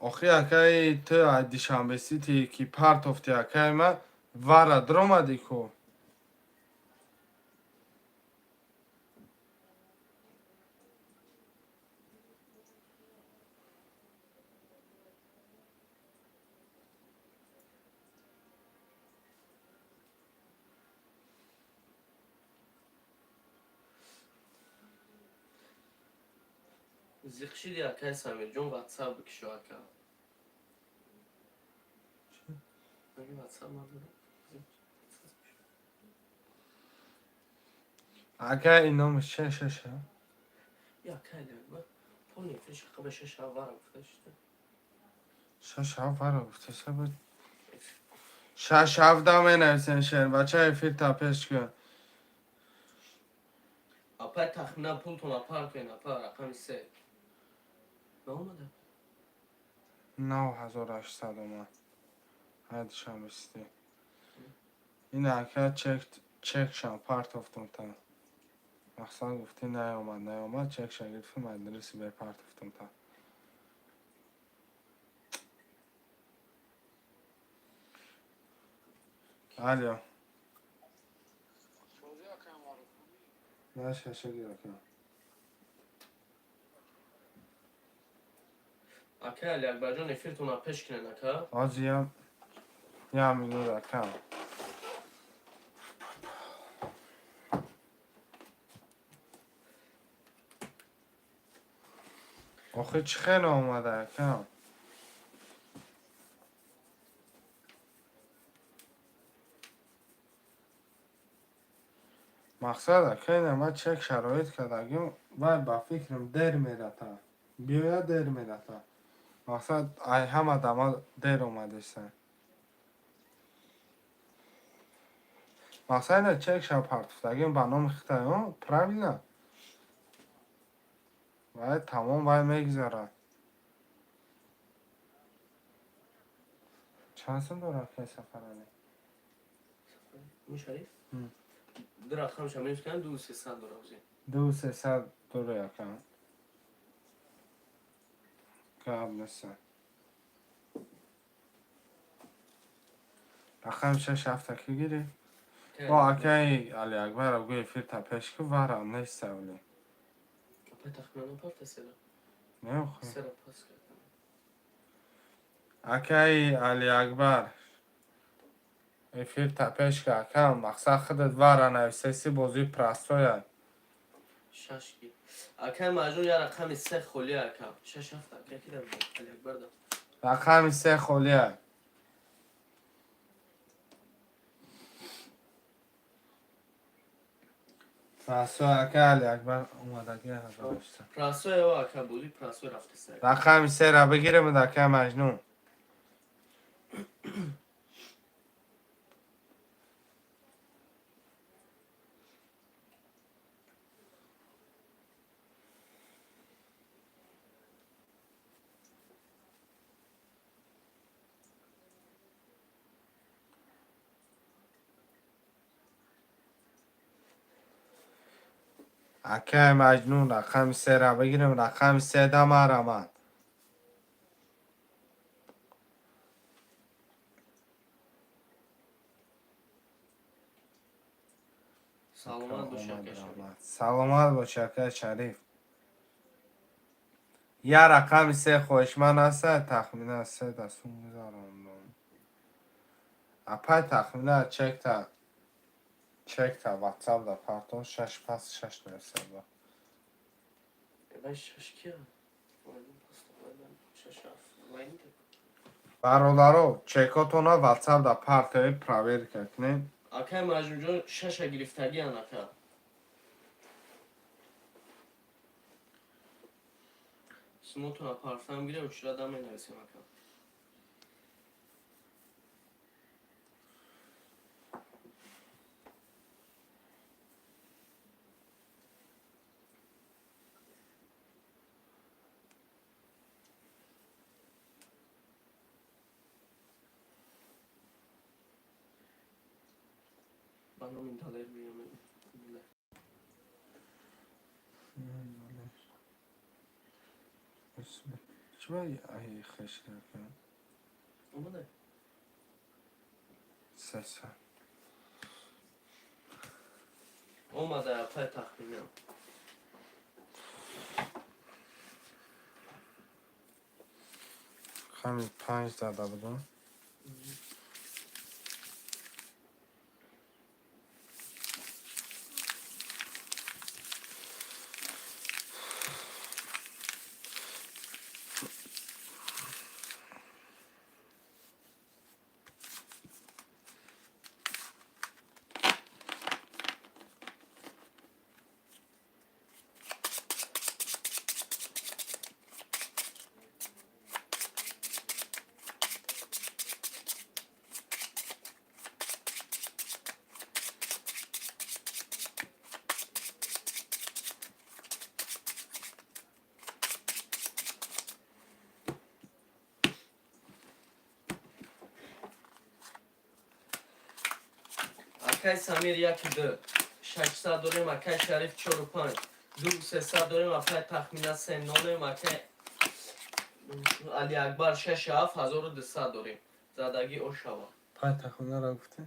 Speaker 1: Охи, акаи, ту ай Дишанбе Сити ки партофти, акаи ма, вара дромадӣ ку.
Speaker 3: Зиқ шиди, акай Самирҷон, ватсап бикишо, ака. Маги ватсап надорам?
Speaker 1: Акаи, номи ше шеша.
Speaker 3: Я, акай Алиакбар полный фиш қаба шаш вара гуфта шуда.
Speaker 1: Шаш ҳафт вара гуфташа буд. Шаш ҳафта менависен, шербача, эфир та пеш кун.
Speaker 3: Апай Тахмина, пултона партоен, апа, рақами се наомада.
Speaker 1: 9800 омад. Ҳай Душанбе Сити. Ин ака чек чекшам партофтум та. Мақсад гуфтӣ наёмад, наёмад, чекша гирифтум, адреси бепартофтум та. Алё. На шашаги, ака.
Speaker 3: Акай Алиакбарҷон, эфиртона пеш кунед, ака.
Speaker 1: Ҳозир я минут, ака. Охи, чӣ хеле омада, ака? Мақсад, ака, ина ма чек шароит кардагим, вай ба фикрам дер мерата. Биёяд, дер мерата. Мақсад, ай ҳама дама дер омадеса. Мақсад, ина чек ша партофтагим ба номи хитай, правильно? Вай тамом, вай мегузарад. Чанд сум дорад, акай Сафаралӣ?
Speaker 3: Шариф ду рақамша минус кунам, ду сесад дора ози.
Speaker 1: Ду сесад дора, ака. Гап неста. Рақами шаш ҳафта ки гирифт? Бо акаи Алиакбаров гӯ эфир та пеш ку, вара неста оли.
Speaker 3: Апай Тахмина напарта сера.
Speaker 1: Не, охи.
Speaker 3: Сера пас кардам.
Speaker 1: Акаи Алиакбар, эфир та пеш ка, ака, мақсад худат вара нависеси, бозии простой я.
Speaker 3: Шаш ки. Акай Маҷнун, я рақами се холия, ака. Шаш ҳафт, ака, ки дар Алиакбар да.
Speaker 1: Рақами се холия. Прасо, ака Алиакбар омадаги 1800.
Speaker 3: Прасо ево, ака, буди прасо рафтеса.
Speaker 1: Рақами сера бигирем, ака Маҷнун. Акай Маҷнун, рақами сера бигирем, рақами се дамарамад.
Speaker 3: Саломат бош, ака Шариф.
Speaker 1: Саломат бош, акай Шариф. Я рақами се хоҳишманд аста, тахмина се да сум гузарондум. Апай тахмина чекта ватсап да партон, шаш пас шаш нависада.
Speaker 3: Эбай, шаш кия? Шаш ҳафт. Вайни.
Speaker 1: Бародаро, чекотона ватсап да партои, проверка кунем.
Speaker 3: Акай Маҷнунҷон, шаша гирифтагиан, ака. Сумотона парфам гире, учра да менависем, ака. Ба номи Далер меёмем.
Speaker 1: Чӣ ай хешнака?
Speaker 3: Омада?
Speaker 1: Сеса.
Speaker 3: Омада, апай тахминам.
Speaker 1: Рақами панҷ зада будам.
Speaker 3: Акай Самир, яки ду 600 дорем, акай Шариф, чору панҷ, ду 300 дорем, акай тахмина се нолем, акай Алиакбар, шаши ҳафт, 1200 дорем. Задагӣ ошава.
Speaker 1: Пай тахминара гуфтӣ?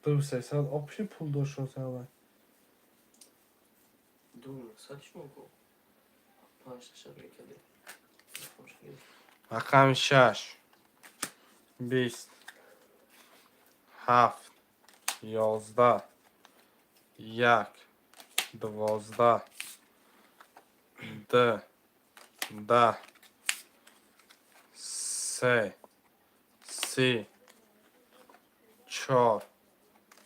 Speaker 1: Ду 300 общий пул дошт аввал.
Speaker 3: Ду 900 шумо ку панҷ ташак мекардем.
Speaker 1: Рақами шаш, 20, ҳафт, 11, як, 12, ду, 10, се, 30, чор,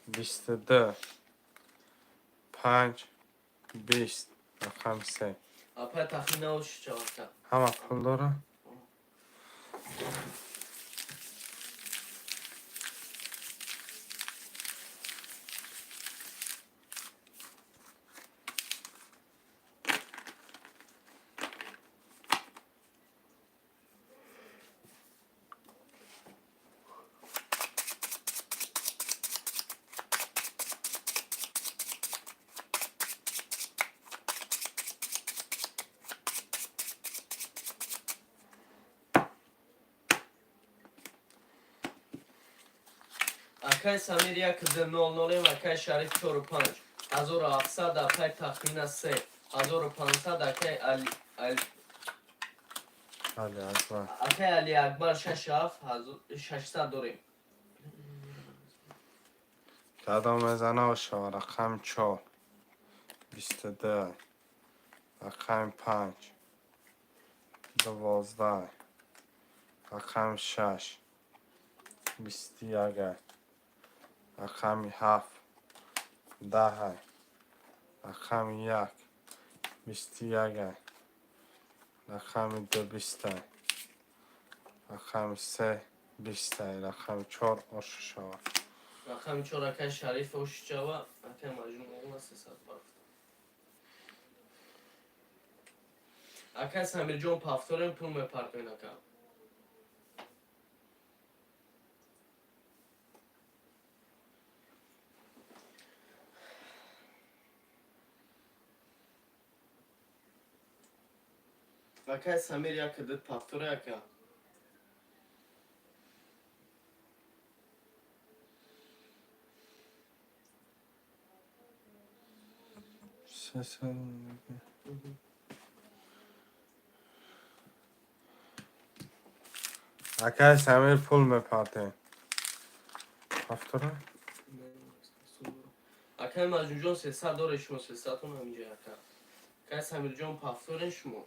Speaker 1: 22, панҷ, 20. Рақами се.
Speaker 3: Апай тахмина ош чавака.
Speaker 1: Ҳама пул дора?
Speaker 3: Акай Самир, як д нол нолем, акай Шариф, чору панҷ, 1700, апай тахмина се 1500, акай Али
Speaker 1: Али Акбар.
Speaker 3: Акай Алиакбар, шаш ҳафт, 600 дорем.
Speaker 1: Кадом мезана, ошава? Рақами чор. 22, рақами 5 12, рақами 6 21, рақами 7 10, рақами 1 21, рақами 2 20, рақами 3 20, рақами 4 ошу шавад.
Speaker 3: Рақами 4 акай Шариф оши шава, акай Маҷнун оғла 300 бафт. Акай Самирҷон, повторем, пул мепартоен, ака. Акай Самир, як дид повторе, ака.
Speaker 1: 300. Акай Самир, пул мепартем. Повторе?
Speaker 3: Акай Маҷнунҷон, 300 доре шумо, 300-тон ҳаминҷа, ака. Акай Самирҷон, повторен шумо.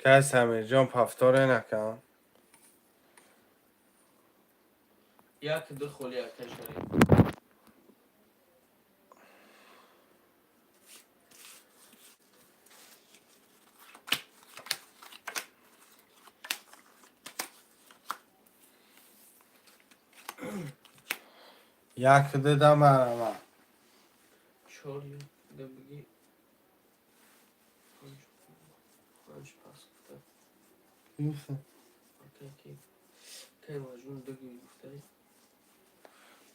Speaker 1: Акай Самирҷон, повторен, ака.
Speaker 3: Як ду холи, акай Шариф.
Speaker 1: Як дида марама.
Speaker 3: Чор як ду бигӣ. Панҷ панҷ пас гуфта. Акай ки? Акай Маҷнун дуги гуфтай.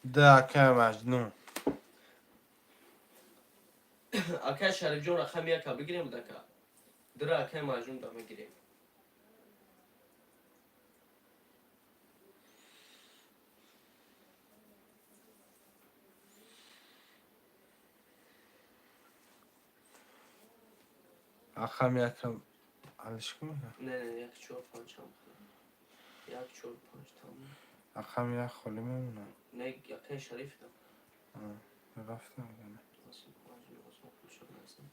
Speaker 1: Да, акай Маҷнун.
Speaker 3: Акай Шарифҷон, рақами яка бигирем, дака. Дира акай Маҷнун да мегирем.
Speaker 1: Рақами якам алиш кунем?
Speaker 3: Не, як чор панҷ ҳам. Як чор панҷ тамом.
Speaker 1: Рақами як холӣ мемонад.
Speaker 3: Не, акай Шариф да.
Speaker 1: Рафтам.
Speaker 3: Осон Маҷнун осон пул шуд насам.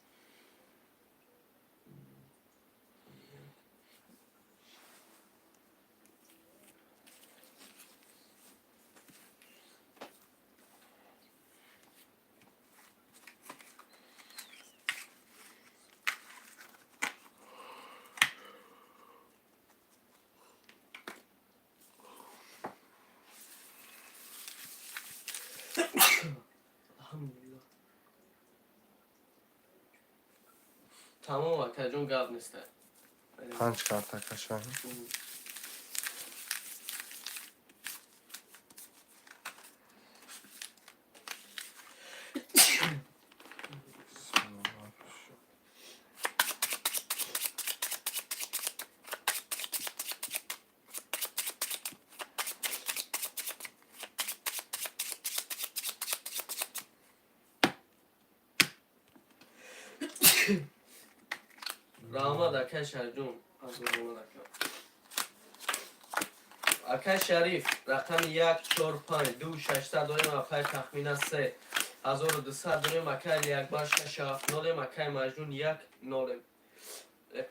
Speaker 3: Алҳамдулиллаҳ. Тамом, акаҷон, гап неста.
Speaker 1: Панҷ карта кашам.
Speaker 3: Раҳмат, акай Шарифҷон, азорона ака. Акай Шариф, рақами як чор панҷ ду 600 дорем, акай Тахмина 3200 дорем, акай Алиакбар шаш ҳафт нолем, акай Маҷнун як нолем.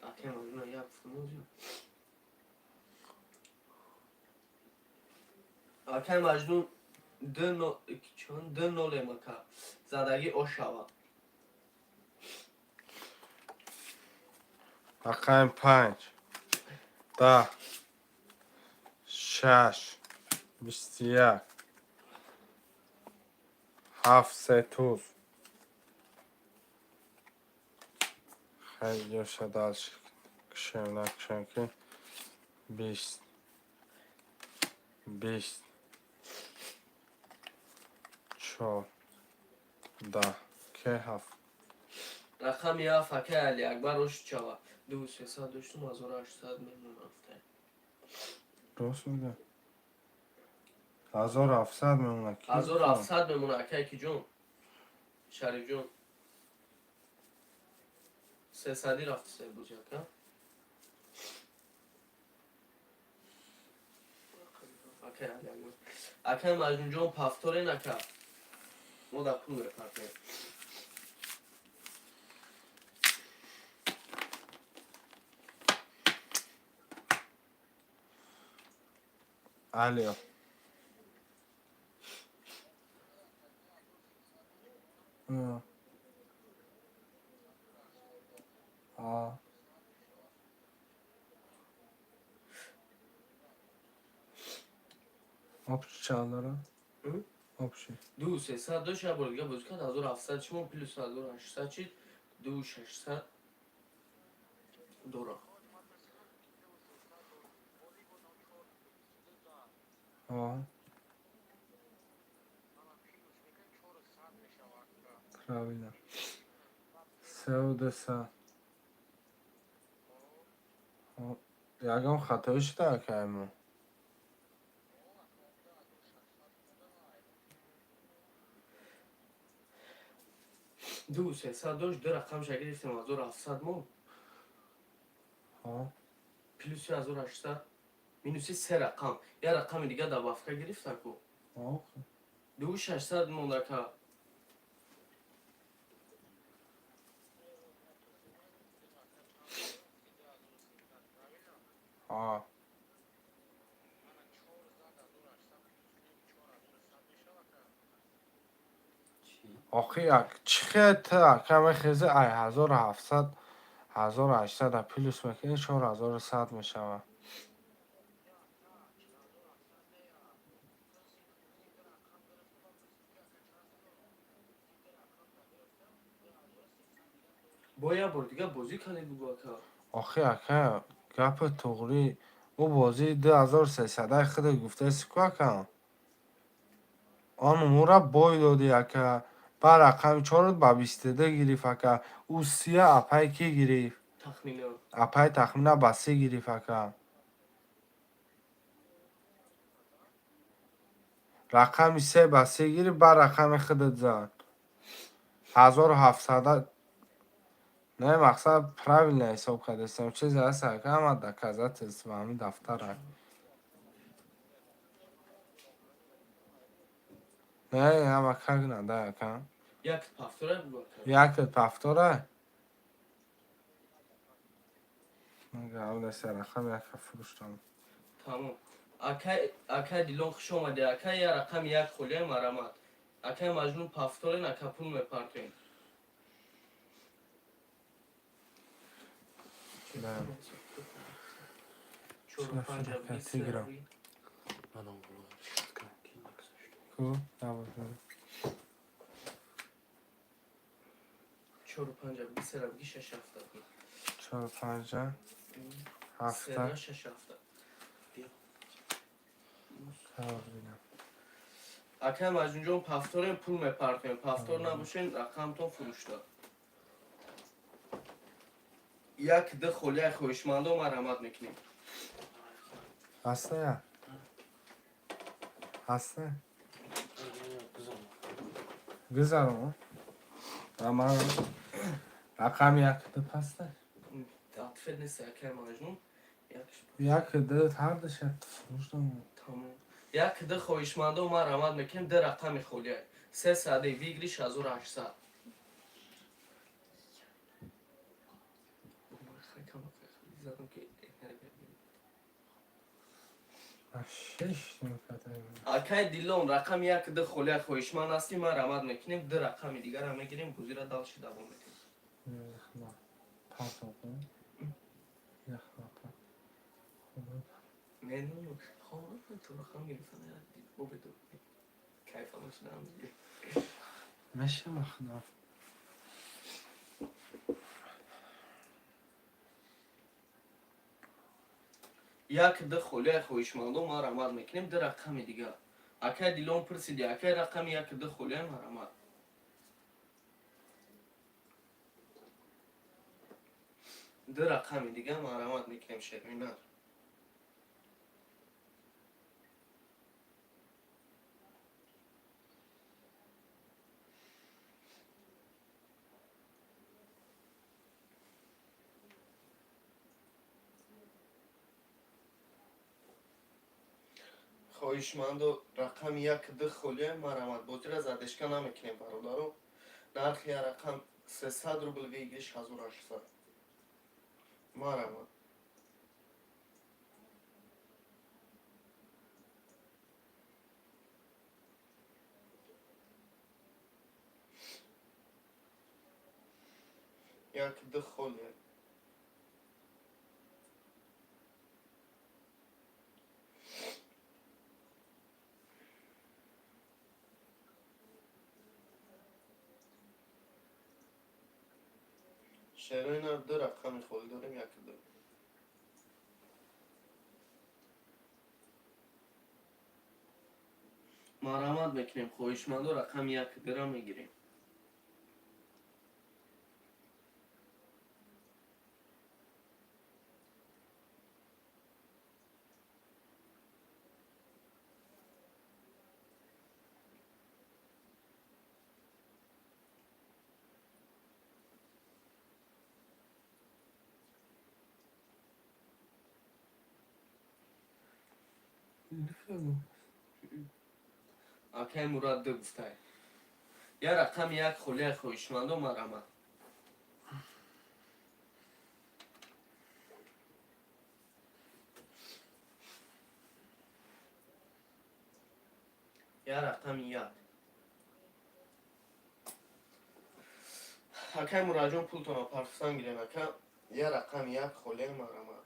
Speaker 3: Акай Маҷнун як гуфтам. Акай Маҷнун ду чанд ду нолем, ака. Задагӣ ошава.
Speaker 1: Рақами 5 10 6 21 7 се туз. Хеле ёша дальше кушем, накушем ки 20 20 чор 10 ке ҳафт.
Speaker 3: Рақами ҳафт, акай Алиакбар оши чава. Ду 300 доштум, 1800 мемон рафта.
Speaker 1: Рост мегӯям. 1700 мемонад.
Speaker 3: 1700 мемонад, акай ки ҷон, Шарифҷон. Сесадӣ рафти се бозӣ, ака. Акай Алиакбар. Акай Маҷнунҷон, повторен, ака. Мо дар пул мепартем.
Speaker 1: Алло. А. Общий чанд дорад?
Speaker 3: М?
Speaker 1: Общий.
Speaker 3: Ду сесад дошт, як бор дига бозӣ кард, 1700 чимон, плюс 1800 чид, 2600 дора.
Speaker 1: А. Правильно. Сеу дусад. Ягон хатоӣ шуда, акаймо?
Speaker 3: 2300 дошт, ду рақамша гирифтем, 1700 мо.
Speaker 1: Ҳо.
Speaker 3: Плюси 1800, минуси се рақам. Як рақами дига добавка гирифта ку.
Speaker 1: Ҳо.
Speaker 3: 2600 монда, ака.
Speaker 1: Ҳо. Охи, чӣ хел ту, ака, мехези, ай 1700 1800 плюс мекунӣ, 4100 мешавад.
Speaker 3: Бо як бор дига бозӣ кардед, бугӯ, ака.
Speaker 1: Охи, ака, гапи туғрӣ, ӯ бозии 2300-аи худат гуфтаси ку, ака. Он умура бой додӣ, ака. Баъд рақами чорат ба 22 гирифт, ака. Ӯ сия апай кӣ гирифт?
Speaker 3: Тахминан.
Speaker 1: Апай тахминан ба си гирифт, ака. Рақами се ба си гирифт, баъд рақами худат зад. 1700-а не, мақсад, правильно ҳисоб кардастам. Чизе ҳаст, ака, ҳама доказательство ҳамин дафтара. Не, ҳама как нада, ака.
Speaker 3: Як повтора, бугӯ, ака.
Speaker 1: Як повтора? Гап нест, рақами яка фурӯштам.
Speaker 3: Тамом. Акай, акай Дилон, хуш омадӣ. Акай, як рақами як холия, марамат. Акай Маҷнун, повторен, ака, пул мепартоем.
Speaker 1: Да.
Speaker 3: Чору панҷа бист.
Speaker 1: Тигра.
Speaker 4: Манам
Speaker 1: Ку? Давай.
Speaker 3: Чору панҷа бист сера биги, шаш ҳафта.
Speaker 1: Чору панҷа ҳафта.
Speaker 3: Сера шаш ҳафта.
Speaker 1: Правильно.
Speaker 3: Акай Маҷнунҷон, повторем, пул мепартоем. Повтор набошен, рақамтон фурӯшта. Як ду холияи хоҳишмандо марамат мекунем.
Speaker 1: Ҳаста я? Ҳаста? Гузаром. Ама рақами як ду паста?
Speaker 3: Ответ нест, акай Маҷнун. Як
Speaker 1: Як ду ҳардуша фурӯштам.
Speaker 3: Тамом. Як ду хоҳишмандо марамат мекунем, ду рақами холия. Се сади выигрыш 1800. Задам ки энергия.
Speaker 1: Шеш мекардам.
Speaker 3: Акай Дилон, рақами як ду холия хоҳишманд ҳастӣ, марамат мекунем, ду рақами дигара мегирем, бозиро дальше давом медиҳем.
Speaker 1: Яхма. Партоқу. Яхма.
Speaker 3: Не, ну, хоб, ту рақам гирифтан, бобеду. Кайфам шудам.
Speaker 1: Мешава, худо.
Speaker 3: Як ду холияи хоҳишмандо марамат мекунем, ду рақами дигар. Акай Дилон, пурсиди, акай, рақами як ду холияи марамат. Ду рақами дигар марамат мекунем, шерминар. Хоҳишмандо, рақами як ду холия, марҳамат. Бозира задержка намекунем, бародаро. Нархи я рақам 300 рубл, выигрыш 1800. Марҳамат. Як ду холия. Шерои нар, ду рақами холӣ дорем, як ду. Марҳамат мекунем, хоҳишмандо, рақами як дура мегирем. Акай Мурад ду гуфтай. Я рақами як холия, хоҳишмандо, марҳамат. Я рақами як. Акай Мурадҷон, пултонро партофтан гирем, ака. Я рақами як холия, марҳамат.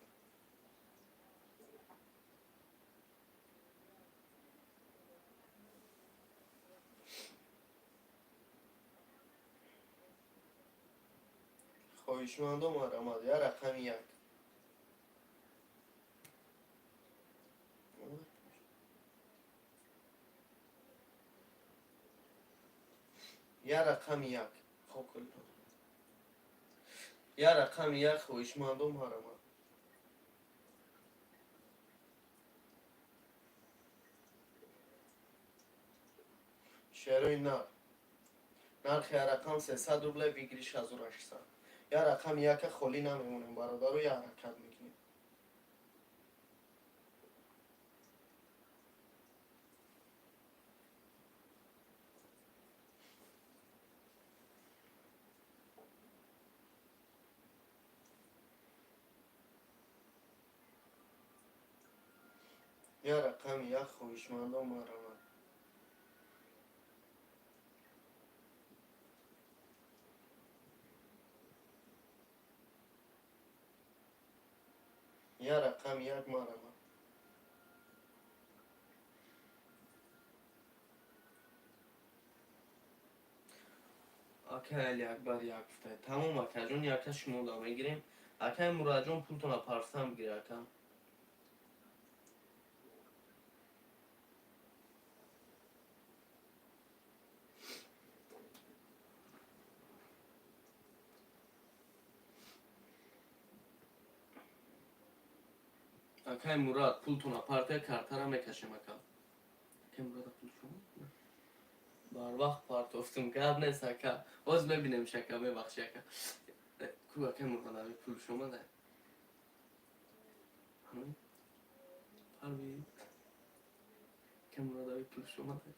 Speaker 3: Хоҳишмандо, марҳамат, я рақами як. Я рақами як. Я рақами як, хоҳишмандо, марҳамат. Шерои нар. Нархи я рақам 300 рубле, выигрыш 1800. Я рақами яка холӣ намемонем, бародаро, я ҳаракат мекунем. Я рақами як, хоҳишмандо, марҳамат. Я рақами як, марҳамат. Акай Алиакбар як гуфтай. Тамом, акаҷон, яка шумо да мегирем. Акай Мурадҷон, пултона партофтан бигир, ака. Акай Мурад, пултона партоя, картара мекашем, ака. Акай Мурада пул шумо? Барвақт партофтум, гап нест, ака. Боз мебинем ака, мебахши, ака. Ку, акай Мурад, пул шумо да? Парвиз. Акай Мурад, пул шумо да?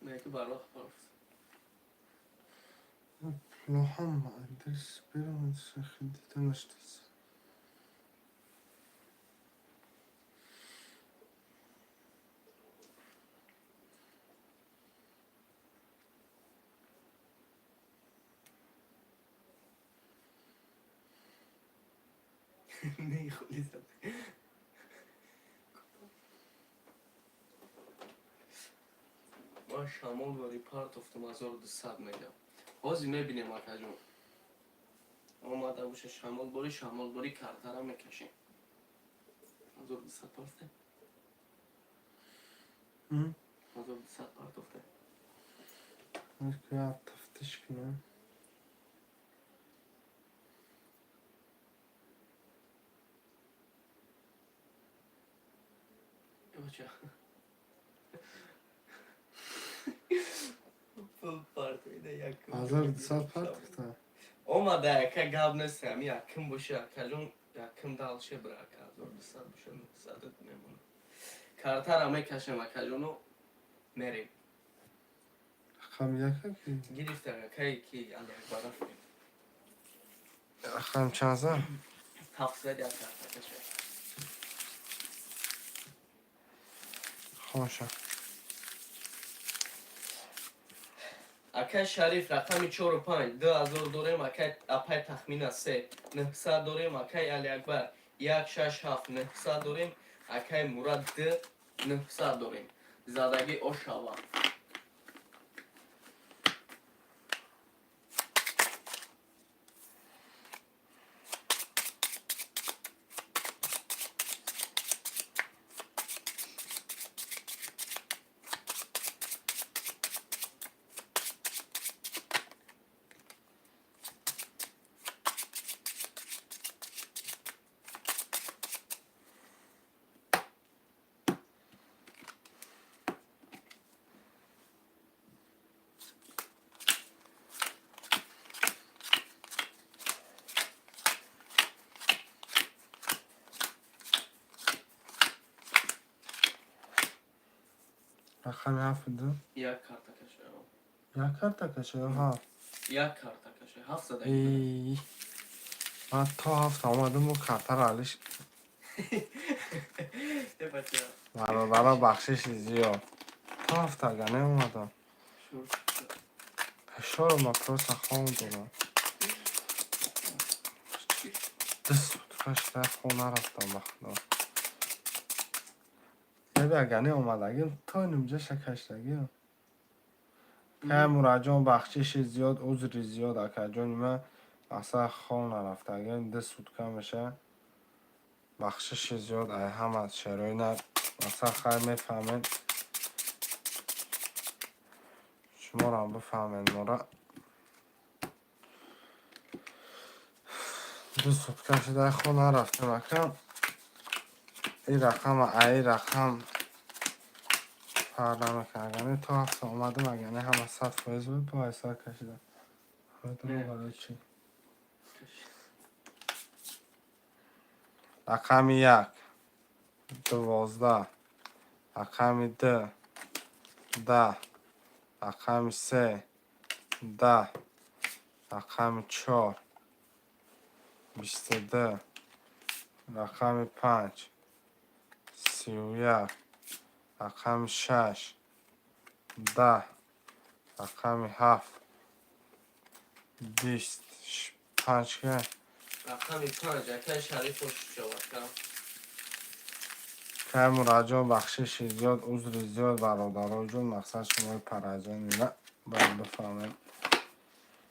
Speaker 3: Не, ки барвақт партофтум.
Speaker 1: Плохом адрес берам, хидитанаш.
Speaker 3: Не холи зад. Ман шамол вари партофтум, 1200 мегам. Ҳозир мебинем, акаҷон. Омада боша шамол бори, шамол бори картара мекашем. 1200 партофте? 1200 партофте.
Speaker 1: Я тафтиш кунам.
Speaker 3: Бача. Пул партоида як.
Speaker 1: 1200 партофта.
Speaker 3: Омада, ака, гап нест, ами якм боша, акаҷон, якм дальше бира, ака, 1200 боша, 900 мемонад. Картара мекашем, акаҷону, мерем.
Speaker 1: Рақам яка ки?
Speaker 3: Гирифтам, акаи ки Алиакбар рафтем.
Speaker 1: Рақам чанд зад?
Speaker 3: 700, як карта кашем.
Speaker 1: Хоша.
Speaker 3: Акай Шариф, рақами чору панҷ, 2000 дорем, акай апай Тахмина, се, 900 дорем, акай Алиакбар, як, шаш, ҳафт, 900 дорем, акай Мурад, д, 900 дорем. Задагӣ ошава.
Speaker 1: Рақами ҳафт ду.
Speaker 3: Як карта кашем.
Speaker 1: Як карта каша ё ҳафт?
Speaker 3: Як карта кашем, ҳафт задагӣ дорем.
Speaker 1: Эй. Ман то ҳафт омадам, бо картаро алиш.
Speaker 3: Э, бача.
Speaker 1: Бародаро, бахшиши зиёд. То ҳафт ага неомадам.
Speaker 3: Шур.
Speaker 1: Пешоро ма просто хом додам. 2 сутка шуда хоб нарафтам, ба худо. Еби ага неомадагим, то нимҷаша каштагим. Кай Мураҷон, бахшиши зиёд, узри зиёд, акаҷони ман, мақсад хоб нарафтагим, 2 сутка меша. Бахшиши зиёд ай ҳама шерои на, мақсад хайр мефаҳмед. Шуморо бифаҳмед мора. 2 сутка шуда хоб нарафтем, ака. Ин рақама ай рақам фарқ намекунад. Агар не то ҳафта омадам, агар не ҳама 100% буд, бо айсар кашида. Намедонам барои чӣ. Рақами як, 12, рақами ду, 10, рақами се, 10, рақами чор, 22, рақами панҷ, 31, рақами шаш, 10, рақами ҳафт, 20, панҷ ка?
Speaker 3: Рақами панҷ, акай Шариф, ошучава.
Speaker 1: Кай Мураҷон, бахшиши зиёд, узри зиёд, бародароҷон, мақсад шумои параҷони на бояд бифаҳмед.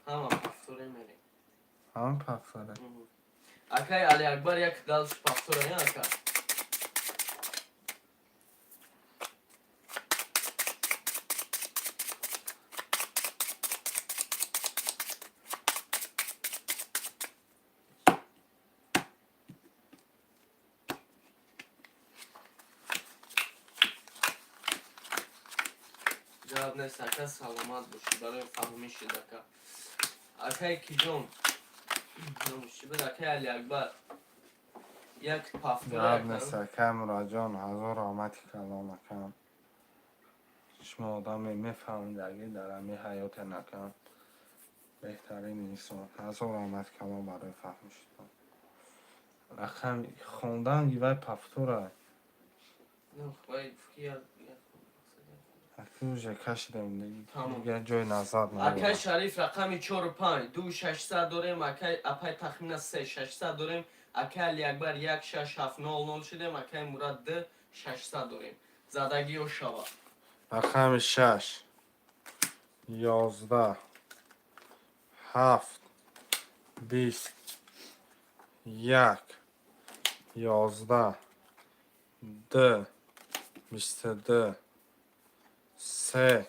Speaker 3: Ҳама пафторе мерем.
Speaker 1: Ҳама пафторе.
Speaker 3: Акай Алиакбар, як далш пафтора, я ака. Ҷавоб нест, ака, саломат бошӣ, барои фаҳмӣ шид, ака. Акай киҷон, номаш чӣ буд, акай Алиакбар, як пафтора.
Speaker 1: Гап нест, акай Мураҷон, ҳазор раҳмати калон, акам. Шумо одаме мефаҳмидаги дар ҳамин ҳаёте накам. Беҳтарин инсон. Ҳазор раҳмати калон барои фаҳмишатон. Рақами хондан гивай пафтора.
Speaker 3: Вай ки як
Speaker 1: Аки уже кашидем,
Speaker 3: Тамом.
Speaker 1: дигар ҷои назар
Speaker 3: Акай
Speaker 1: надорам.
Speaker 3: Шариф, рақами чору панҷ, ду шашсад дорем, акай апай Тахмина, се шашсад дорем, акай Алиакбар, як, шаш, ҳафт, нол нол шудем, акай Мурад, д, 600 дорем. Задагиё шава.
Speaker 1: Рақами шаш, 11, ҳафт, 20, як, 11, ду, 22, се,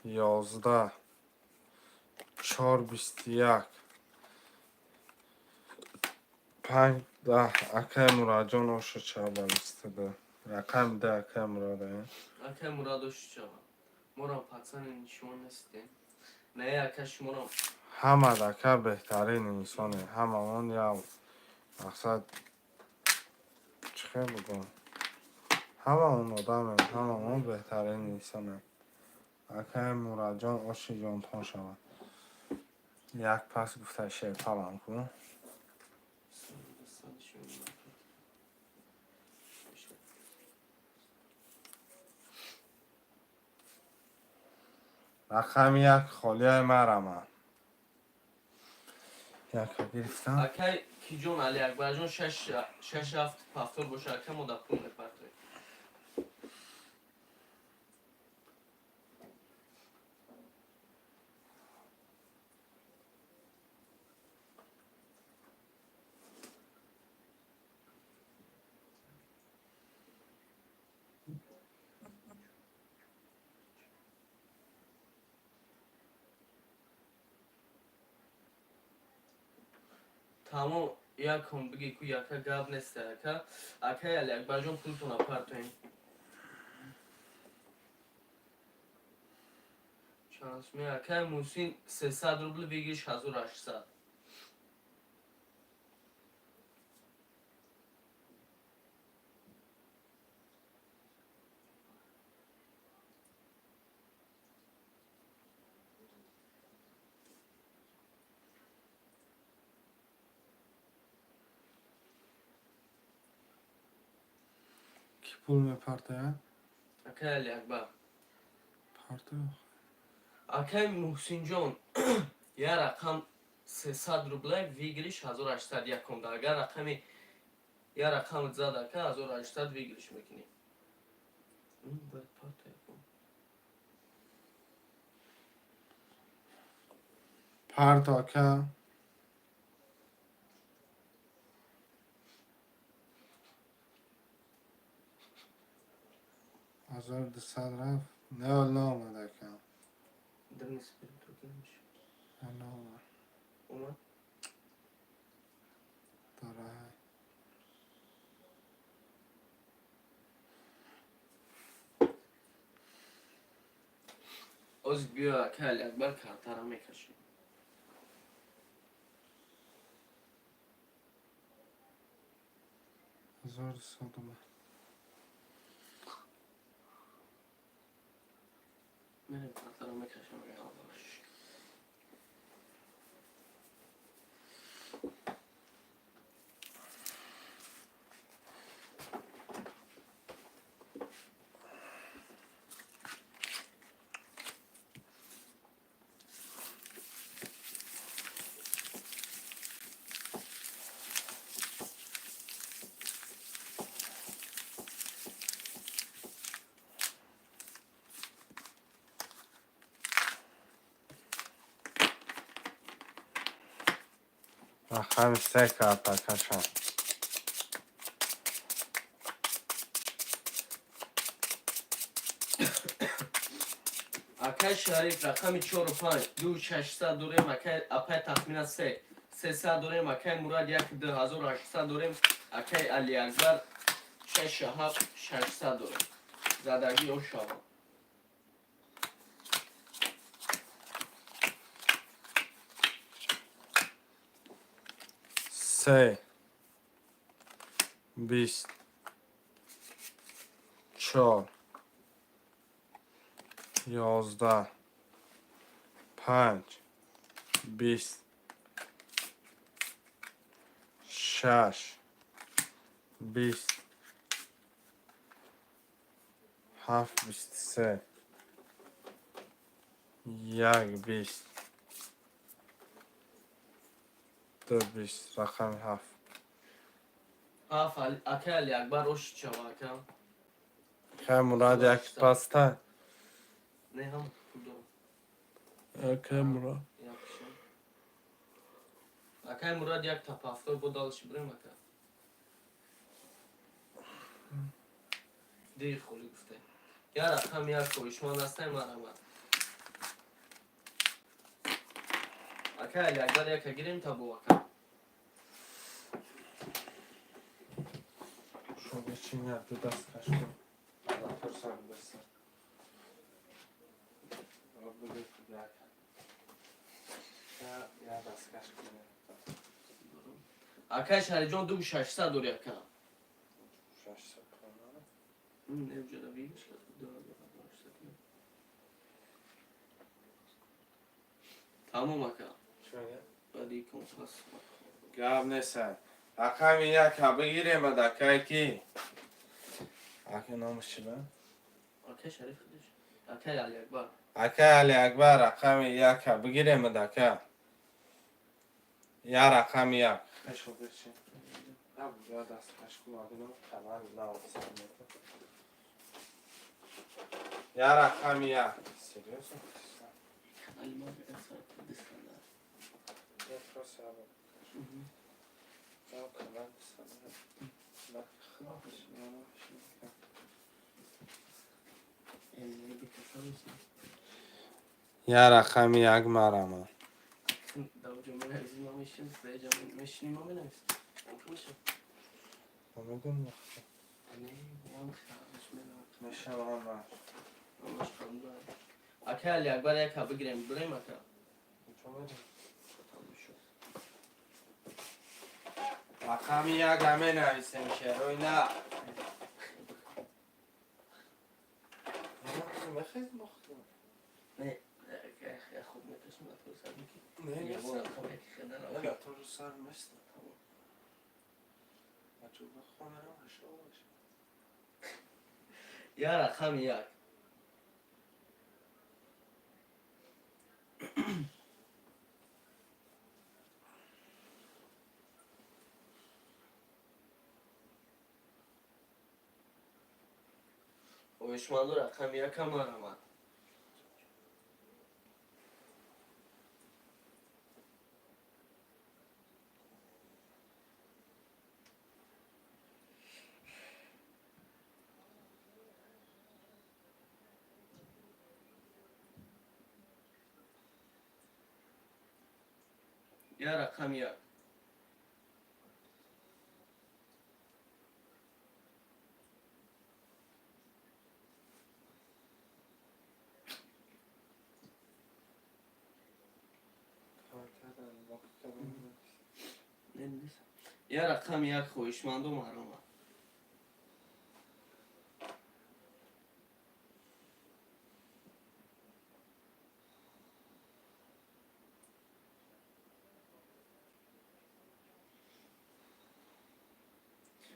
Speaker 1: 11, чор, 21, панҷ, 10. Акай Мураҷон, ошу чаба 22. Рақами ду, акай Мурод.
Speaker 3: Акай Мурад, ошучава. Морам пацани нишон нестем. Не, ака, шуморам.
Speaker 1: Ҳамад ака беҳтарин инсоне. Ҳамаон як мақсад чӣ хел бигӯм. Ҳамаон одамем, ҳамаон беҳтарин инсонем. Акай Мурадҷон, оши ҷонтон шавад. Як пас гуфта шерпалам ку. Рақами як холияи марама. Яка гирифтам.
Speaker 3: Акай Киҷон, Алиакбарҷон, шаш ҳафт повтор боша, ака, мо да пул мепартоем. Тамом, якум биги ку, яка гап нест, ака. Акай Алиакбарҷон, пултона партоем. Чанд акай Муҳсин? 300 рубл, выигрыш 1800.
Speaker 1: Ки пул мепартояд?
Speaker 3: Акай Алиакбар.
Speaker 1: Партоё.
Speaker 3: Акай Муҳсинҷон, я рақам 300 рублай, выигрыш 1800 якумда. Агар рақами я рақам зад, ака, 1800 выигрыш мекунӣ. Бояд партоя кун.
Speaker 1: Парто, ака. 1200 рафт. Не, наомад, ака.
Speaker 3: Дрнис то намеши.
Speaker 1: Наомад.
Speaker 3: Омад?
Speaker 1: Дорай.
Speaker 3: Оз биё, акай Алиакбар, картара мекашем.
Speaker 1: 1200 омад.
Speaker 3: Мерем, картара мекашем, агар Аллоҳ.
Speaker 1: Рақами се карта кашам.
Speaker 3: Акай Шариф, рақами чору панҷ, ду шашсад дорем, акай апай Тахмина, се сесад дорем, акай Мурад, як 2800 дорем, акай Алиакбар, шашу ҳафт, 600 дорем. Задагӣ ё шава.
Speaker 1: Се, 20, чор, 11, панҷ, 20, шаш, 20, ҳафт, 23, як, 20, ду, 20, рақами ҳафт.
Speaker 3: Ҳафт, акай Алиакбар, ош чава, ака.
Speaker 1: Хай, Мурад, як паста.
Speaker 3: Не, ҳам пул дорам.
Speaker 1: Акай Мурад.
Speaker 3: Якша. Акай Мурад, як та повтор бо дальше бурем, ака. Дии холи гуфте. Я рақам як хоҳишманд ҳастем, марҳамат. Акай Алиакбар, яка гирем та бо, ака.
Speaker 1: Шоби чи не, ду даст каш кун. Аллатор баса. Бугир яка. Я даст каш кун.
Speaker 3: Акай Шариҷон, ду 600 дори, ака.
Speaker 1: 600 томан.
Speaker 3: Невҷода видишь, 2800. Тамом, ака.
Speaker 1: Чӣ мегӯяд?
Speaker 3: Баъди компас.
Speaker 1: Гап нест. Рақами яка бигирем, адакае ки ака номаш чӣ ба?
Speaker 3: Ака Шариф худаш. Акай Алиакбар.
Speaker 1: Акай Алиакбар, рақами яка бигирем, адака. Я рақами як. Я рақами як. Серьёзно?
Speaker 3: Канали ма дистанда.
Speaker 1: Я просто я канал дистанда. Я рақами як марама.
Speaker 3: Давҷо менависӣ, ма мешинем, сеҷа мешинем, ма менависем. Мумкин мешавад?
Speaker 1: Намедонам.
Speaker 3: Не, ям хелаш менависем.
Speaker 1: Мешавам.
Speaker 3: Амаш қабул. Акай Алиакбар, яка бигирем, дорем, ака. Тамом шуд.
Speaker 1: Рақами як менависем, шерои на. Мехез бохтам.
Speaker 3: Не, хуб меташм, то сар меки.
Speaker 1: Не,
Speaker 3: Я бора рақам яки хедан.
Speaker 1: Не, тоже сар места. Бачо, бихонам.
Speaker 3: Я рақами як. Хоҳишманду рақами якам марамад. Я рақами як. Я рақами як, хоҳишманду марамад.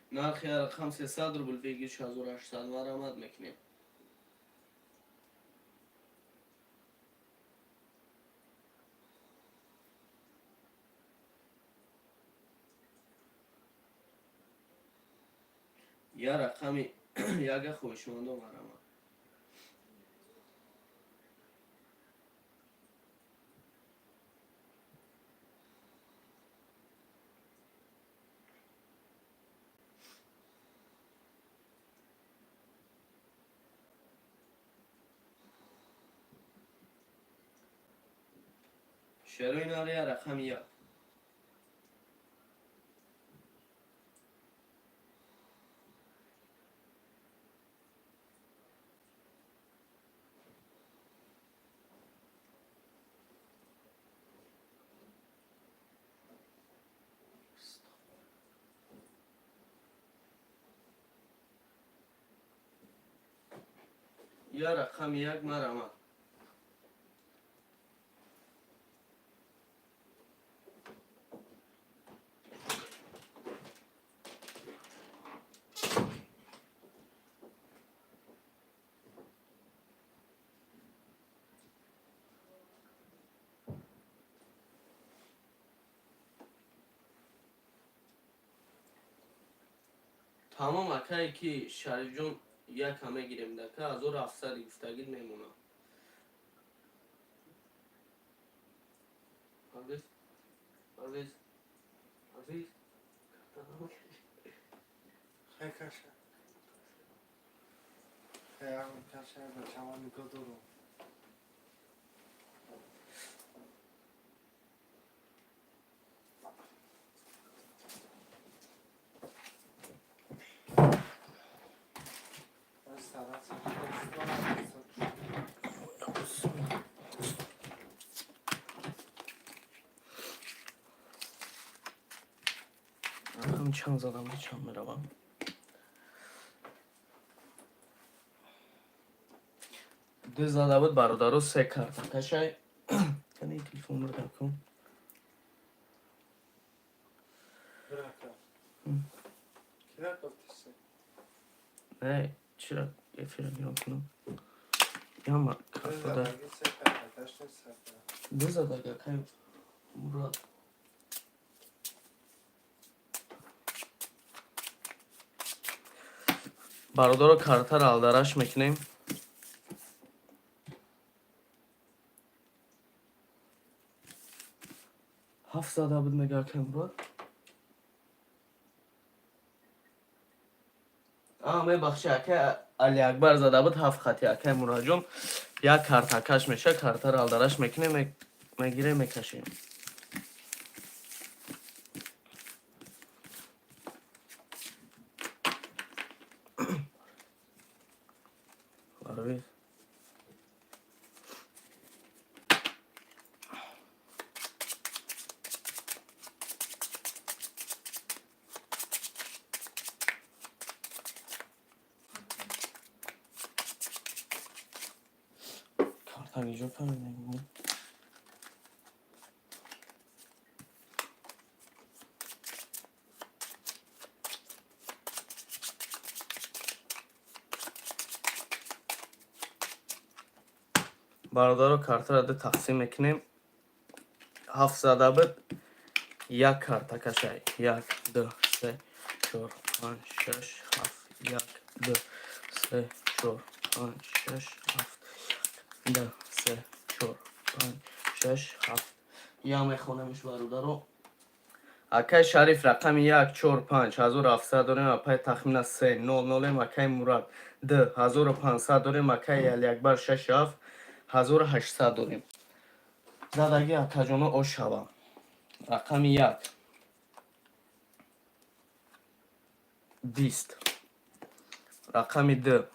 Speaker 3: Нархи рақам 300 рубл, бегир 6800, марамад мекунем. Я рақами яга, хоҳишмандо марамад. Шерои нар, я рақами як. Я рақами як марамад. Тамом, акае ки Шарифҷон, яка мегирем, дака 1700 гуфтагид мемонам. Парвиз, Парвиз, Парвиз.
Speaker 1: Хай каша. Хай каша, бачама нигоҳ дорум.
Speaker 3: Чанд задам, чанд меравам. Ду зада буд, бародаро, се карта кашай. Кани, телефонро кун. Не, чира эфира гиром кунам? Яма картада ду задага, кай Мурод. Бародаро, картаро алдараш мекунем. Ҳафт зада буд, мега, акай Мурод. А, мебахши, акай Алиакбар зада буд ҳафт хати. Акай Муроҷон, як картакаш меша. Картаро алдараш мекунем, мегирем, мекашем. Парвиз. Карта гиҷо паридем? Бародаро, картаро ду тақсим мекунем. Ҳафт зада буд, як карта кашай. Як, ду, се, чор, панҷ, шаш, ҳафт. Як, ду, се, чор, панҷ, шаш, ҳафт. Як, ду, се, чор, панҷ, шаш, ҳафт. Я мехонемш, бародаро. Акай Шариф, рақами як, чор, панҷ, 1700 дорем. Апай Тахмина, се, нол, нолем. Акай Мурад, д, 1500 дорем. Акай Алиакбар, шаш, ҳафт, 1800 дорем. Задаги, акаҷоно, ошава. Рақами як, 20, рақами д,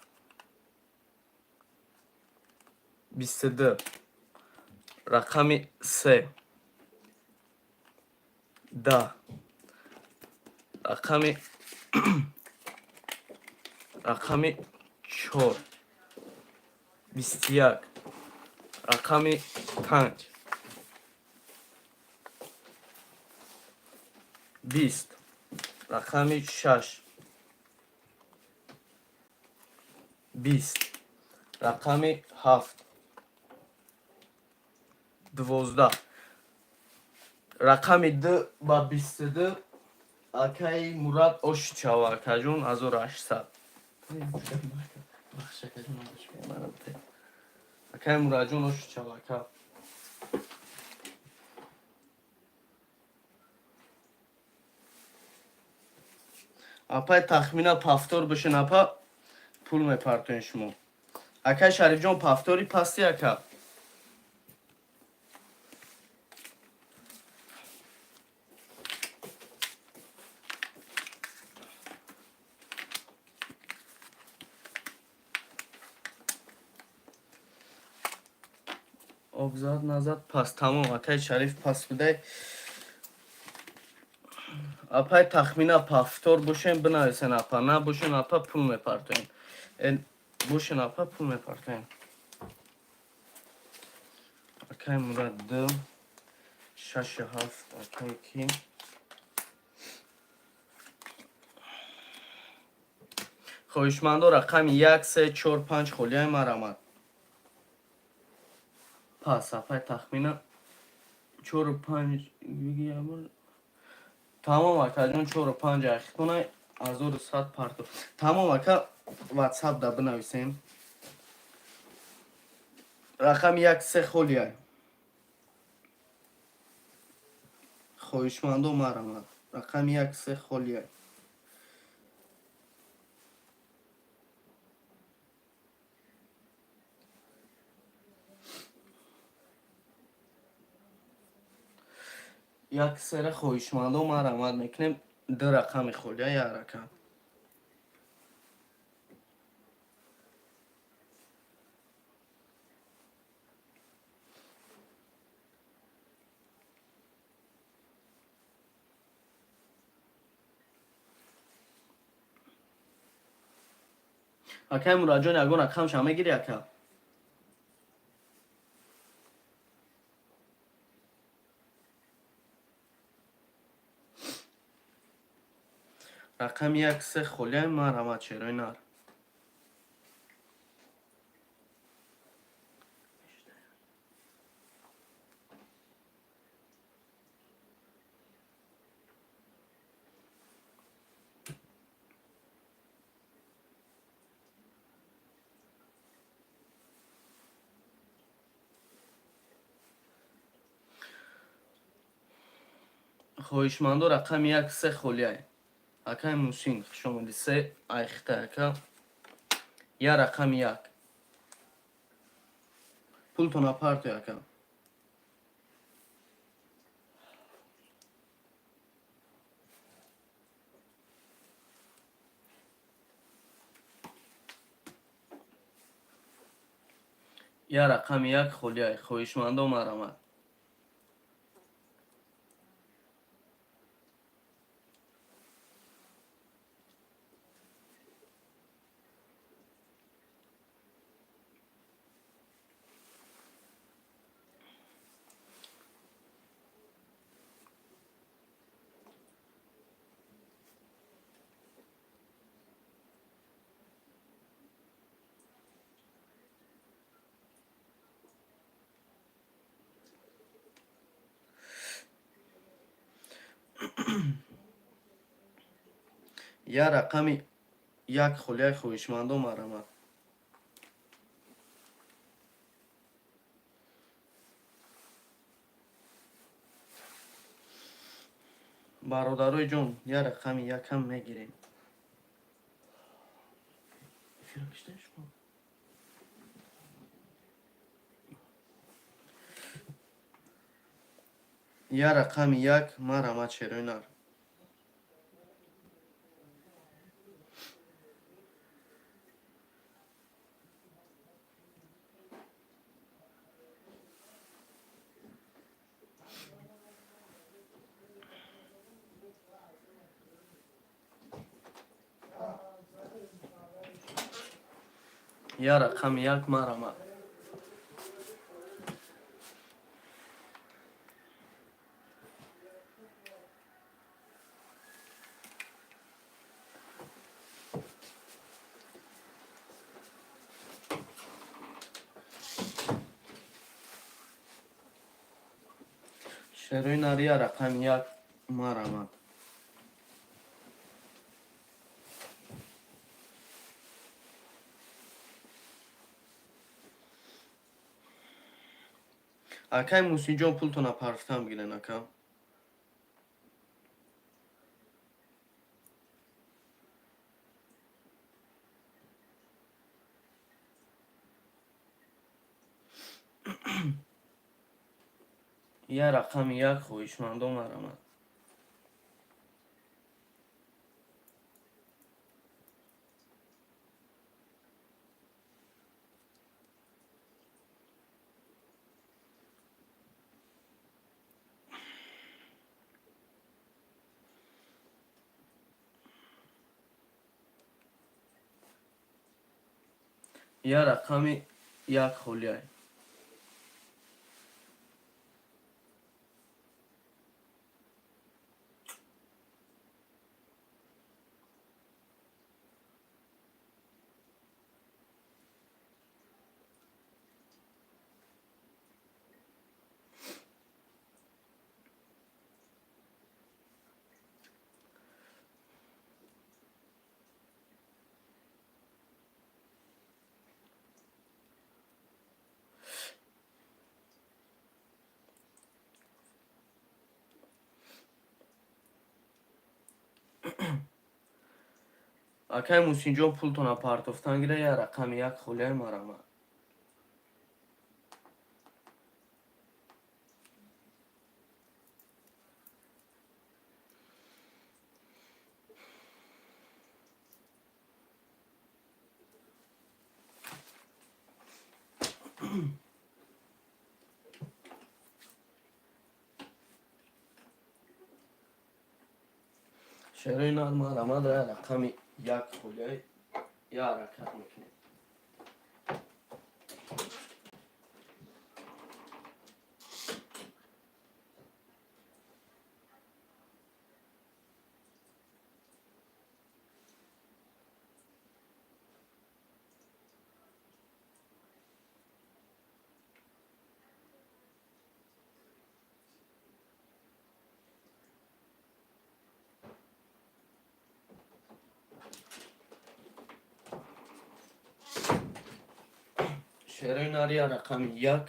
Speaker 3: 22, рақами се, 10, рақами чор, 21, рақами панҷ, 20, рақами шаш, 20, рақами ҳафт, 12, рақами д ба 22. Акаи Мурад, ошчава, акаҷон, 1800. Акаи Мурадҷон, ошчава, ака. Апай Тахмина, повтор бишин, апа, пул мепартоен шумо. Акай Шарифҷон, повтори пасти, ака. Обзад назад пас, тамом. Акай Шариф пас будай. Апай Тахмина, повтор бошем, бинависен, апа. Набошен, апа, пул мепартоем. Бошен, апа, пул мепартоем. Акай Мурад, д, шашу ҳафт. Акай ки? Хоҳишмандо, рақами як, се, чор, панҷ холияи марамад. Пас, апай Тахмина, чору панҷ. Тамом, акаҷон, чору панҷ ахитона, 1100 парту. Тамом, ака, ватсап да бинависем. Рақами як, се холияй. Хоҳишмандо, марамад. Рақами як, се холияй. Як сера хоҳишмандо марамад мекунем. Ду рақами холия, як рақам. Акай Мураҷон, ягон рақамша мегири, ака? Рақами як се холиай, марҳамат, шерои нар. Хоҳишмандо, рақами як се холиай. Акай Мусин, хушомадӣ. Се айхта, ака. Я рақами як, пултона партои, ака. Я рақами як холиай, хоҳишмандо, марҳамат. Я рақами як холиай, хоҳишмандо, марҳамат. Бародарои ҷон, я рақами якам мегирем. Эфира киштем шумо. Я рақами як, марҳамат, шерои нар. Я рақами як, марҳамат. Шерои нар, я рақами як, марҳамат. Акай Мусинҷон, пултона парфтан бигирен, ака. Я рақами як, хоҳишмандо, марҳамат. Я рақами як холиай. Акай Мусинҷон, пултона партофтан гира. Я рақами як холиай, марҳамат. Шерои нар, марҳамат. Я рақами як холиай, я ҳаракат мекунем. Шерои нария рақами як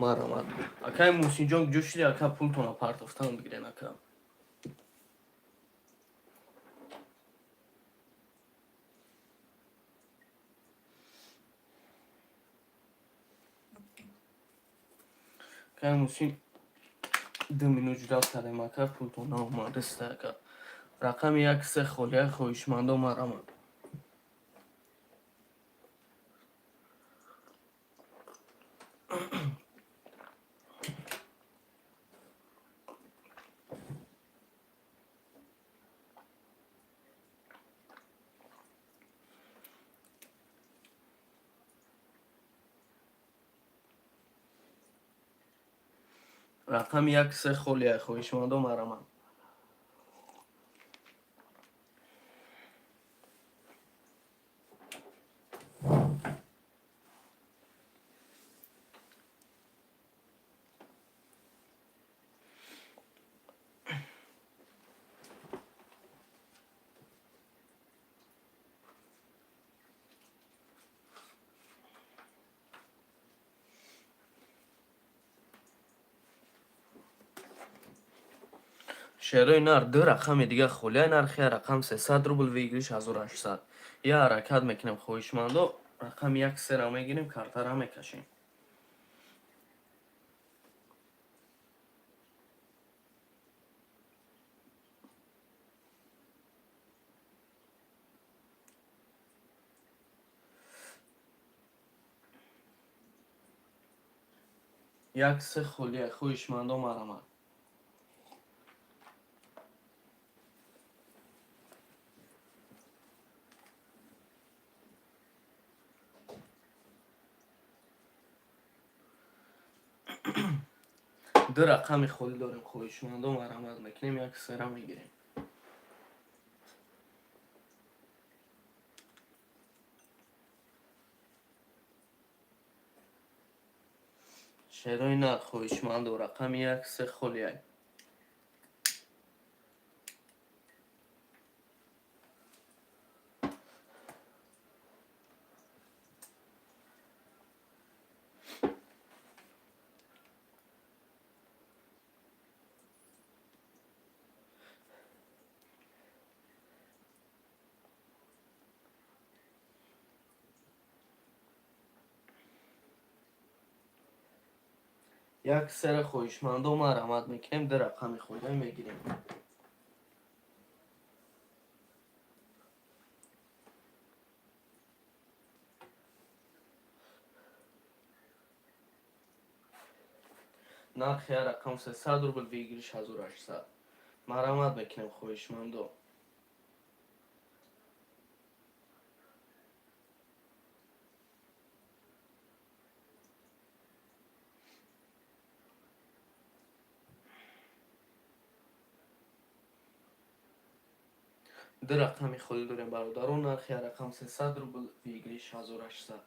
Speaker 3: марҳамат. Акай Мусинҷон, куҷо шуди, ака? Пултона партофтан бигирен, ака. Акай Мусин, 2 минут ждать кардем, ака, пултон наомадаста, ака. Рақами як се холия, хоҳишмандо, марҳамат. Рақами як се холия, хоҳишмандо, марҳамат. Шерои нар, ду рақами дига холия, нархи рақам 300 рубл, выигрыш 1800. Я ҳаракат мекунем, хоҳишмандо, рақами як сера мегирем, картара мекашем. Як се холия, хоҳишмандо, марҳамат. Ду рақами холӣ дорем, хоҳишмандо, марҳамат мекунем, як сера мегирем. Шерои нар, хоҳишмандо, рақами як се холияй. Як сера, хоҳишмандо, марҳамат мекунем, ду рақами холия мегирем. Нархи ҳар рақам 300 рубл, выигрыш 1800. Марҳамат мекунем, хоҳишмандо. Ду рақами холӣ дорем, бародарон, нархи ҳар рақам 300 рубл, выигрыш 1800.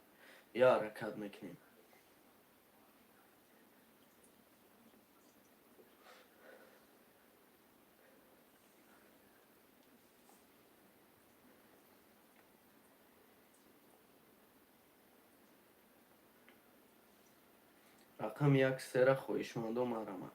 Speaker 3: Я ҳаракат мекунем. Рақами як сера, хоҳишмандо, марҳамат.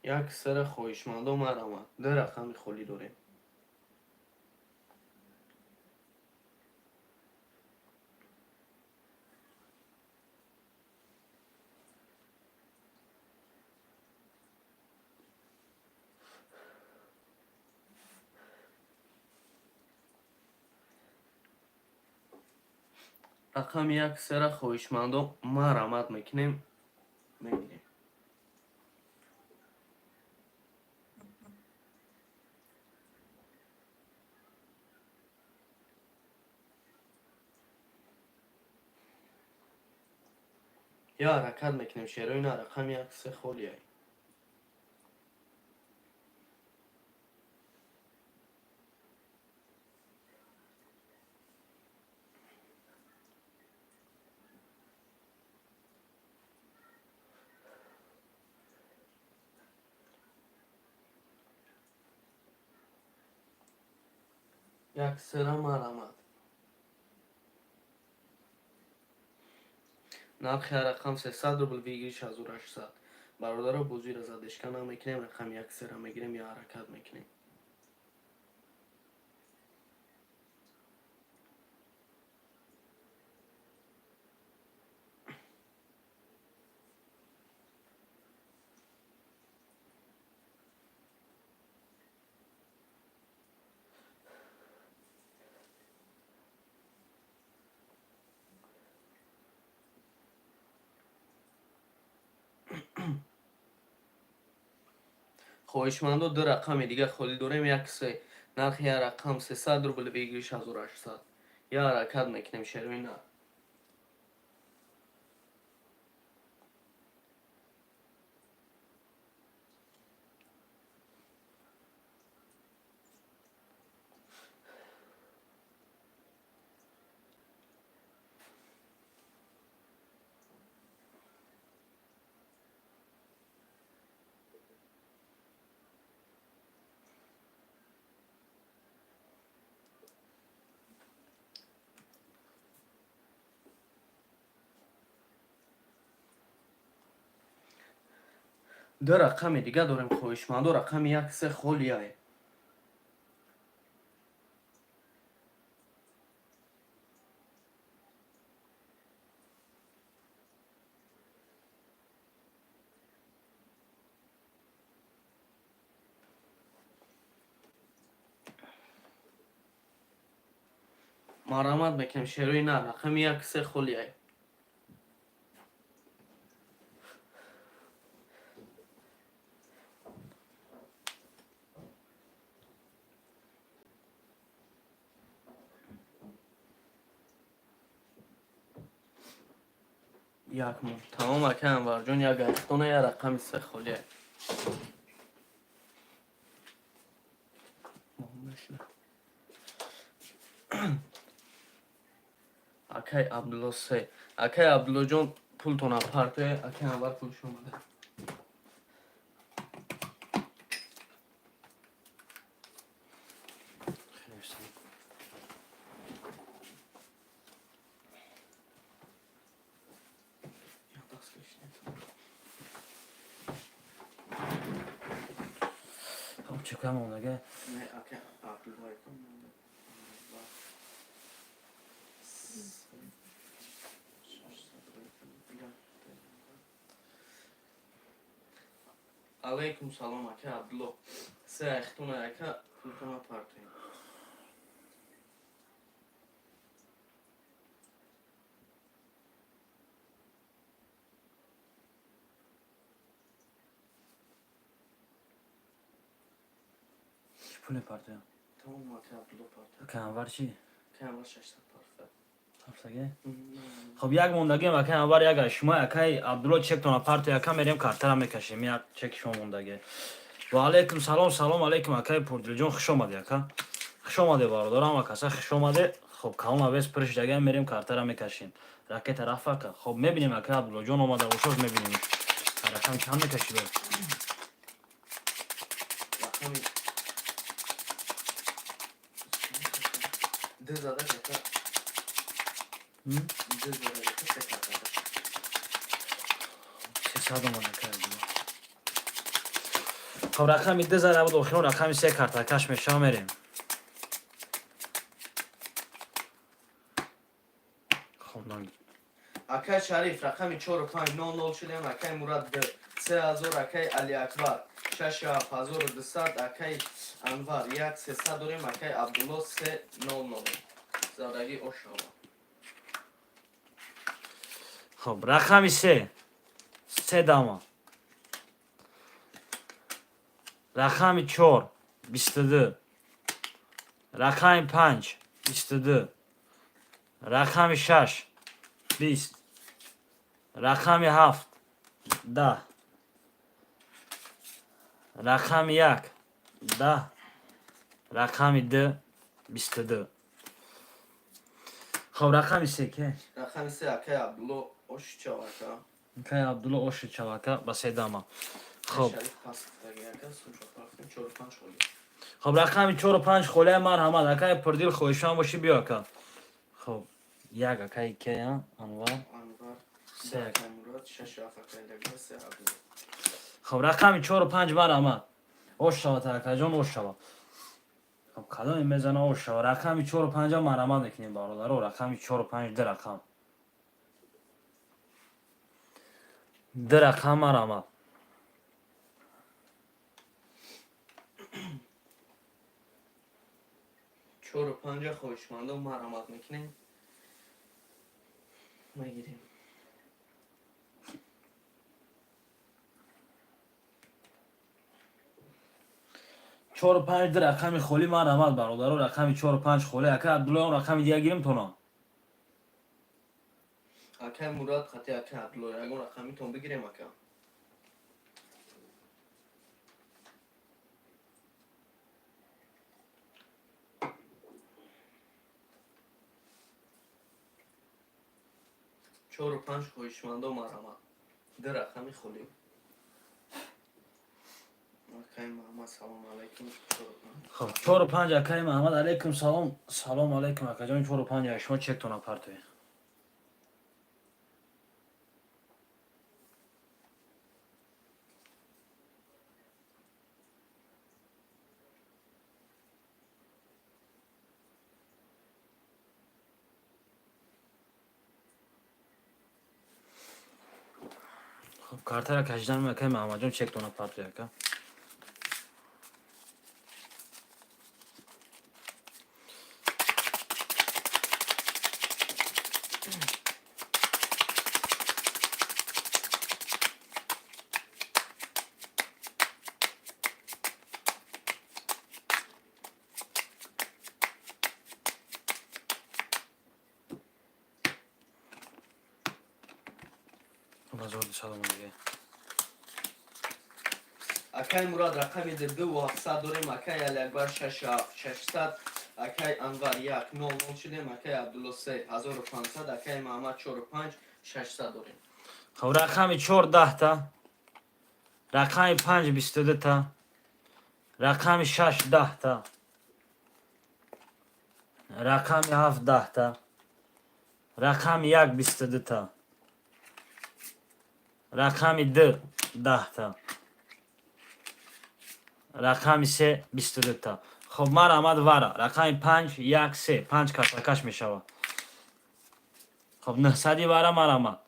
Speaker 3: Як сера, хоҳишмандо, марҳамат. Ду рақами холӣ дорем. Рақами як сера, хоҳишмандо, марҳамат мекунем, мегирем. Я ҳаракат мекунем, шерои на, рақами як се холияй. Як сера марамад. Нархи ҳар рақам 300 рубл, выигрыш 1800. Бародаро, бозиро задержка намекунем, рақами як сера мегирем ё ҳаракат мекунем. Хоҳишмандо, ду рақами дига холӣ дорем: як, се. Нархи як рақам 300 рубл, выигрыш 1800. Я ҳаракат мекунем, шервина. Ду рақами дига дорем, хоҳишмандо, рақами як, се холияе. Марамат мекунем, шерои на, рақами як, се холияе. Як моҳ тамом, ака Анварҷон, як айхтона, як рақами се холия. Нашуда. Акай Абдулло, се. Акай Абдуллоҷон, пултона партоя, акай Анвар пулш омада.
Speaker 2: Хоб, чека мондаге?
Speaker 3: Не, акай Абдулло. Се, 600. Алейкум салом, ака Абдулло. Се айхтона, ака, пултона партоем.
Speaker 2: Чӣ пул мепартоям?
Speaker 3: Тамом, ака Абдулло партоем.
Speaker 2: Ака Анвар чӣ?
Speaker 3: Ака Анвар 600 парта.
Speaker 2: Ҳафтаге? Хоб, як мондагем, акай Анвар, як шумо, акай Абдулло, чектона партоя, ака, мерем картара мекашем, як чеки шумо мондаге. Ва алейкум салом, салом алейкум, акай Пурдилҷон, хуш омадӣ, ака. Хуш омаде, бародарам, акаса, хуш омаде. Хоб, калон авес пиршдага, мерем картара мекашем. Ракета рафт, ака. Хоб, мебинем, акай Абдуллоҷон омада бошоз, мебинем. Рақам чанд мекашӣ?
Speaker 3: Рақами ду зада, ака. Ду зада, ака, се карта.
Speaker 2: 300 омад, акай Абдулло. Хоб, рақами ду зада буд, охирон рақами се картакаш мешава, мерем. Хоб,
Speaker 3: Акай Шариф, рақами чору панҷ нол нол шудем, акай Мурад д 3000, акай Алиакбар шашу ҳафт 1200, акай Анвар як 300 дорем, акай Абдулло се нол нол. Задагӣ ошава.
Speaker 2: Хоб, рақами се. Се дама. Рақами чор 22. Рақами панҷ 22. Рақами шаш 20. Рақами ҳафт 10. Рақами як 10. Рақами ду 22. Хоб, рақами се ке?
Speaker 3: Рақами се, акай Абдулло, ошичав, ака.
Speaker 2: Акай Абдулло, ошичав, ака, ба се дама. Хоб.
Speaker 3: Шариф пас гуфтаги, ака, сумша партем, чору панҷ холӣ.
Speaker 2: Хоб, рақами чору панҷ холия, марҳамат, акай Пурдил, хоҳишманд бошӣ, биё, ака. Хоб, як акаи кея, Анвар.
Speaker 3: Анвар.
Speaker 2: Се.
Speaker 3: Акай Мурод, шаш, ҳафт акай Лагар, се Абдулло.
Speaker 2: Хоб, рақами чору панҷ, марҳамат. Ош шавад, акаҷон, ош шавад. Хоб, кадоме мезана, ош шавад. Рақами чору панҷа марҳамат мекунем, бародаро. Рақами чору панҷ, ду рақам, ду рақам, марҳамат.
Speaker 3: Чору панҷа хоҳишмандо марҳамат мекунем, мегирем.
Speaker 2: Чору панҷ, ду рақами холӣ, марҳамат, бародаро. Рақами чору панҷ холӣ. Ака Абдуллоам, рақами дига гирим тона?
Speaker 3: Акай Мурод қати акай Абдулло, ягон рақамитон бигирем, ака. Чору панҷ хоҳишмандо марҳамат, ду рақами холӣ. Акай Маҳаммад, салому алайкум, чору панҷ.
Speaker 2: Хоб, чору панҷ, акаи Маҳаммад, алайкум салом, салому алайкум, акаҷон. Чору панҷ, шумо чектона партоед. Хоб, картара кашидан, акаи Маҳаммадҷон, чектона партоед, ака. 1200 дига.
Speaker 3: Акай Мурод, рақами ду ҳафтсад дорем, акай Алиакбар, шаш, ҳафт, 600, акай Анвар, як, нол, нол шудем, акай Абдулло, се, 1500, акай Маҳаммад, чору панҷ, 600 дорем.
Speaker 2: Хоб, рақами чор 10 та, рақами панҷ 22 та, рақами шаш 10 та, рақами ҳафт 10 та, рақами як 22 та, рақами ду 10 та, рақами се 22 та. Хоб, марҳамат, вара рақами панҷ, як, се, панҷ картакаш мешавад. Хоб, 900-и вара, марҳамат.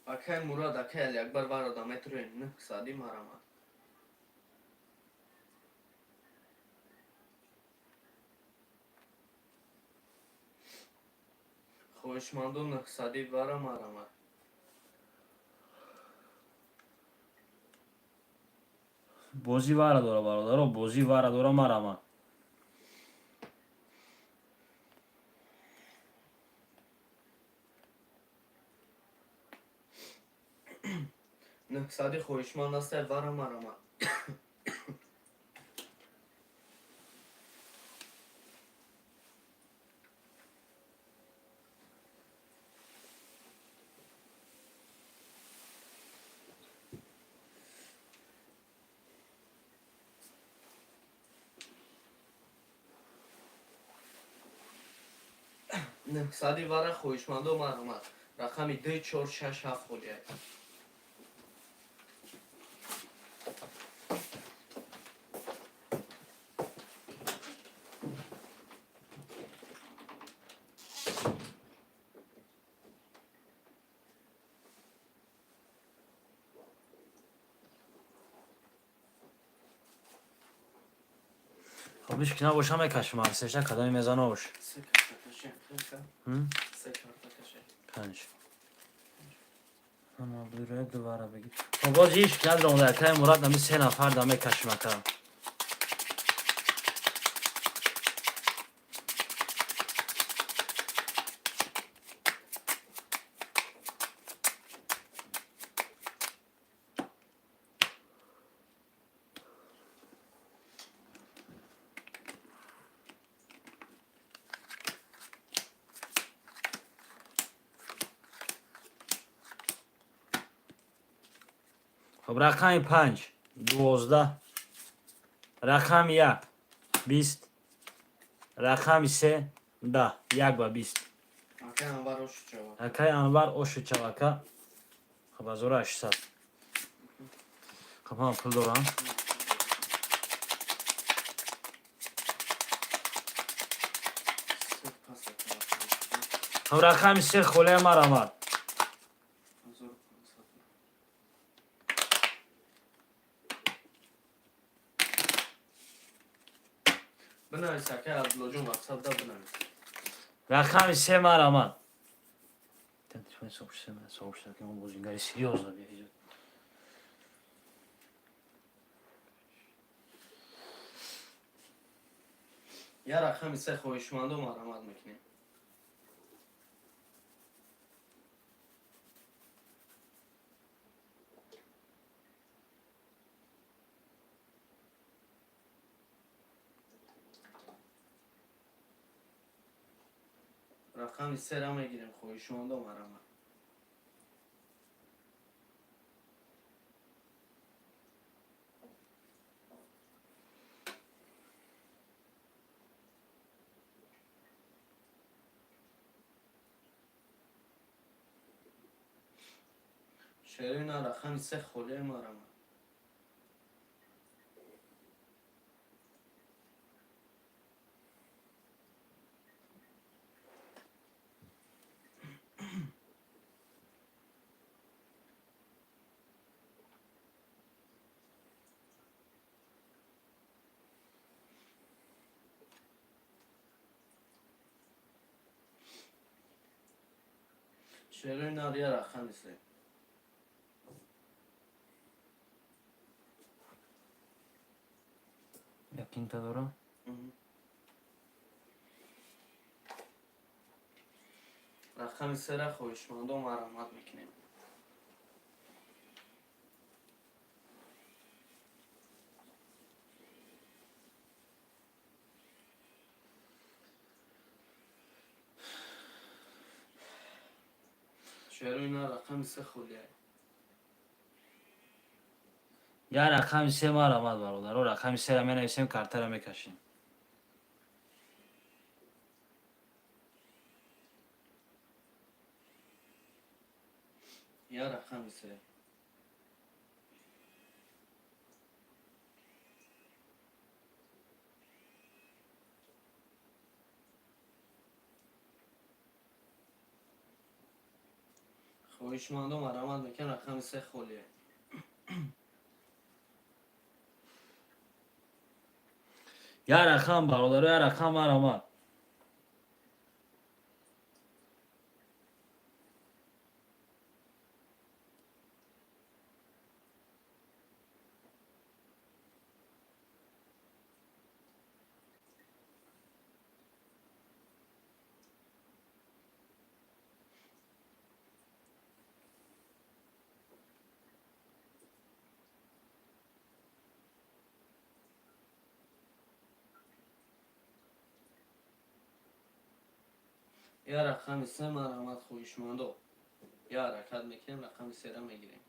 Speaker 3: Акай Мурод, акай Алиакбар, варода метроем 900-и, марҳамат. Хоҳишмандо, 900-и вара, марҳамат.
Speaker 2: Бозӣ вара дора, бародаро, бозӣ вара дора, марҳамат.
Speaker 3: 900-и хоҳишманд ҳастай, вара, марҳамат. 900-и вара, хоҳишмандо, марҳамат. Рақами ду, чор, шаш, ҳафт холия.
Speaker 2: Хоб, ҳеч ки набоша, мекашем ҳарсеша, кадоми мезана, ош.
Speaker 3: Се карта кашем, хелка. Се карта кашем.
Speaker 2: Панҷ. Ама Абдура дувара бигир. Хоб, боз ҳеч ки надромада, акаи Мурад, нами се нафар да мекашем, ака. Хоб, рақами панҷ. 12, рақами 1 20, рақами 3 10, 1 ба 20.
Speaker 3: Акай Анвар, ошу чава.
Speaker 2: Акай Анвар, ошу чавака. Хаб, 1800. Хаб, ман пул дорам.
Speaker 3: Се пас, акай.
Speaker 2: Хаб, рақами 3 холия, марамад.
Speaker 3: 1500. Бинавис, акай Абдуллоҷон, ватсапда бинавис.
Speaker 2: Рақами 3, марамад. Бозингари серьёзно биёед.
Speaker 3: Я рақами се, хоҳишмандо, марамат мекунем. Рақами сера мегирем, хоҳишмандо, марамат. Шерина, рақами се холия, марамат. Шерина, я рақами се.
Speaker 2: Якинта дора.
Speaker 3: Рақами сера, хоҳишмандо, марамат мекунем. Шерина, рақами се холия.
Speaker 2: Я рақами се, марамад, бародаро. Рақами сера менависем, картара мекашем.
Speaker 3: Я рақами се. Хоҳишмандо, марамат мекунем, рақами се холия.
Speaker 2: Я рақам, бародаро, я рақам, марамад.
Speaker 3: Я рақами се, марамат, хоҳишмандо. Я ҳаракат мекунем, рақами сера мегирем.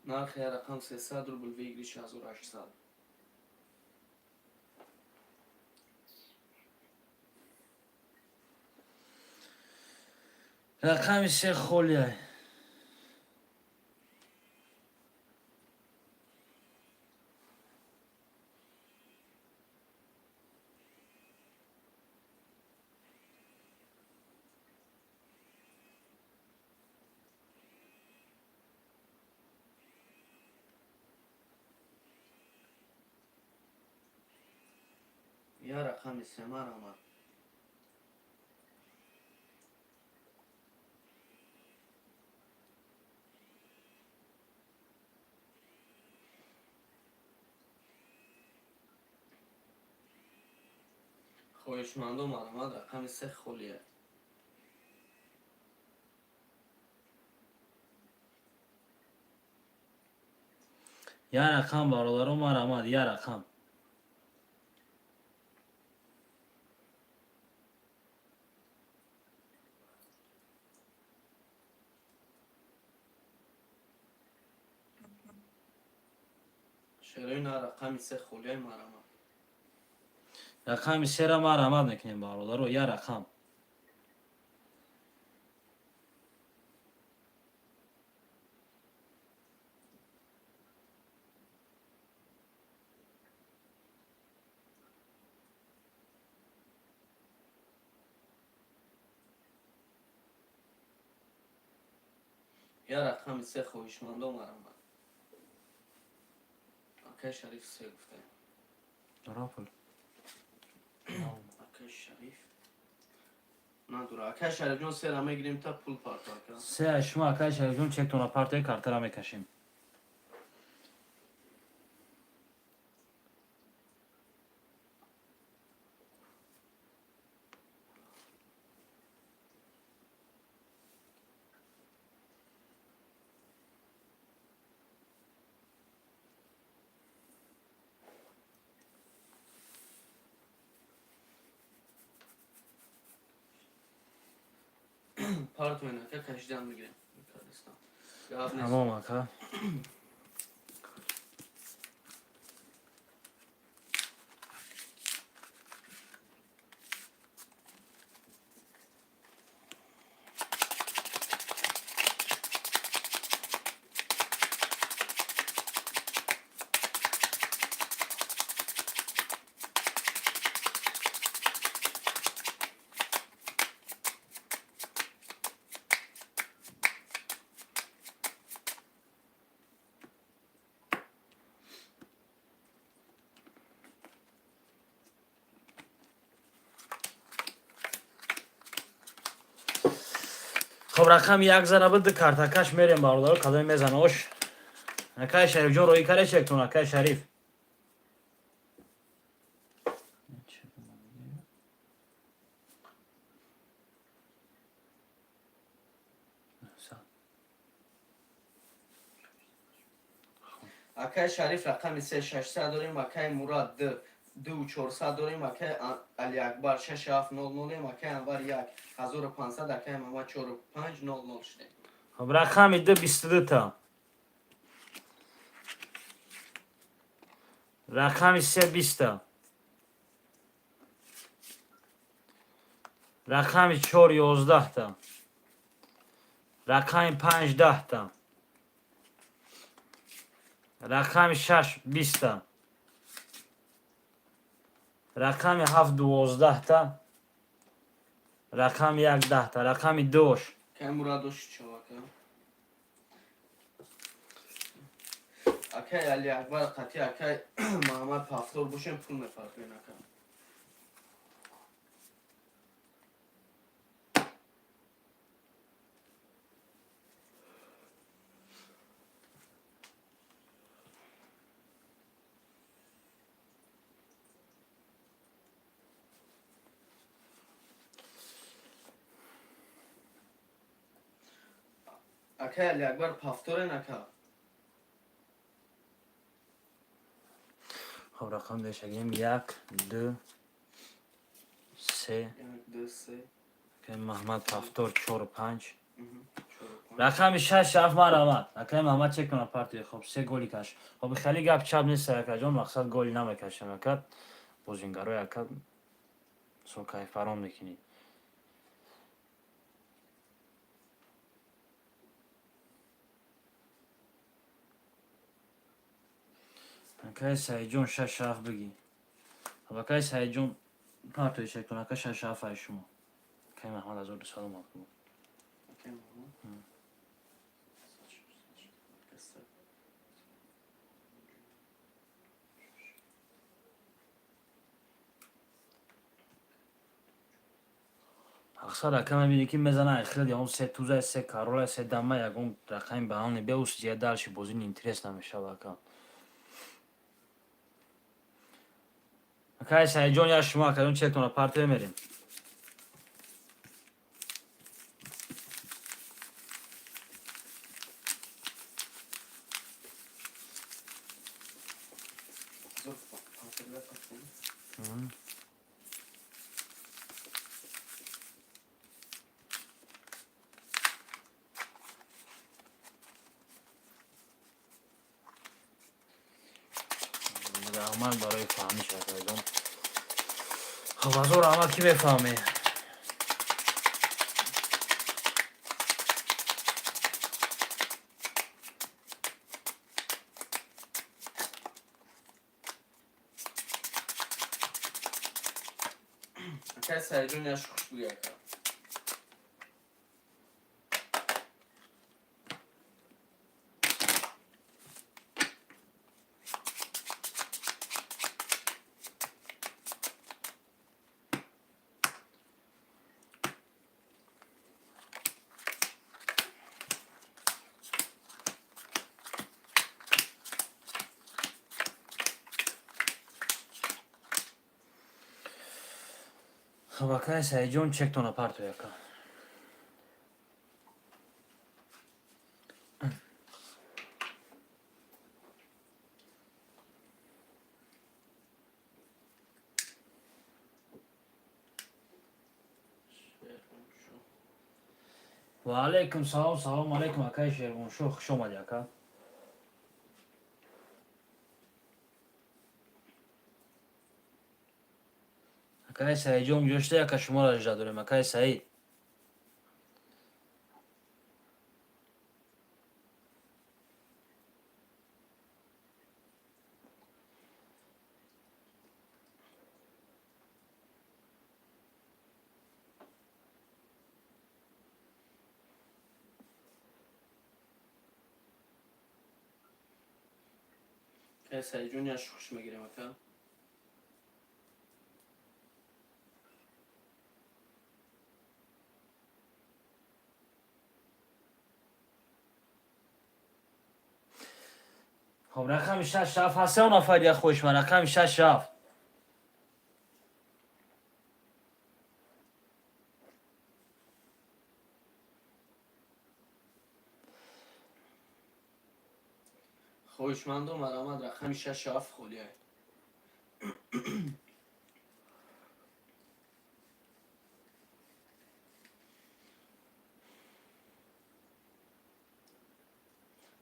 Speaker 3: Нархи я рақам 300 рубл, выигрыш 1800.
Speaker 2: Рақами се холия.
Speaker 3: Я рақами се, марамат. Хоҳишмандо, марамат, рақами се холия.
Speaker 2: Я рақам, бародаро, марамат, я рақам.
Speaker 3: Шерои на рақами се холияи марама.
Speaker 2: Рақами сера марҳамат мекунем, бародаро, я рақам.
Speaker 3: Я рақами се, хоҳишмандо, марҳамат. Акай Шариф се гуфтаем.
Speaker 2: Дора пул.
Speaker 3: Акай Шариф надора. Акай Шарифҷон, сера мегирем, та пул парто, ака.
Speaker 2: Се шумо, акай Шарифҷон, чектона партои, картара мекашем.
Speaker 3: Партоен, ака, кашидан мегирем. Гап нест.
Speaker 2: Тамом, ака. Хоб, рақами як зана буд, ду картакаш мерем, бародаро, кадоме мезана ош. Акай Шарифҷон, роҳӣ каре чектон, акай Шариф.
Speaker 3: Акай Шариф, рақами се, 600 дорем, акай Мурад д ду 400 дорем, акай Алиакбар шаш ҳафт нол нолем, акай Анвар 1500, акай Мамад чору панҷ нол нол шудем.
Speaker 2: Хоб, рақами ду 22 та. Рақами се 20 та. Рақами чор 11 та. Рақами панҷ 10 та. Рақами шаш 20 та. Рақами ҳафт 12 та. Рақами як 10 та. Рақами дуош.
Speaker 3: Акай Мурад, оши чо, ака? Акай Алиакбар қатӣ акай Маҳаммад повтор бошем, пул мепартоен, ака. Акай Алиакбар, повторен, ака.
Speaker 2: Хоб, рақам дешагем: як, ду, се.
Speaker 3: Як, ду, се.
Speaker 2: Акай Маҳмад повтор, чору панҷ.
Speaker 3: Чору панҷ.
Speaker 2: Рақами шаш ҳафт, марҳамат, акай Маҳмад, чек кунад партия. Хоб, се голи каш. Хоб, хеле гап чап нест, акаҷон, мақсад голи намекашам, ака. Бозингарои, ака, со кайфбарон мекунӣ. Акай Саидҷон, шаш ҳафт бигӣ. Хоб, акай Саидҷон, партои чек кун, ака, шаш ҳафт ай шумо. Акай Маҳмад, 1200 омад.
Speaker 3: Акай Маҳмад. Ака.
Speaker 2: Мақсад, ака, мебинӣ, ки мезана хел ягон се туза, се карола, се дама, ягон рақами баҳоне беус зия, дальше бозӣ интерес намешава, ака. Акай Саидҷон, я шумо, акаҷон, чектона партия, мерем.
Speaker 3: Зур панҷ пастем.
Speaker 2: Раҳмат барои фаҳмиш, акаҷон. Хоб, ҳазор раҳмат, ки мефаҳмӣ.
Speaker 3: Акай Саидҷон, яш хуш буги, ака.
Speaker 2: Хоб, акай Саидҷон, чектона партои, ака. Ва алайкум салом, салом алайкум, акаи Шервоншоҳ, хуш омадӣ, ака. Акаи Саидҷон, гӯшта, ака, шуморо ажда дорем, акаи Саид.
Speaker 3: Акай Саидҷон, яш хуш мегирем, ака.
Speaker 2: Хоб, рақами шаш ҳафт ҳаст, се нафар як хушман, рақами шаш ҳафт.
Speaker 3: Хоҳишмандо, марҳамат, рақами шашу ҳафт холия.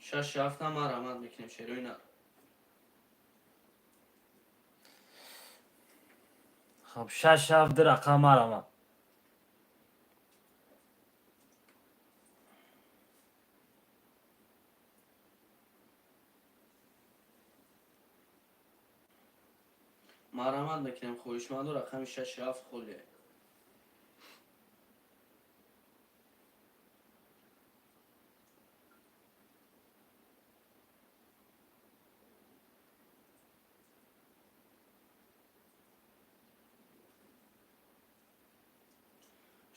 Speaker 3: Шашу ҳафта марҳамат мекунем, шерои нар.
Speaker 2: Хоб, шаш ҳафт, ду рақам, марҳамат.
Speaker 3: Марҳамат мекунем, хоҳишманду, рақами шашу ҳафт холия.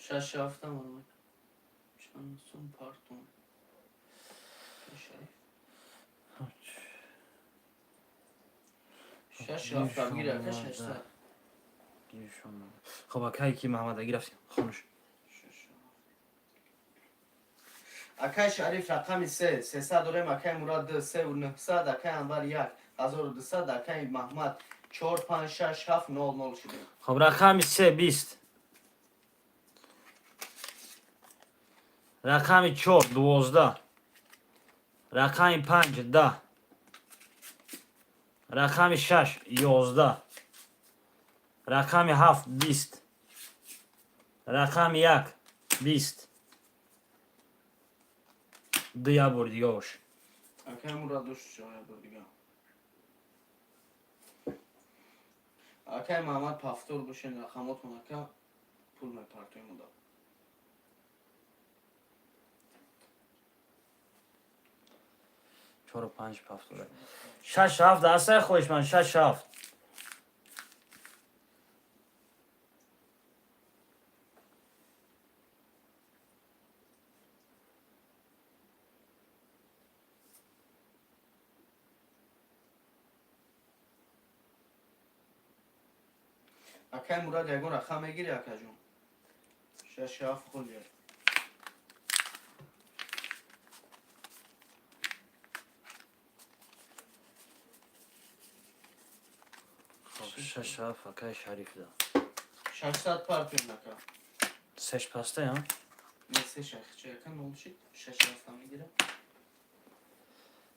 Speaker 3: Шашу ҳафта марҳамат. Чанд сум партон? Шариф. Шашу ҳафта бигир, ака, 600.
Speaker 2: Хоб, акай ки Маҳамад рафтем хонуш.
Speaker 3: Акай Шариф, рақами се 300 дорем, акай Мурад ду севу нӯҳсад, акай Анвар 1200, акай Маҳмад чор панҷ шаш ҳафт нол нол шудем.
Speaker 2: Хоб, рақами се 20, рақами чор 12, рақами панҷ 10, рақами шаш 11, рақами ҳафт 20, рақами як 20, ду як бори дига бош.
Speaker 3: Акай Мурад дош як бор дига. Акай Маҳмад, повтор бошен рақамотон, ака, пул мепартоем уда.
Speaker 2: Чору панҷ повтор, шаш ҳафт ҳастай, хоҳишманд, шаш ҳафт.
Speaker 3: Акай Мурад, ягон рақам мегири, акаҷон? Шаш ҳафт холия.
Speaker 2: Хоб, шаш ҳафт акай Шариф да.
Speaker 3: 600 партоем, ака.
Speaker 2: Сеш паста я.
Speaker 3: Не, се шахча, ака, нол шид. Шаш ҳафта мегирам.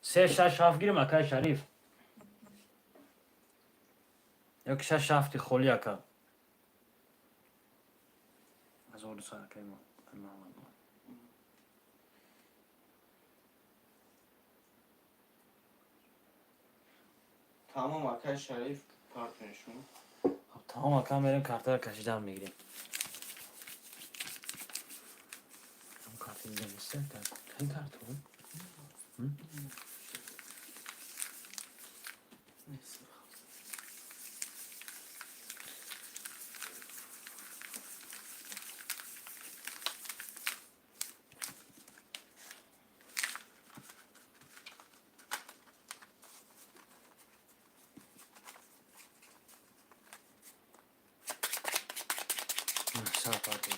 Speaker 2: Се шаш ҳафт гирим, акай Шариф. Ёки шаш ҳафти холӣ, ака. 1200, акаи Муҳаммад.
Speaker 3: Тамом, акай Шариф, партнер шумо.
Speaker 2: Хоб, тамом, ака, мерем, картаро кашидан мегирем. Ҳам карта дида нест, кай карта? Сар партия.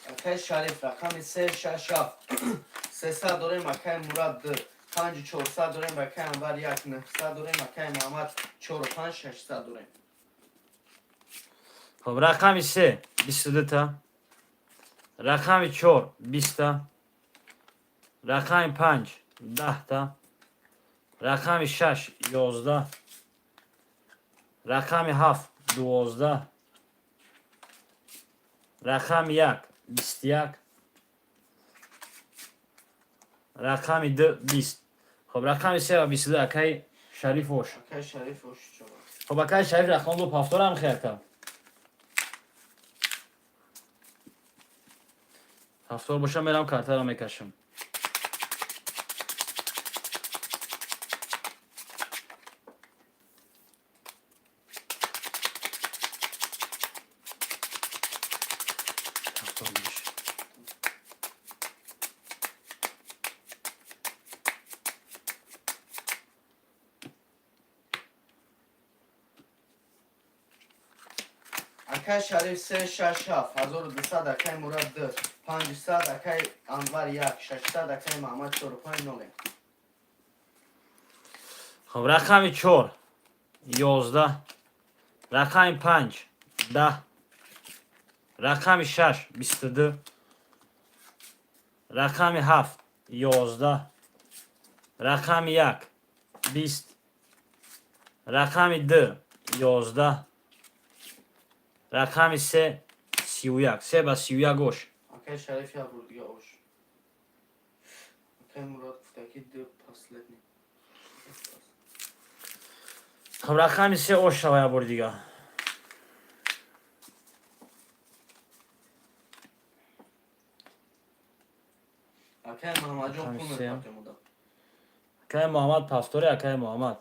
Speaker 3: Акай Шариф, рақами се, шаш, ҳафт, 300 дорем. Акай Мурад, ду, панҷу 400 дорем. Акай Анвар, як, 900 дорем. Акай Муҳаммад, чору панҷ, 600 дорем.
Speaker 2: Хоб, рақами се 22та, рақами чор 20та, рақами панҷ 10та, рақами шаш 11, рақами ҳафт 12, рақами як 21, рақами ду 20. Хоб, рақами се ва 22, акаи Шариф, ош.
Speaker 3: Акай Шариф, ош чова.
Speaker 2: Хоб, акаи Шариф, рақам бо пафторам хе, ака. Ҳафтор боша, мерам, картаро мекашам. Ҳафтор боша.
Speaker 3: Акай Шариф, се, шаш, ҳафт, 1200. Акай Мурад, ду, 500. Акай Анвар, як, 600. Акай Маҳмад, чору панҷ, ноле.
Speaker 2: Хоб, рақами чор 11, рақами панҷ 10, рақами шаш 22, рақами ҳафт 11, рақами як 20, рақами ду 11, рақами се 31. Се ба 31, ош.
Speaker 3: Акай Шариф, як бор дига ош. Акай Мурод гуфтаки ду последний.
Speaker 2: Хоб, рақами се ош шава як бори дига.
Speaker 3: Акай Маҳаммадҷон,
Speaker 2: Рақами
Speaker 3: пул
Speaker 2: се.
Speaker 3: мепартем уда.
Speaker 2: Акаи Муҳаммад, пафтори, акаи Муҳаммад.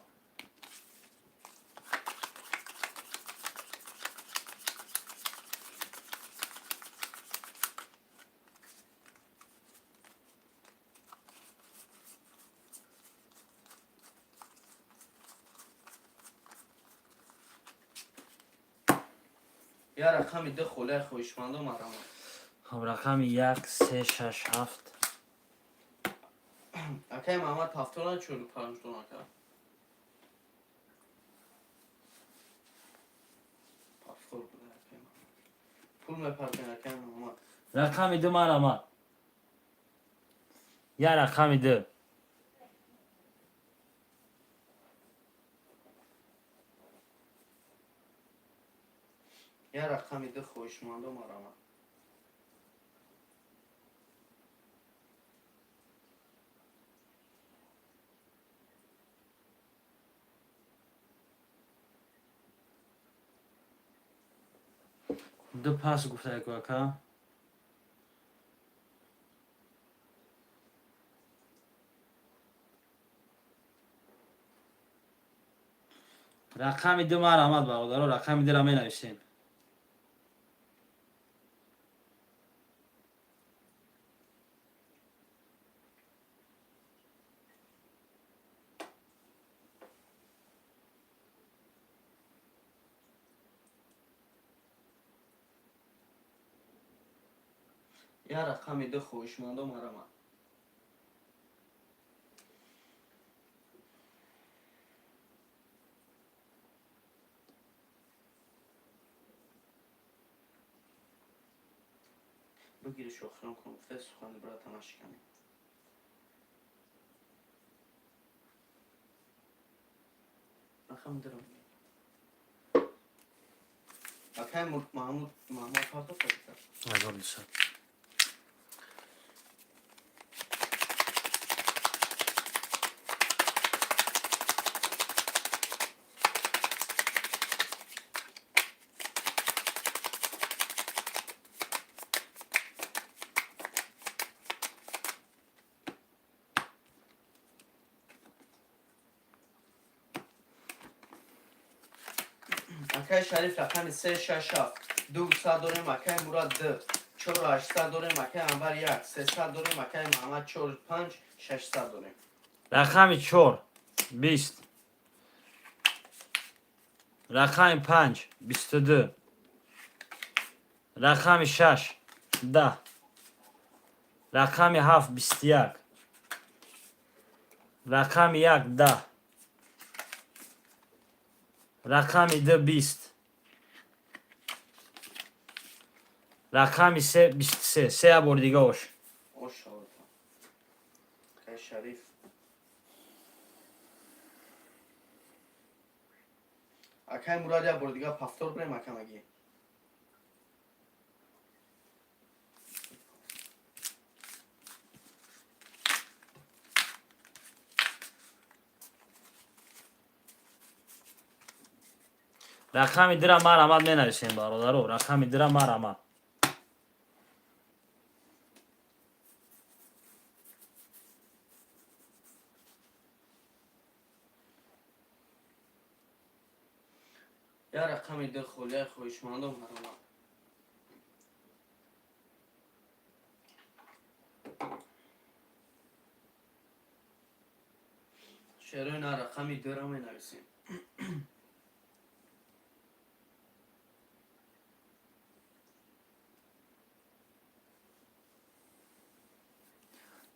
Speaker 3: Я рақами ду холаи хоҳишмандо, марҳамат.
Speaker 2: Хоб, рақами як, се, шаш, ҳафт.
Speaker 3: Акай Маҳаммад, ҳафтона 45 дона кард. Ҳафтор буда, акай Маҳаммад. Пул мепартем, акай Муҳаммад.
Speaker 2: Рақами ду, марҳамат. Я рақами ду.
Speaker 3: Я рақами ду хоҳишмандо, марҳамат.
Speaker 2: Ду пас гуфта яку, ака. Рақами ду, марҳамат, бародаро, рақами дура менависем.
Speaker 3: Я рақами ду хоҳишмандо, марҳамат. Бигириш, охирон кун, гуфта сухани брата нашиканем. Рақами дурам. Акай Маҳмуд, Маҳмад партофта гуфта.
Speaker 2: 1200.
Speaker 3: Акай Шариф, рақами се, шаш, ҳафт, ду сад дорем. Акай Мурад, д, чору ҳаштсад дорем. Акай Анвар, як, сесад дорем. Акай Маҳмад, чор, панҷ, шашсад дорем.
Speaker 2: Рақами чор 20, рақами панҷ 22, рақами шаш 10, рақами ҳафт 21, рақами як 10, рақами ду 20, рақами се 23. Се бори дига ош.
Speaker 3: Ош шавата. Акай Шариф. Акай Мурад, як бори дига повтор бирем, акамаги.
Speaker 2: Рақами дира марамад менависем, бародаро, рақами дира марамад.
Speaker 3: Я рақами ду холияи, хоҳишмандом, марамад. Шерои на рақами дура менависем.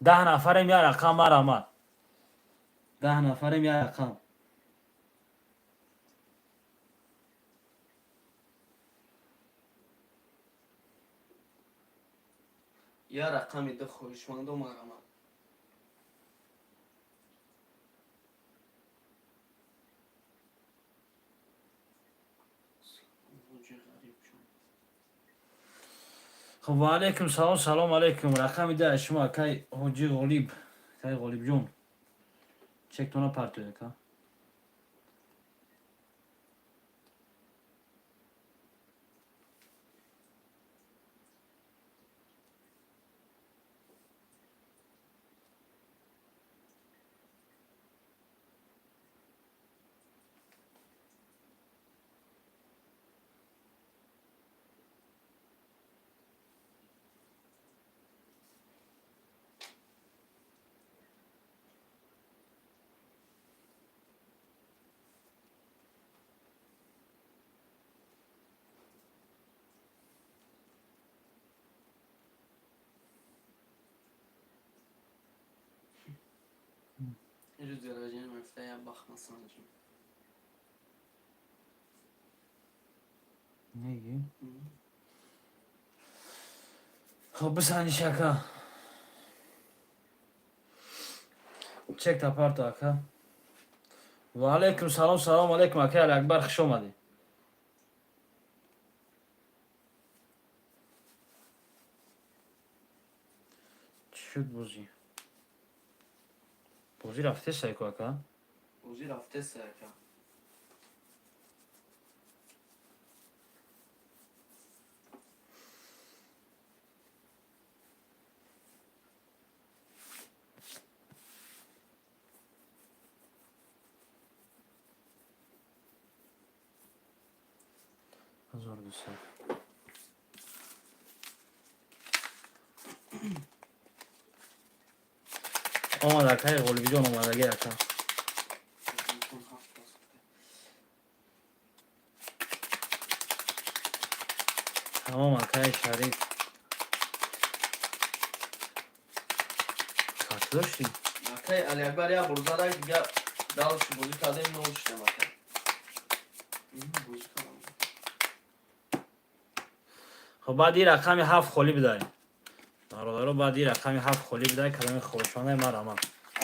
Speaker 2: 10 нафарем, я рақам марамад. 10 нафарем, я рақам.
Speaker 3: Я рақами ду, хоҳишмандом, марамад. Ҳоҷи Ғарибҷон.
Speaker 2: Хуб, ва алайкум салом, салом алайкум. Рақами да шумо, акай Ҳоҷи Ғолиб, акай Ғолибҷон, чектона партоед, ака.
Speaker 3: Рӯз день мефта я бахмасанҷим.
Speaker 2: Неги? Хуб, бисанҷиш, ака. Чекта парто, ака. Ва алайкум салом, салом алайкум, акай Алиакбар, хуш омадӣ. Чӣ шуд бозӣ? Бозӣ рафтеса ку, ака?
Speaker 3: Бозӣ рафтеса, ака.
Speaker 2: 1200. Омад, акай Ғолибиҷон, омадаги, ака.
Speaker 3: Телефон ҳафт аст.
Speaker 2: Тамом, акай Шариф. Карта доштӣ?
Speaker 3: Акай Алиакбар як бор зада, дига дальше бозӣ кардем, нол шудем, ака. Бозӣ кардам.
Speaker 2: Хуб, баъди рақами ҳафт холӣ бидаем. Бародаро, баъди рақами ҳафт холӣ бидай, калами хоҳишмандаи марама.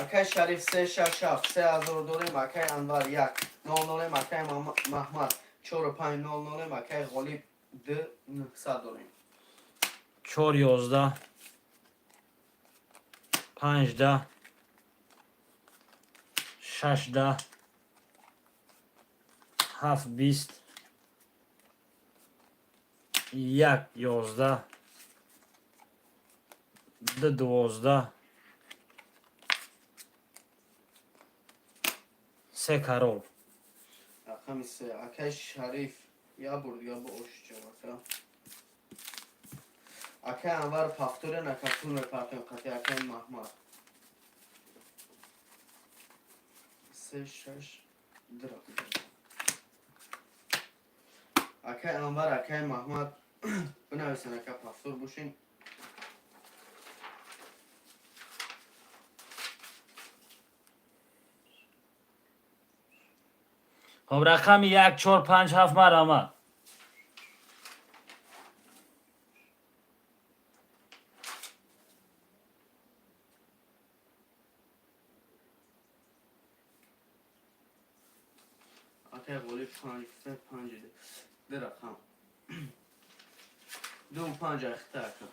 Speaker 3: Акай Шариф, се, шаш, ҳафт, 3000 дорем. Акай Анвар, як, нол, нолем. Акай Маҳмад, чору панҷ, нол, нолем. Акай Ғолиб, ду, 900 дорем.
Speaker 2: Чор, 11, панҷ, 10, шаш, 10, ҳафт, 20, як, 11, ду, 12, се карол.
Speaker 3: Рақами се, акай Шариф, я бурд, я бо ошҷа, ака. Акай Анвар, повторен, ака, пул мепартем қати акай Маҳмад. Се, шаш, ду рақам. Акай Анвар, акай Маҳмад, бинависен, ака, повтор бошин.
Speaker 2: Хоб, рақами як, чор, панҷ, ҳафт, марама.
Speaker 3: Акай Ғолиб, панҷ гуфта, панҷ, ду рақам, ду, панҷ, ахта, ака.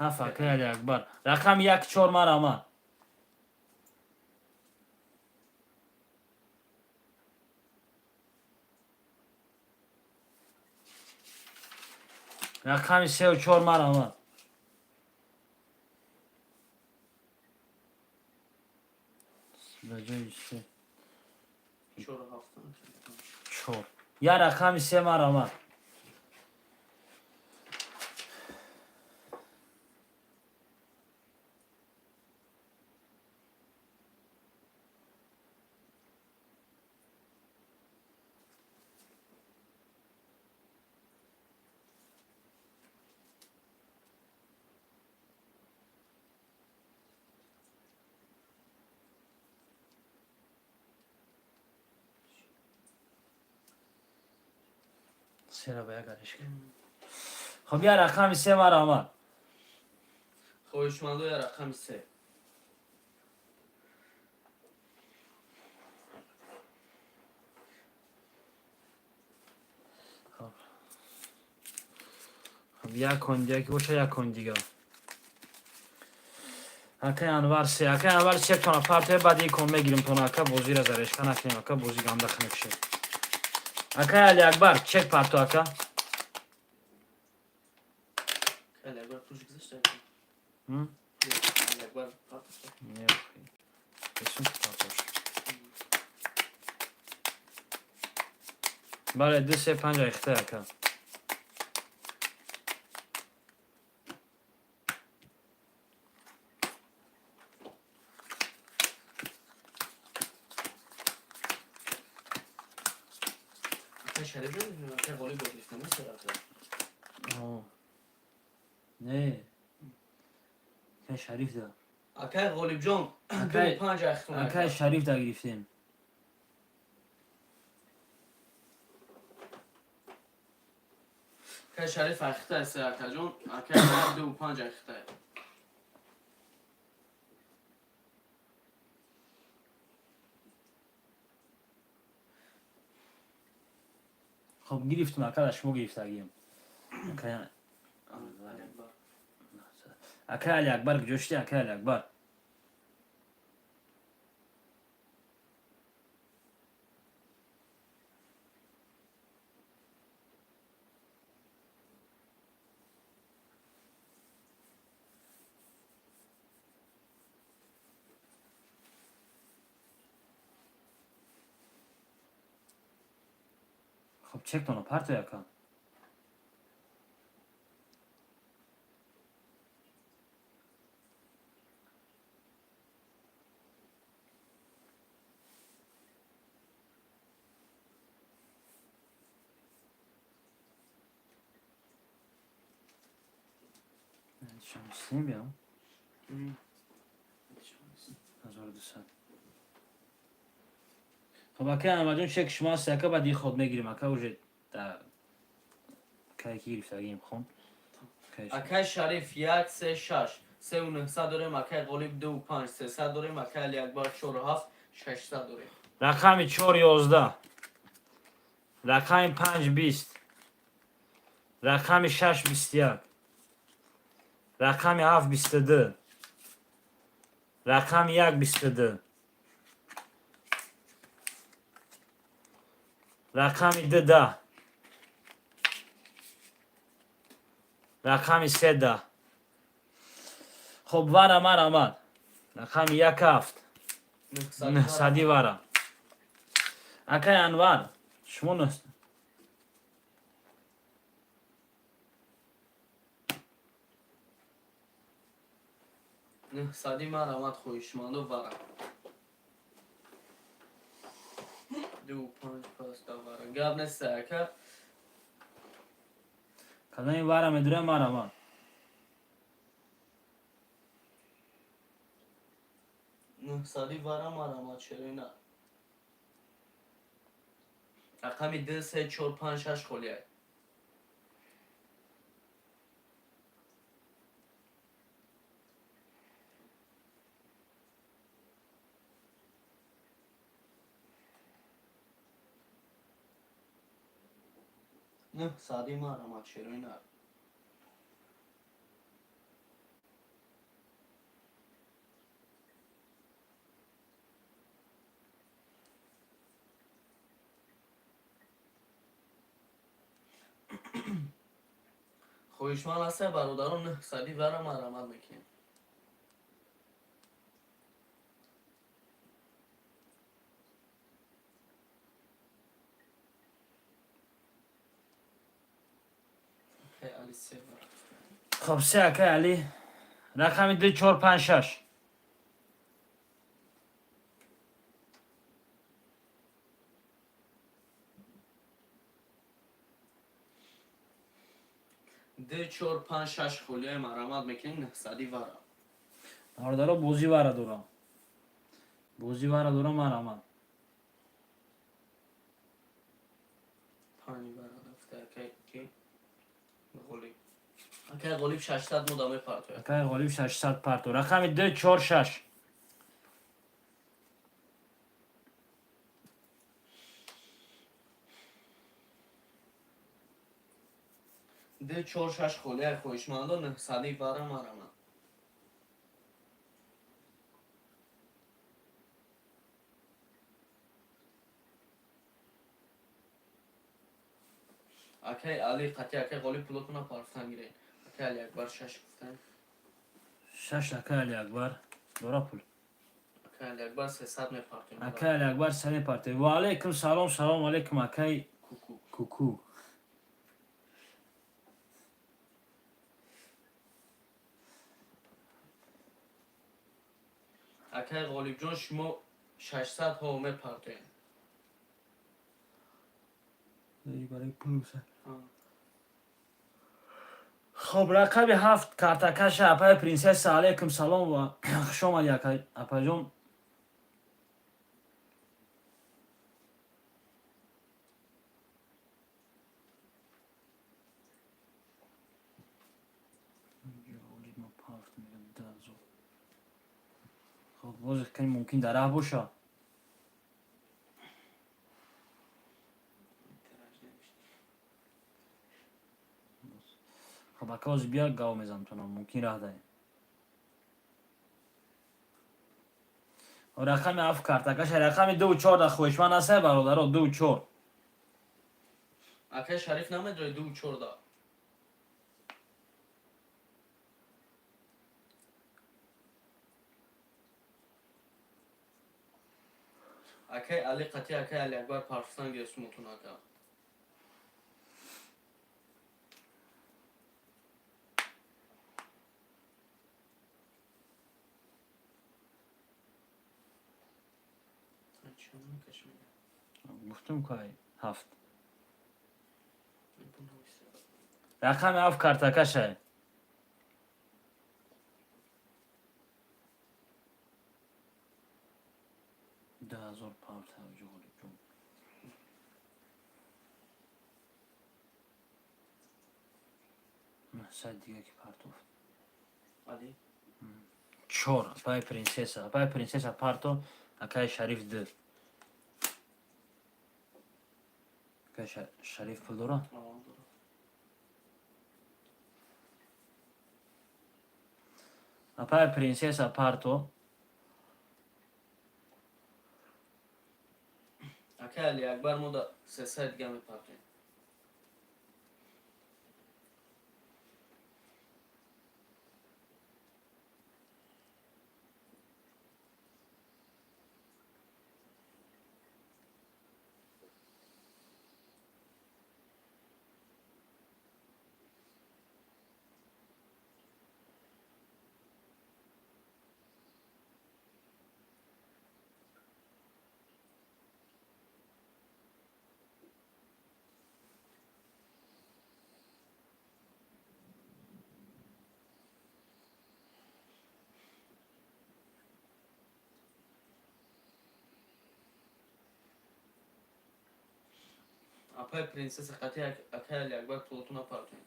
Speaker 2: Ҳафт, акай Алиакбар. Рақами як, чор, марама. Рақами сеу чор, марама. Ба ҷои се.
Speaker 3: Чору ҳафта.
Speaker 2: Чор, я рақами се, марама. Сера ба як аришка. Хоб, я рақами се, марама.
Speaker 3: Хоҳишмандо, я рақами се.
Speaker 2: Хоб, як кон дига ки боша, як кон дига. Акай Анвар, се. Акай Анвар, чектона партия, баъди кон мегирим тона, ака. Бозира зарешка накунем, ака, бози ганда хунук Акай Алиакбар, чек парто, ака.
Speaker 3: Алиакбар пулш гузашта?
Speaker 2: М?
Speaker 3: Алиакбар партошта?
Speaker 2: Не, бесум партош. Бале, ду, се, панҷ, айхта, ака.
Speaker 3: Акай Шариф ҷон, акай Ғолиб гирифта нест, ака?
Speaker 2: О. Не. Акай Шариф да.
Speaker 3: Акай Ғолибҷон, ду, панҷ, ахтун.
Speaker 2: Акай Шариф да гирифтем.
Speaker 3: Акай Шариф ахта, се, акаҷон. Акай Анвар, ду, панҷ, ахта.
Speaker 2: Хоб, гирифтум, ака, да шумо гирифтагием. Акай
Speaker 3: Алиакбар.
Speaker 2: Акай Алиакбар, куҷо шуди, акай Алиакбар? Хоб, чектона партоя, ака. Шамсин биям. 1200. Хоб, ака Анварҷон, чек шумо аст, ака, баъди ход мегирем, ака, уже да кае ки гирифтагием хон.
Speaker 3: Акай Шариф 1 3 6 3900 дорем, акай Ғолиб 2 5 300 дорем, акай Алиакбар 4 7 600 дорем.
Speaker 2: Рақами 4 11, рақами 5 20, рақами 6 21, рақами 7 22, рақами 1 22, рақами 2 10, рақами 3 10. Хуб, вара марамад. Рақами 1 7. 900 вара. Акай Анвар, шумо
Speaker 3: 900 марамад, хоҳишманду вара. 2 5 пас вара. Гап нест, ака.
Speaker 2: Кадами вара медурем, марамад.
Speaker 3: 900 вара марамад, чаро на? Рақами 2 3 4 5 6 холия. 900 марамад, чаро на? Хоҳишманд ҳастем, бародарон, 900 вара марамад мекунем. Акай Али се вара.
Speaker 2: Хуб, се, акай Али. Рақами 2 4 5 6.
Speaker 3: 2 4 5 6 холияи марамад мекунем, 900 вара.
Speaker 2: Бародаро, бозӣ вара дорам. Бозӣ вара дорам, марамад.
Speaker 3: 5 вара дафта акай ки Ғолиб. Акай Ғолиб 600 мода мепартояд.
Speaker 2: Акай Ғолиб 600 парто. Рақами 2 4 6.
Speaker 3: 2 4 6 холияи хоҳишмандо, 900 вара марамад. Акай Али қати акай Ғолиб пулотона парфтан гирен. Акай Али Акбар 6 гуфтан.
Speaker 2: 6, акай Али Акбар. Дора пул.
Speaker 3: Акай Али Акбар 300 мепартоем.
Speaker 2: Акай Али Акбар 300 парто. Ва алейкум салом, салом алейкум, акай
Speaker 3: Куку.
Speaker 2: Куку.
Speaker 3: Акай Ғолибҷон, шумо 600 ҳо мепартоем.
Speaker 2: Барои пул. Хоб, рақами 7 картакаша, апаи Принсесса, алейкум салом ва хуш омадӣ, апаҷон. Хоб, боз кани мумкин дар раҳ боша. Хоб, ака, ҳозир бия, гав мезанам тона, мумкин раҳ даем. Рақами 7 картакаша, рақами 2 4 хоҳишманд ҳастай, бародаро, 2 4.
Speaker 3: Акай Шариф намедрои 2 4 да. Акай Али қати акай Али Акбар парфтан гирифт сумотун, ака.
Speaker 2: Гуфтум кай 7. Рақами 7 картакаша. 2000 партавҷи Ғолибҷон. 900 дига ки партофт.
Speaker 3: Али.
Speaker 2: Чор, апай Принсесса, апай Принсесса парто, акай Шариф д. Акай Шариф пул дора?
Speaker 3: Аввал дора.
Speaker 2: Апай Принсесса парто.
Speaker 3: Акай Али Акбар, мо да 300 дига мепартоем. Апай Принсесса қати акай Али Акбар пулотуна партоем.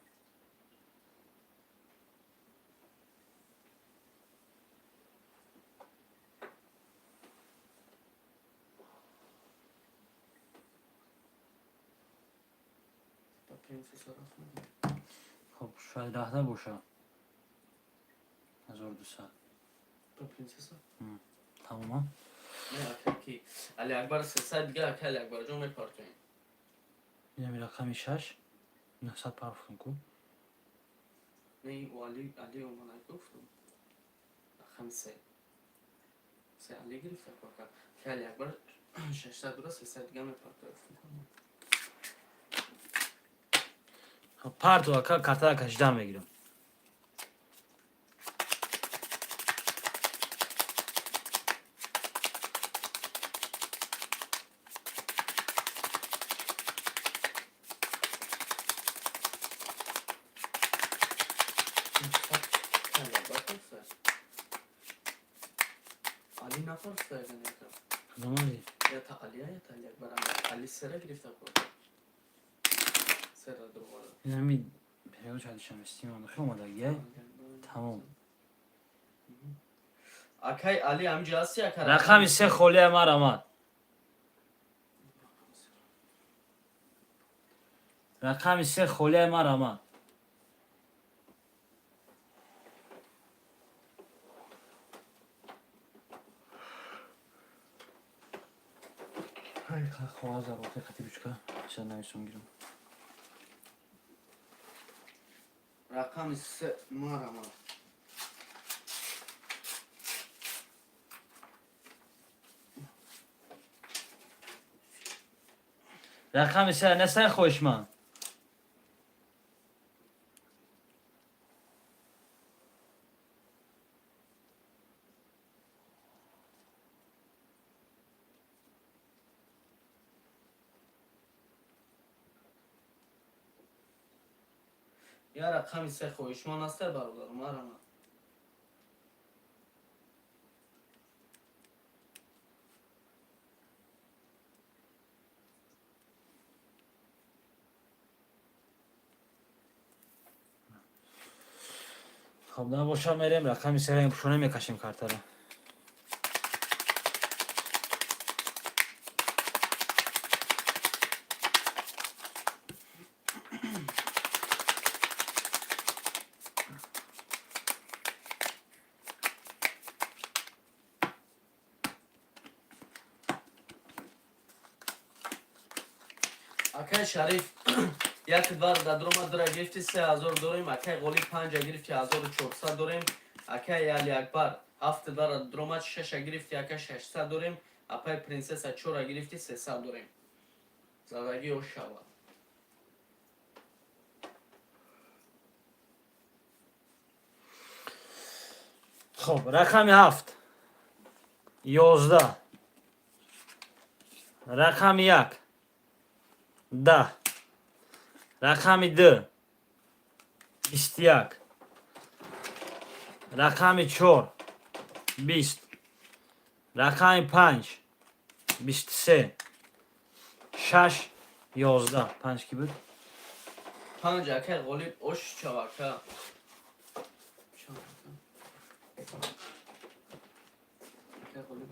Speaker 3: Ба Принсесса рафт надем.
Speaker 2: Хоб, шояд раҳ набоша. 1200.
Speaker 3: Ба Принсесса?
Speaker 2: Тамома?
Speaker 3: Не, акай ки Али Акбар 300 дига, акай Али Акбарҷон, мепартоем.
Speaker 2: Инами рақами шаш. 900 партофтум ку.
Speaker 3: Не, у Али, Али омада гуфтум. Рақами се. Се Али гирифта ку, ака. Акай Али Акбар 600 дора, 300 дига мепартоем.
Speaker 2: Хоб, парто, ака, картара кашидан мегирам.
Speaker 3: Али Акбар партофта. Али напартофта яган яка.
Speaker 2: Кадом Али?
Speaker 3: Я та Алия, я та Али Акбар. Али сера гирифта ку. Сера дурвара.
Speaker 2: Инами перевод шадишам истимон. Хел омадагия? Тамом.
Speaker 3: Акай Али, ҳамҷа ҳасти, ака?
Speaker 2: Рақами се холия, марамад. Рақами се холия, марамад. Коғаз дар боқи хати ручка. Сейчас нависом гирам.
Speaker 3: Рақами се, марамад.
Speaker 2: Рақами се нестан, хоҳишманд.
Speaker 3: Я рақами се хоҳишманд аста, бародар, марамад.
Speaker 2: Хоб, набоша, мерем рақами сера пушона мекашем картара.
Speaker 3: Акай Шариф, як два дадрома дура гирифти, 3000 дорем. Акай Ғолиб панҷа гирифти, 1400 дорем. Акай Али Акбар ҳафт двара дрома, шаша гирифти, ака, 600 дорем. Апай Принсесса чора гирифти, 300 дорем. Задагӣ ё шавад.
Speaker 2: Хоб, рақами ҳафт, 11, рақами як, 10, рақами ду, 21, рақами чор, 20, рақами панҷ, 23, шаш, 11. Панҷ ки буд?
Speaker 3: Панҷ, акай Ғолиб, ош чавака. Акай Ғолиб.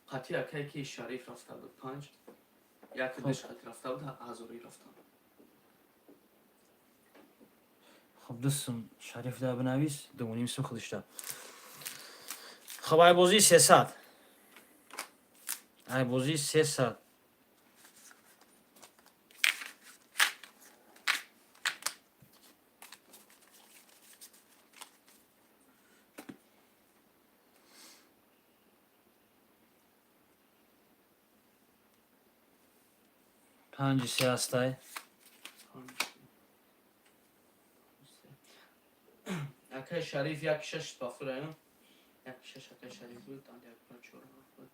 Speaker 3: Қатъи акай ки Шариф рафта буд, панҷ. Як диш қатъи рафта буд, ҳазорӣ рафта.
Speaker 2: Хоб, дустум Шариф да бинавис, дувуним сум худишта. Хоб, айбозии 300, айбозии 300. Панҷи се ҳастай.
Speaker 3: Акай Шариф як шаш бафура, як шаш акай Шариф буд, як панҷ чор буд.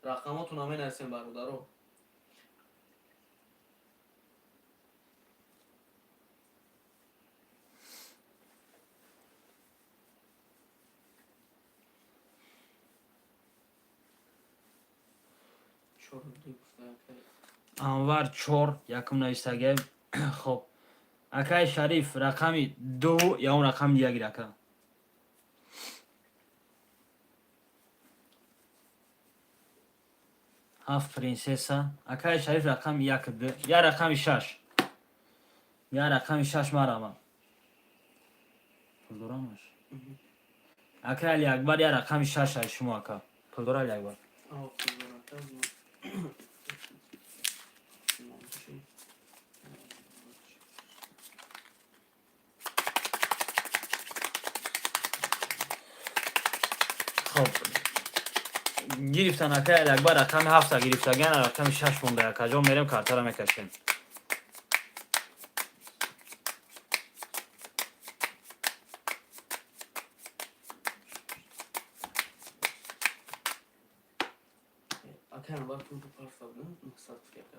Speaker 3: Рақамотон ҳамин ҳастем, бародаро.
Speaker 2: Анвар чор якум навистагем. Хоб, акай Шариф, рақами ду ё он рақами дига гир, ака. Ҳафт принсесса. Акай Шариф, рақами як, ду я рақами шаш, я рақами шаш марама. Пул дорамаш, акай Алиакбар, я рақами шаш ай шумо, ака. Пул дора, Алиакбар? Хоб, гирифтан, акай Алиакбар рақами ҳафта гирифтаган, рақами шаш монда. Акаҷон, мерем, картара мекашем.
Speaker 3: Акай Анвар пул партофта буд, 900 ака.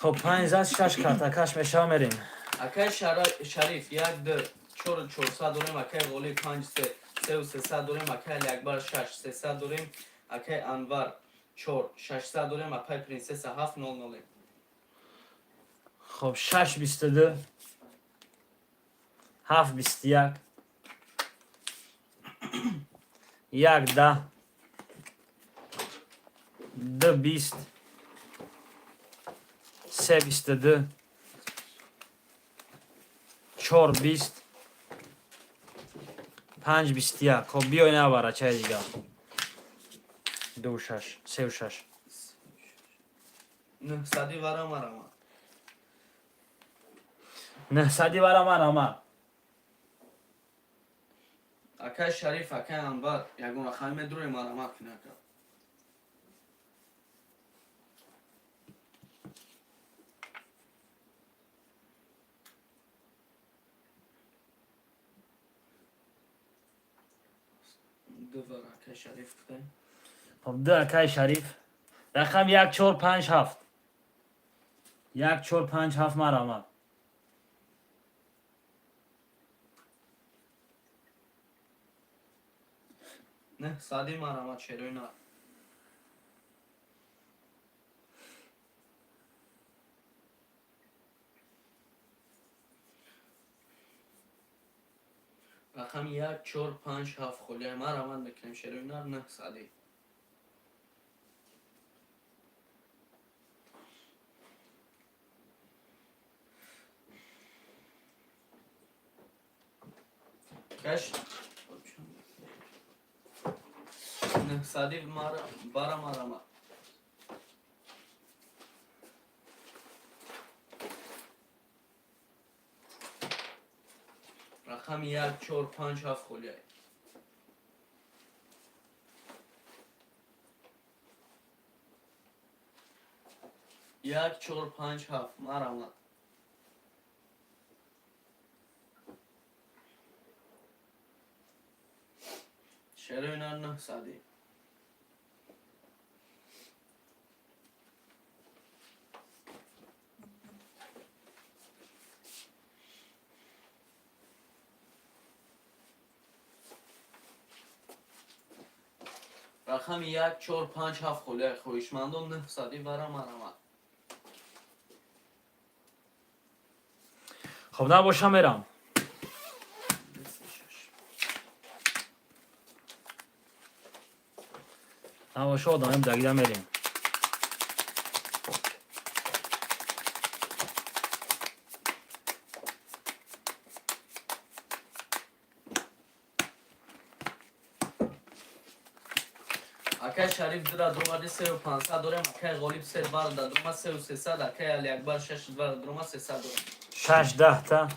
Speaker 2: Хоб, панҷ зад, шаш картакаш мешава, мерем.
Speaker 3: Акай Шариф як ду чору чорсад дорем, акай Ғолиб панҷ се сеу сесад дорем, акай Алиакбар шаш сесад дорем, акай Анвар чор шашсад дорем, акай Принсесса ҳафт нол нолем.
Speaker 2: Хоб, шаш 22, ҳафт 21, як 10, ду 20, се 22, чор 20, панҷ 21. Хоб, биёй наварачаи дига, ду шаш, сеу шаш.
Speaker 3: Нӯҳсади вара марама.
Speaker 2: Нӯҳсади вара марама.
Speaker 3: Акай Шариф, акай Анвар, ягон рақами медурем, марама кунӣ, ака. Ду вара акай Шариф гуфтем.
Speaker 2: Хоб, ду, акай Шариф, рақам як чор панҷ ҳафт, як чор панҷ ҳафт, марама.
Speaker 3: Нӯҳсади марама, шерои нар. Рақами як чор панҷ ҳафт холия, марамат мекунем, шерои нар, нӯҳсади. Каш нӯҳсади бара марама. Рақами як чор панҷ ҳафт холия. Як чор панҷ ҳафт, марамат. Шерои нар, нӯҳсади. Рақами 1, 4, 5, 7 холия. Хоҳишмандон 900 вара марамад.
Speaker 2: Хоб, набоша, мерам.
Speaker 3: 26.
Speaker 2: Набоша, одамем дагида мерем.
Speaker 3: Акай Шариф дура дуромади, 3500 дорем. Акай Ғолиб се бар да дурома, 3300. Акай Алиакбар шаш бар дурома, 300 дорем.
Speaker 2: Шаш даҳта,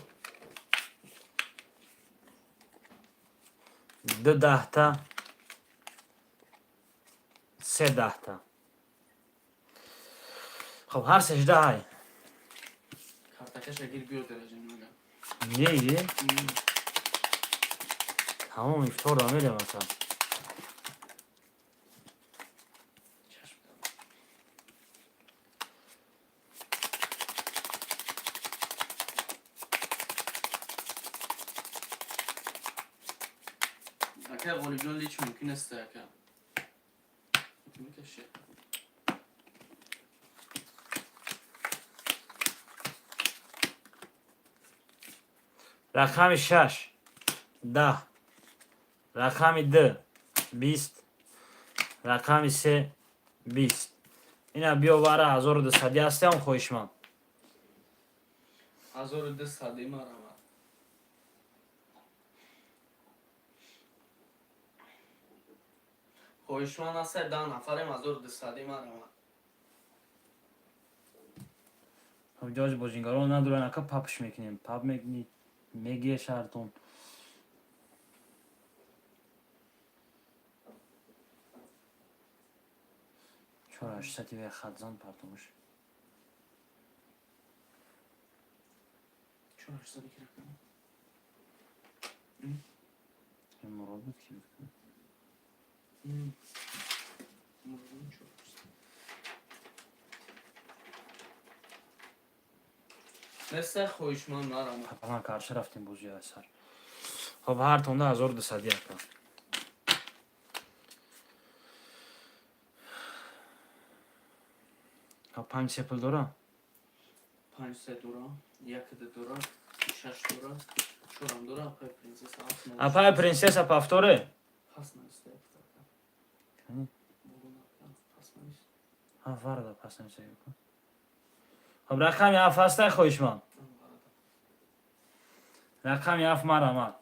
Speaker 2: ду даҳта, се даҳта. Хоб, ҳар сеш даҳай.
Speaker 3: Картакаша гир, биё, дараҷа мегам.
Speaker 2: Не, тамом, ифторро мерем аса.
Speaker 3: Чашм. Акай Ғолибҷон, лич мумкин аст, ака. Мекаши.
Speaker 2: Рақами шаш 10, рақами ду 20, рақами се 20. Ина биё, вара 1200 ҳастиам, хоҳишманд.
Speaker 3: 1200 марамад. Хоҳишманд ҳастай, 10 нафарем, 1200 марамад.
Speaker 2: Ҷози бозингарон надоран, ака, папш мекунем, пап мекунӣ, мегие шаҳртон. Чор ҳаштсади ве хатзан партомуш.
Speaker 3: Чор ҳаштсади ки рақам?
Speaker 2: Мурод буд, ки буд?
Speaker 3: Муродон чор ҳаштсад. Нестай, хоҳишманд, марамад.
Speaker 2: Папалан карша рафтем бозии асар. Хоб, ҳар тонда 1200, ака. Хоб, панҷ се пул дора?
Speaker 3: Панҷ се дора, як ду дора, шаш дора, чорам дора, апай принсесса ҳафт нол.
Speaker 2: Апай принсесса, повторе.
Speaker 3: Пас нависта, ака.
Speaker 2: Кани?
Speaker 3: Боло пас навист.
Speaker 2: Ҳа, варда пас нависта. Хоб, рақами ҳафт ҳастай, хоҳишманд? Рақами ҳафт, марамад.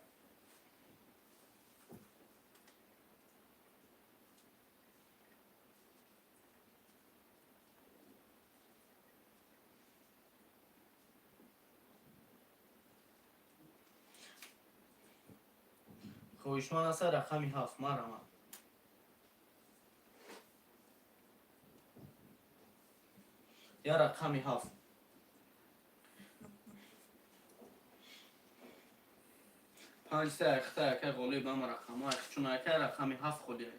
Speaker 3: Хоҳишманд ҳаста, рақами ҳафт, марамад. Я рақами ҳафт. Панҷ се айхта, акай Ғолиб, ама рақамҳо айх, чун акай рақами ҳафт холиай.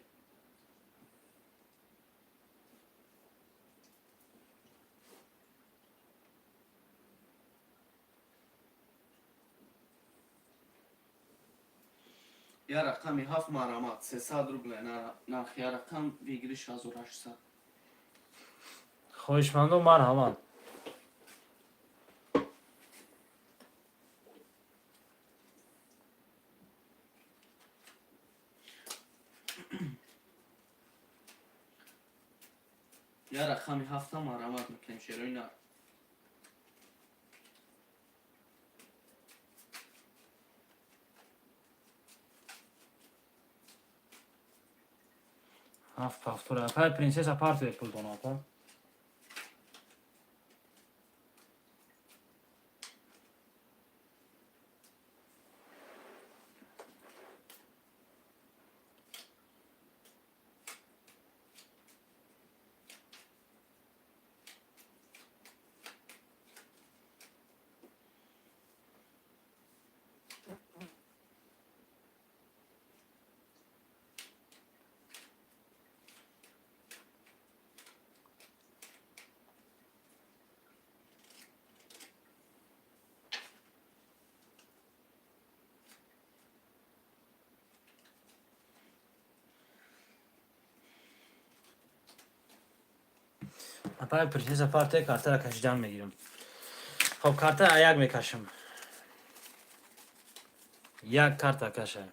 Speaker 3: Я рақами ҳафт, марамад, 300 рубля нарх, я рақам выигрыш 1800.
Speaker 2: Хоҳишманду, марҳамат.
Speaker 3: Я рақами ҳафта марамат мекунем, шерои нар.
Speaker 2: Ҳафт повторе. Апай принсесса, партия пул дона, апа. Апай Принсесса, партия картара кашидан мегирам. Хоб, карта як мекашам. Як карта каша.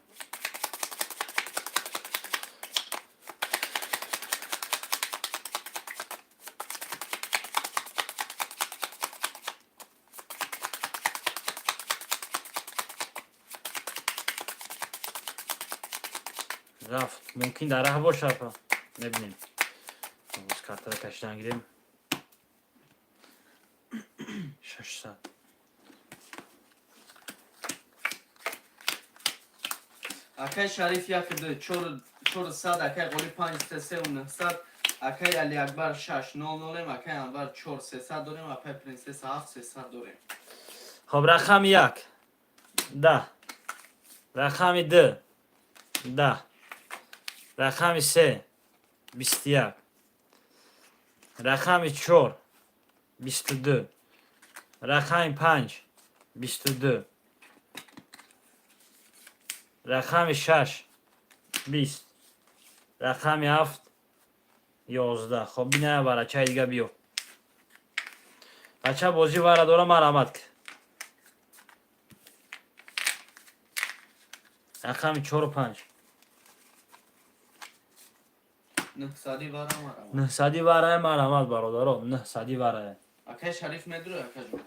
Speaker 2: Рафт. Мумкин дар раҳ боша, апа. Мебинем. Боз картара кашидан гирем. 600.
Speaker 3: Акай Шариф як ду чору сад, акай Ғолиб панҷ се сеу нӯҳсад, акай Алиакбар шаш нол нолем, акай Анвар чор сесад дорем, апай Принсесса ҳафт сесад дорем.
Speaker 2: Хоб, рақами як 10, рақами ду 10, рақами се 21, рақами чор 22, рақами панҷ 22, рақами шаш 20, рақами ҳафт 11. Хоб, биная, барачаи дига биё, бача, бозӣ вара дора, марҳамат. Рақами чору панҷ.
Speaker 3: Нӯҳсади вара, марҳамат.
Speaker 2: Нӯҳсади варае, марҳамат, бародаро, нӯҳсади варае.
Speaker 3: Акай Шариф медурӣ, акаҷон?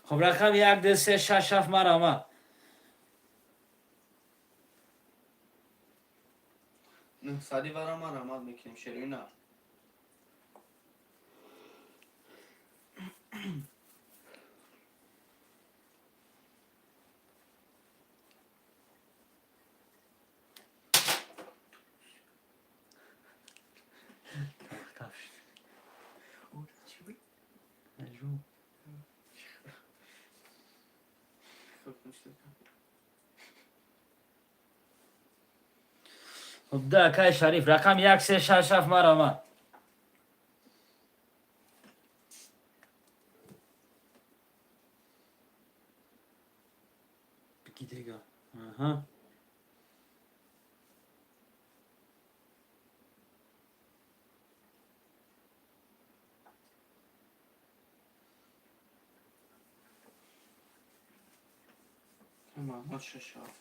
Speaker 2: Хоб, рақами як, ду, се, шаш, ҳафт, марҳамат.
Speaker 3: Нӯҳсади вара марҳамат мекунем, шерина.
Speaker 2: Хоб, да, акай Шариф, рақами як, се, шаш, ҳафт, марҳамат. Бики дига. Аҳа.
Speaker 3: Маҳмад шаш ҳафт.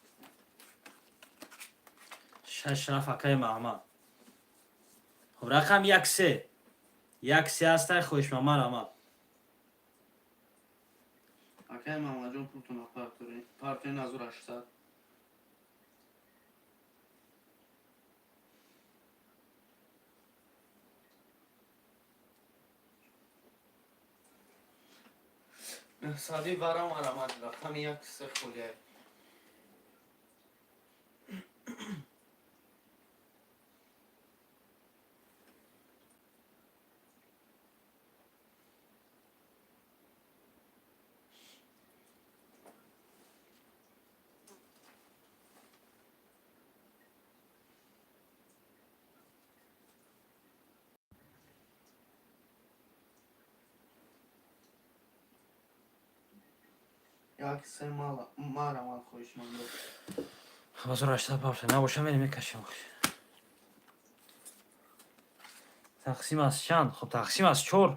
Speaker 2: Шаш ҳафт, акай Маҳмад. Хоб, рақам як, се, як, се ҳастай, хоҳишма, марҳамат.
Speaker 3: Акай Маҳмадҷон, пултона партоен, 1800. Нӯҳсади вара марҳамат, рақами як, се холия. Як се марҳамат, хоҳишмандо.
Speaker 2: 1800 бабша набоша, мерем, мекашем. Тақсим аз чанд? Хоб, тақсим аз чор.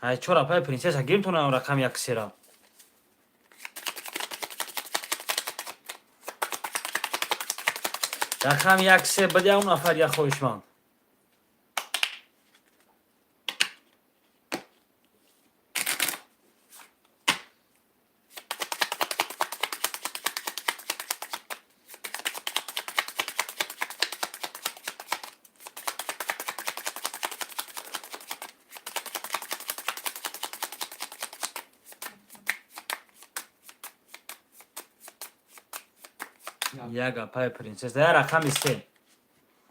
Speaker 2: Ай чор, апай Принсесса, гиртона рақами як сера. Рақами як, се бадя он нафар, як хоҳишманд. Як, апай Принсесса, я рақами се.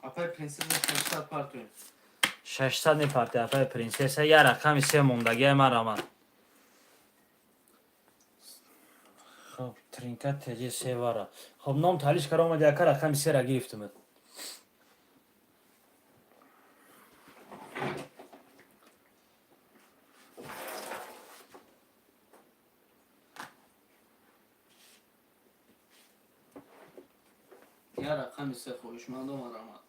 Speaker 3: Апай Принсесса, 600 партоем.
Speaker 2: 600 мепарте, апай Принсесса, я рақами се мондагия, марҳамат. Хоб, тринка теҷи севара. Хоб, ном таҳлиш кара омади, ака, рақами сера гирифтумед.
Speaker 3: Я рақами се, хоҳишмандо, марҳамат.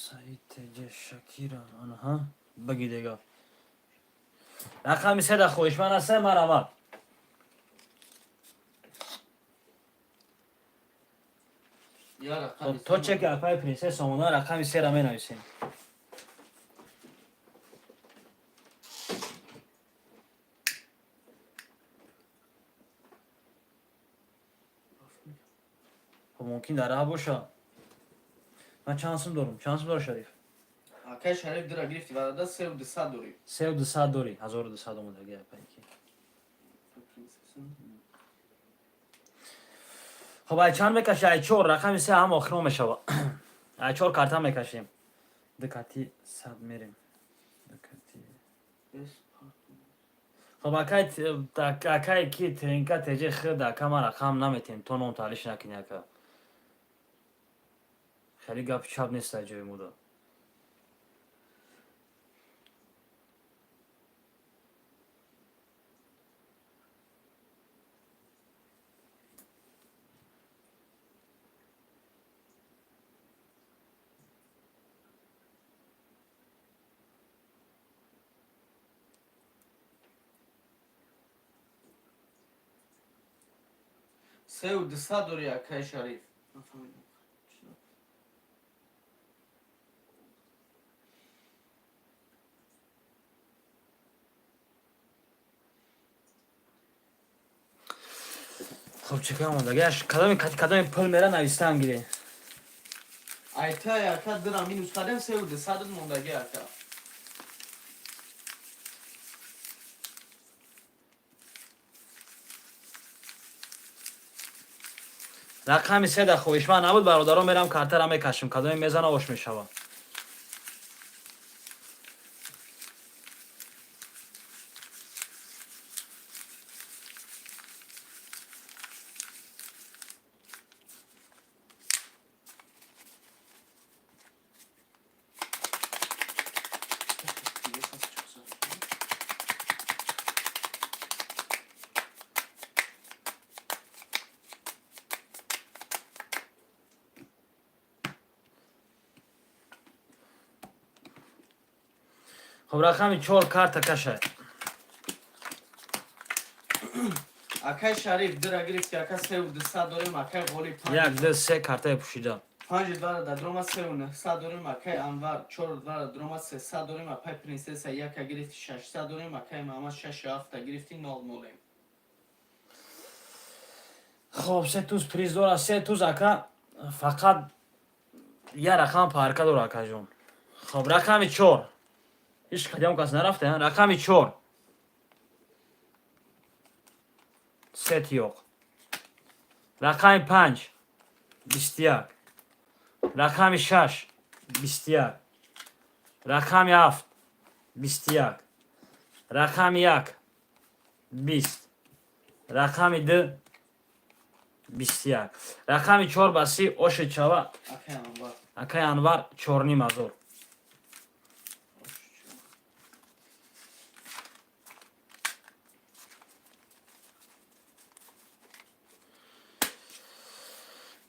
Speaker 2: Саид теҷи Шакира, анаҳа, баги дега. Рақами седа хоҳишманд аста, марҳамат.
Speaker 3: Я рақами
Speaker 2: Хоб, то чеки апаи принсесса омода, рақами сера менависем. Хоб, мумкин дар раҳ боша. Ман чанд сум дорум? Чанд сум дора, Шариф?
Speaker 3: Акай Шариф, дира гирифти варада, 3200 дорӣ.
Speaker 2: 3200 дорӣ, 1200 омодаги апаи ки. Хоб, ай чанд мекаши? Ай чор, рақами се ҳам охирон мешава. Ай чор карта мекашем. Ду кати 100 мерем. Ду кати. Хоб, акай ки тринка теҷи хид, ака, ман рақам наметем, то ном таҳлиш накунӣ, ака. Хеле гапи чап нест ай ҷои муда.
Speaker 3: 3200 дорӣ, акай Шариф. Нафаҳмидам.
Speaker 2: Хоб, чӣ кар мондагиаш? Кадоми кадоми пул мера, навистан гире.
Speaker 3: Айтай ака, дира минус кардем, 3200 мондаги, ака.
Speaker 2: Рақами седа хоҳишманд набуд, бародарон, мерам картара мекашем. Кадоми мезана, ош мешава. Хоб, рақами чор карта кашай.
Speaker 3: Акай Шариф, дира гирифти, ака, 3200 дорем, акай Ғолиб, панҷ.
Speaker 2: Як, ду, се картаи пӯшида.
Speaker 3: Панҷ двара дадрома, 3900 дорем, акай Анвар, чор двара дрома, 300 дорем, апай принсесса яка гирифти, 600 дорем, акай Маҳмад шашу ҳафта гирифти, нол нолем.
Speaker 2: Хоб, се туз приз дора, се туз, ака, фақат я рақам парка дора, акаҷон. Хоб, рақами чор. Ҳеҷ қадам кас нарафта, рақами чор. Се тиёқ. Рақами панҷ 21. Рақами шаш 21. Рақами ҳафт 21. Рақами як 20. Рақами ду 21. Рақами чор ба 30 оши чава.
Speaker 3: Акай Анвар.
Speaker 2: Акай Анвар, 4500.
Speaker 3: Оши чава.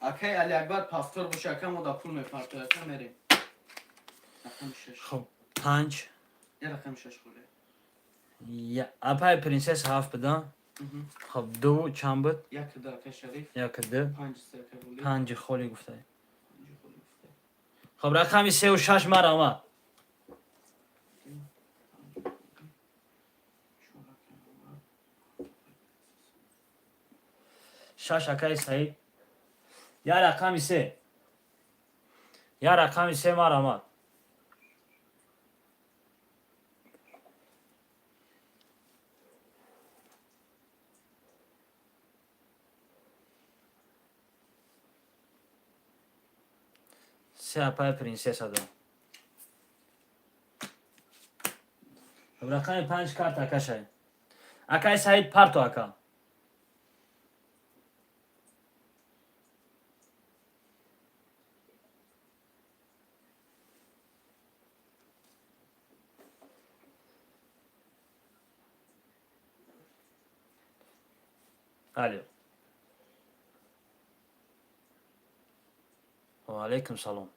Speaker 3: Акай Алиакбар, повтор боша, ака, мо да пул мепартоя, ака, мерем. Рақами шаш.
Speaker 2: Хоб, панҷ.
Speaker 3: Я рақами шаш холе.
Speaker 2: Апай принсесса ҳафт буда. Хоб, ду чанд буд?
Speaker 3: Як ду, акай Шариф.
Speaker 2: Як ду.
Speaker 3: Панҷ се, акай Ғолиб.
Speaker 2: Панҷи холӣ гуфта.
Speaker 3: Панҷи холӣ гуфта.
Speaker 2: Хоб, рақами сеу шаш, марҳамат.
Speaker 3: Чор, акай Анвар.
Speaker 2: Шаш, акаи Саид. Я рақами се, я рақами се, марҳамат. Се апаи принсесса до. Рақами 5 карта акашай. Акай Саид, парто, ака. Алло. Ва алейкум салом.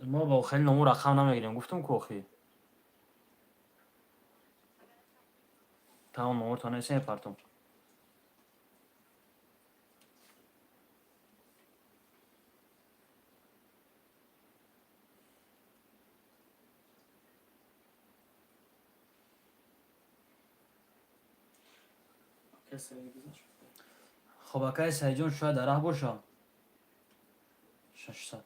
Speaker 2: Мо ба хеле ному рақам намегирем, гуфтум ку охи. Тамом, номуртон несем, партум.
Speaker 3: Акай Саид гузашт.
Speaker 2: Хоб, акай Саидҷон шояд дар раҳ боша. 600.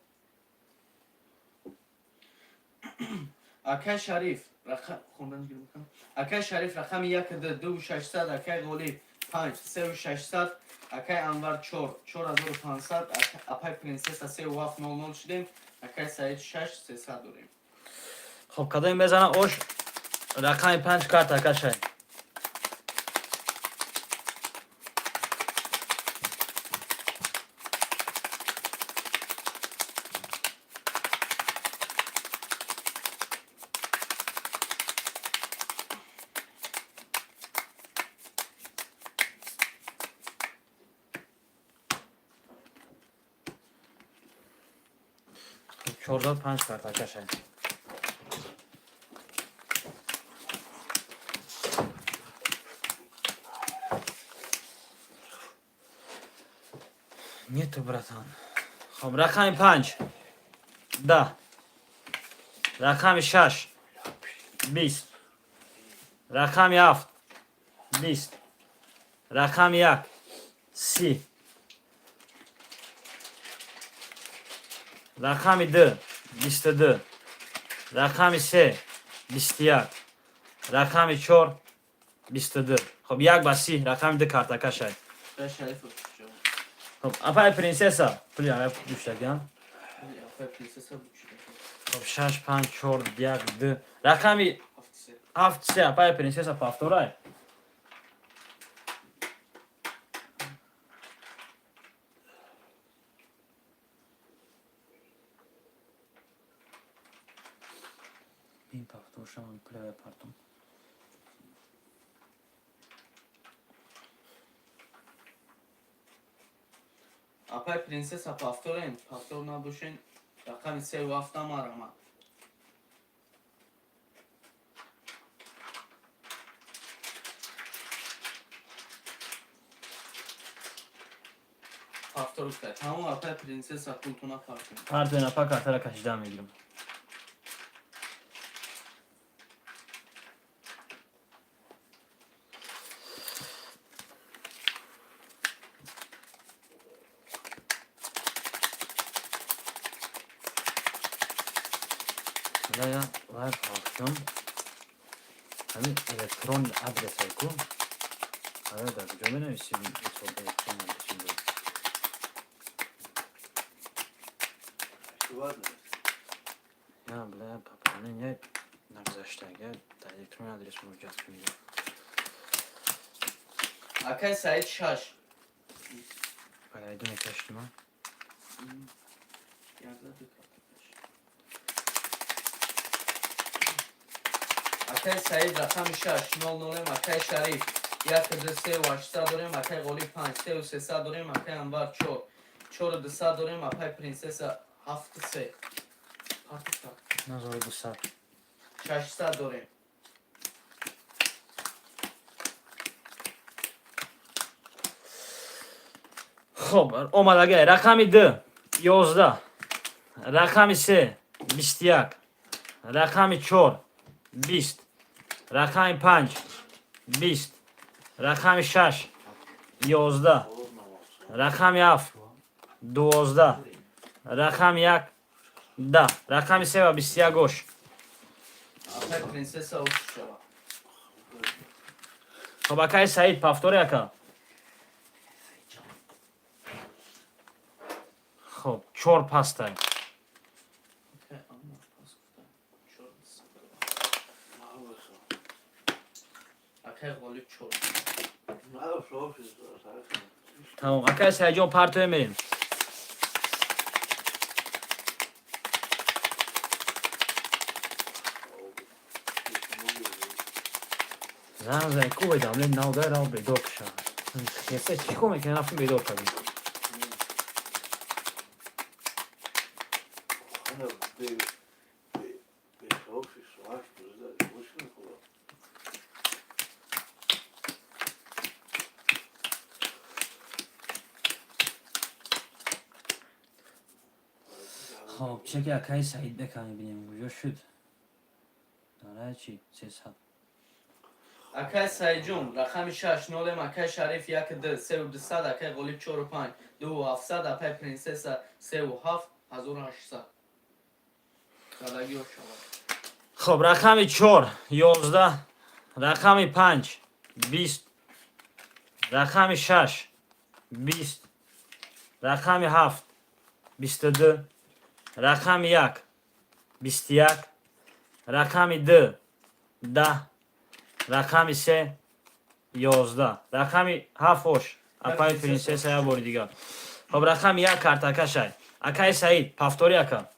Speaker 3: Акай Шариф, рақам хондан гирм кам. Акай Шариф, рақами 1 2 2 600, акай Ғолиб 5 3 600, акай Анвар 4 4500, апай Принсесса 3 7 00 шудем, акай Саид 6 300 дорем.
Speaker 2: Хоб, кадоме мезана ош? Рақами 5 карта акашай. Чордод панҷ карта акашай. Нету, братан. Хоб, рақами 5 10, рақами 6 20, рақами 7 20, рақами 1 30, рақами 2 22, рақами 3 21, рақами 4 22. Хоб, 1 ба 30, рақами 2 картакашай.
Speaker 3: Акай Шариф.
Speaker 2: Хоб, апай Принсесса пули ара душтагиан.
Speaker 3: Апай Принсесса бучида.
Speaker 2: Хоб, 6 5 4 1 2, рақами
Speaker 3: 7 3.
Speaker 2: 7 3, апай Принсесса, повторай. Бин, повтор шавам, пули партум.
Speaker 3: Апай Принсесса, повторен, повтор набошен, рақами 3 7 марама. Повтор уста. Тамом, апай Принсесса, пултуна партум.
Speaker 2: Партуен, апа, картара кашида мегирам. Лая вай ҳофтум, ҳамин электрон адресай ку, ая дар куҷо менависем? Электрон адрес.
Speaker 3: Ладно.
Speaker 2: Я, бля, пополнение нагзаштага дар электронный адрес муроҷиат кунед.
Speaker 3: Акай Саид 6.
Speaker 2: Барайду мекаштима.
Speaker 3: Язда ду карта каш. Акай Саид, рақами 6 00, акай Шариф 1 2 3 800 дорем, акай Ғолиб 5 3 300 дорем, акай Анвар 4 4 200 дорем, апай Принсесса 7 3. Партука.
Speaker 2: 9200.
Speaker 3: 600 дорем.
Speaker 2: Хоб, омадагай: рақами 2 11, рақами 3 21, рақами 4 20, рақами 5 20, рақами 6 11, рақами 7 12, рақами 1 10, рақами 3 ва 21 ош.
Speaker 3: Апай Принсесса, ош шава.
Speaker 2: Хоб, акаи Саид, повтори, ака. Хоб, чор пастай.
Speaker 3: Акай Анвар.
Speaker 2: Тамом, акай Саидҷон, партоя, мерем. Занг зай ку бедамле навда рав бедор кушад. Хесе чӣ кор мекунем, рафтим, бедор кардем.
Speaker 4: Хана бе 6 8 рӯза гӯш мехӯрад.
Speaker 2: Хоб, чеки акаи Саид бека мебинем, куҷо шуд? Дара чи 300.
Speaker 3: Акай Саидҷон, рақами шаш нолем, акай Шариф як д сеу дусад, акай Ғолиб чору панҷ дуву ҳафтсад, акай Принсесса сеу ҳафт 1800. Задагиҳо шавад.
Speaker 2: Хоб, рақами чор 11, рақами панҷ 20, рақами шаш 20, рақами ҳафт 22, рақами як 21, рақами ду 10, рақами се 11, рақами ҳафт ош апаи Принсесса як бори дигар. Хоб, рақами як картакашай, акаи Саид, повтори, ака.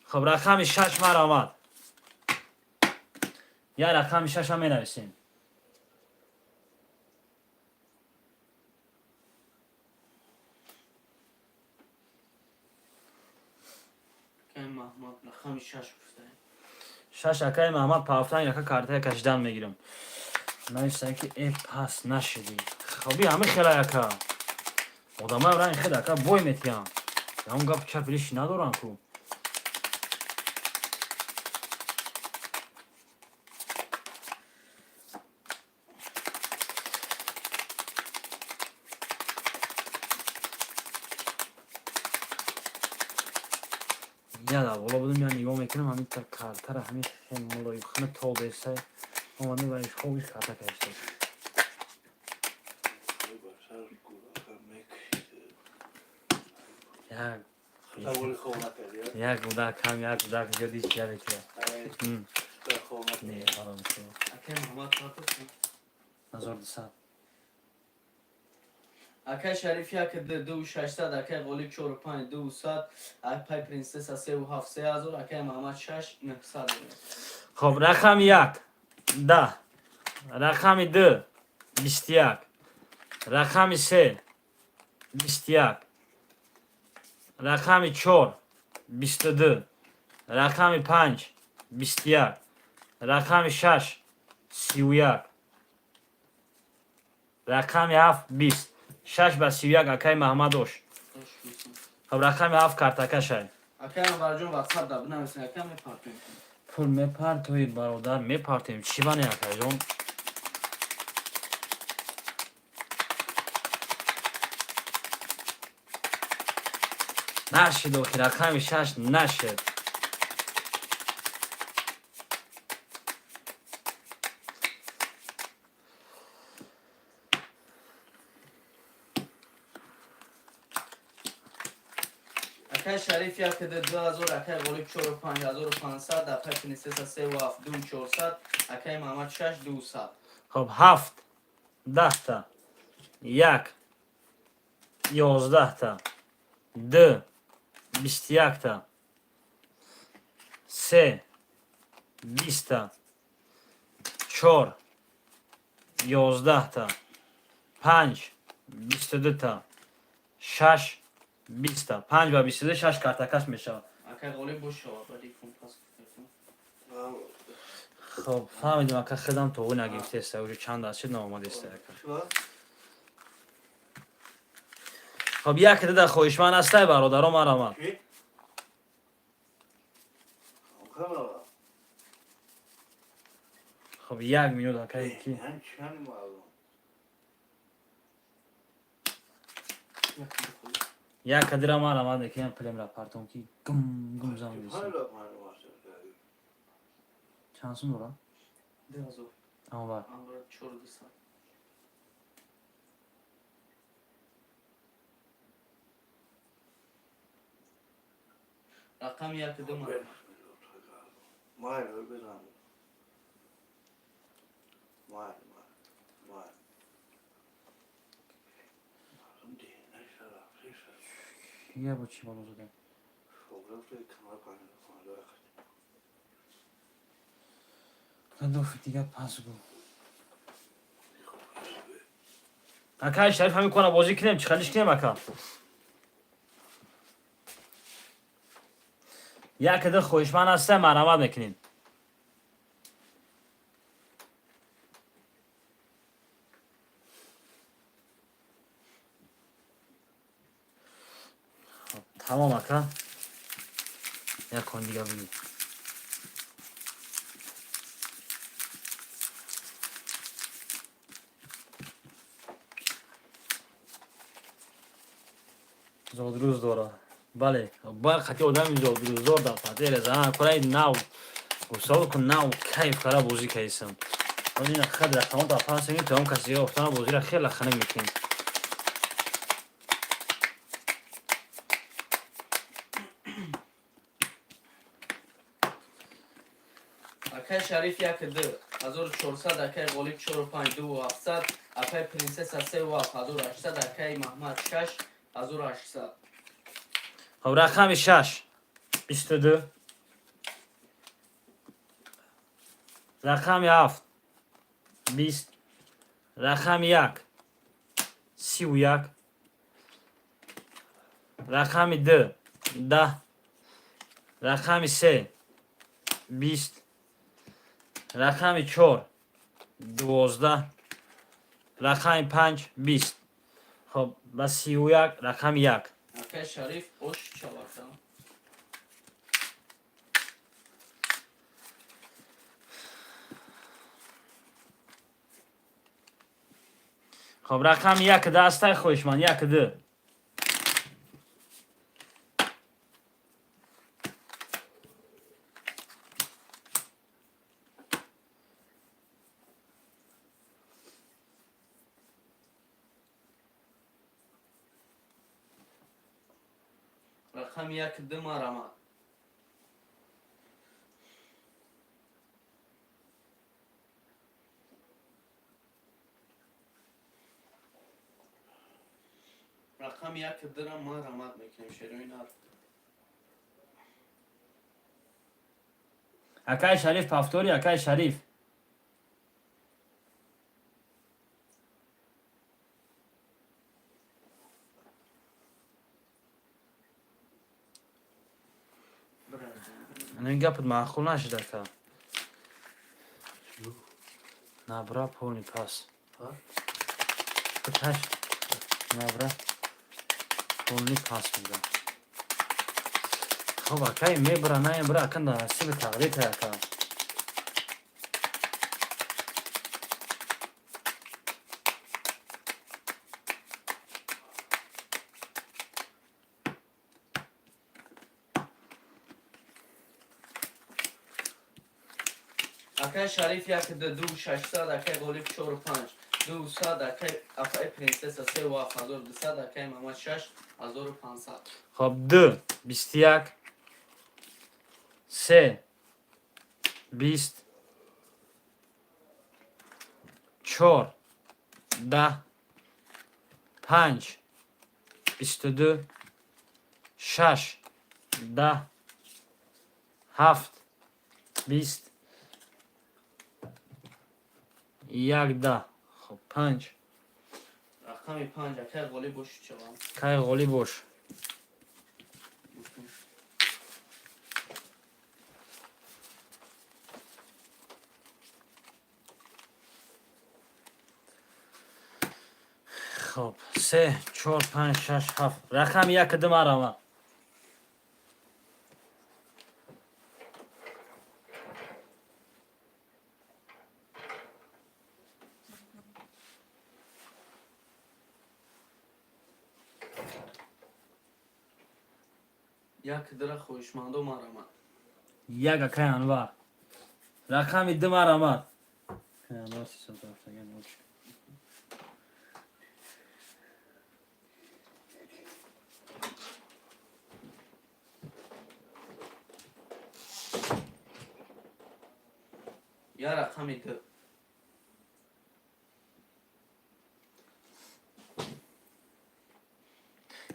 Speaker 2: Хоб, рақами шаш маромад. Я рақами шашам менависем.
Speaker 3: Акай Маҳмад, рақами шаш гуфтаем.
Speaker 2: Шаш, акаи Маҳмад, пафтан яка картая кашидан мегирам. Нависам ки э пас нашидӣ. Хоби ҳами хела яка одамаи ранги хел ака бой метиҳам, ягон гапу чап лиши надорам ку. Я дар боло будум, я нигоҳ мекунам, ҳамин та картара ҳамин хел мулоимхона тобесай омадем ва хобиш карта кашида.
Speaker 4: Ба сар гунаҳа мекашид.
Speaker 2: Як
Speaker 4: Саволи хоб накарди?
Speaker 2: Як гудак ҳам, як гудак ҷоди чия метия.
Speaker 4: Хоб накарди?
Speaker 2: Не, ҳаром шуд.
Speaker 3: Акай Маҳмад, партофтем.
Speaker 2: 1200.
Speaker 3: Акай Шариф як д дуву шашсад, акай Ғолиб чору панҷ дуву сад, акай Принсесса севу ҳафт 3000, акай Маҳмад шаш 900 дорем.
Speaker 2: Хоб, рақами як 10, рақами ду 21, рақами се 21, рақами чор 22, рақами панҷ 21, рақами шаш 31, рақами ҳафт 20. Шаш ба 31, акаи Маҳмадош. Хоб, рақами ҳафт картакашай.
Speaker 3: Акай Анварҷон, ватсап да бинависен, ака, мепартоем.
Speaker 2: Пул мепартои, бародар, мепартоем, чӣ бане, акаҷон? Нашид охи, рақами шаш нашид.
Speaker 3: Акай Шариф як д 2000, акай Ғолиб чору панҷ 1500, акай Принсесса севу ҳафт дуву чорсад, акай Маҳмад шаш дуву сад.
Speaker 2: Хоб, ҳафт 10-та, як 11-та, ду 21-та, се 20-та, чор 11-та, панҷ 22-та, шаш 20-та. Панҷ ба 22, шаш картакаш мешавад.
Speaker 3: Акай Ғолиб, бошава, баъди фон пас гуфтем.
Speaker 2: Хоб, фаҳмидим, ака, хедам тоғӣ нагирифтеста, уже чанд аст шуд, наомадеста, ака. Хоб, як дида хоҳишманд ҳастай, бародаро, марамад.
Speaker 4: Чӣ? Камера.
Speaker 2: Хоб, як минут, ака, ки
Speaker 4: Чанд маълум.
Speaker 2: Як кадира марамад, ки племра партом, ки гум гум зан беса.
Speaker 4: Панҷ маълум аст.
Speaker 2: Чанд сум дора?
Speaker 3: 2000.
Speaker 2: Анвар.
Speaker 3: Анвар чору дусад. Рақами як ду ман.
Speaker 4: Майли, бизан. Майли, майли, майли. Мардум нашава, фиша.
Speaker 2: Я бо чӣ боло задам?
Speaker 4: Шогирд камара панҷ.
Speaker 2: Надофи дига пас гу. Акай Шариф, ҳамин кора бозӣ кунем, чӣ халиш кунем, ака? Як ду хоҳишманд ҳастем, марҳамат мекунем. Хоб, тамом, ака. Як кон дига бигӣ. Зодрӯз дора. Бале, бояд қати одами зодрӯздор дар патереза. Кораи нав. Ҳисоб кун, нав кайф кара бозӣ кардисам. Ин хад рақамот пас то он каси офтана бозиро хеле ханак мекунем.
Speaker 3: Акай Шариф 1, 2, 1400, акай Ғолиб 4, 5, 2, 700, акай Принсесса 3, 7, 1800, акай Маҳмад 6, 1800.
Speaker 2: Хоб, рақами 6, 22, рақами 7, 20, рақами 1, 31, рақами 2, 10, рақами 3, 20, рақами 4, 12, рақами 5, 20. Хоб, ба 31, рақами 1.
Speaker 3: Акай Шариф, ош чаварда.
Speaker 2: Хоб, рақами 1 дастай хоҳишманд, 1, 2.
Speaker 3: Рақами 1, 2, марҳамат. Рақами 1, 2-ра марҳамат мекунем, шерои нар.
Speaker 2: Акай Шариф, повтори, акай Шариф. Ин гапат маъқул нашид, ака. Набра полный пас. Таш набра полный пас мегам. Хоб, акай, мебра, наебра, ака, насиби тақдир, ака.
Speaker 3: Акай Шариф 1, 2, 2, 600, акай Ғолиб 4, 5, 2, 100, акай Принсесса 3, 7, 1200, акай Маҳмад 6, 1500.
Speaker 2: Хоб, 2, 21, 3, 20, 4, 10, 5, 22, 6, 10, 7, 20, 1, 10. Хоб, 5.
Speaker 3: Рақами 5, акай Ғолиб, бош чавам.
Speaker 2: Кай Ғолиб, бош. Хоб, се, чор, панҷ, шаш, ҳафт, рақами 1, 2, марҳамат.
Speaker 3: 1, 2-ра хоҳишмандо марҳамат.
Speaker 2: 1, акай Анвар, рақами 2, марҳамат. Анвар.
Speaker 3: Я рақами ду.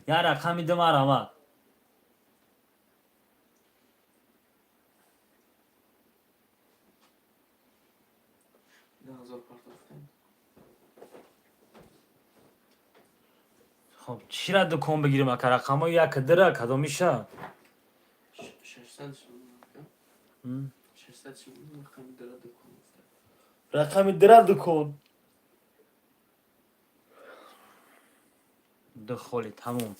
Speaker 2: Я рақами ду, марҳамат.
Speaker 3: 2000 партофтем.
Speaker 2: Хоб, чира дукон бигирем, ака? Рақамҳои як дира кадомиша?
Speaker 3: 600. 600 рақами дира дукон.
Speaker 2: Рақами дира дукон. Ду холи, тамом.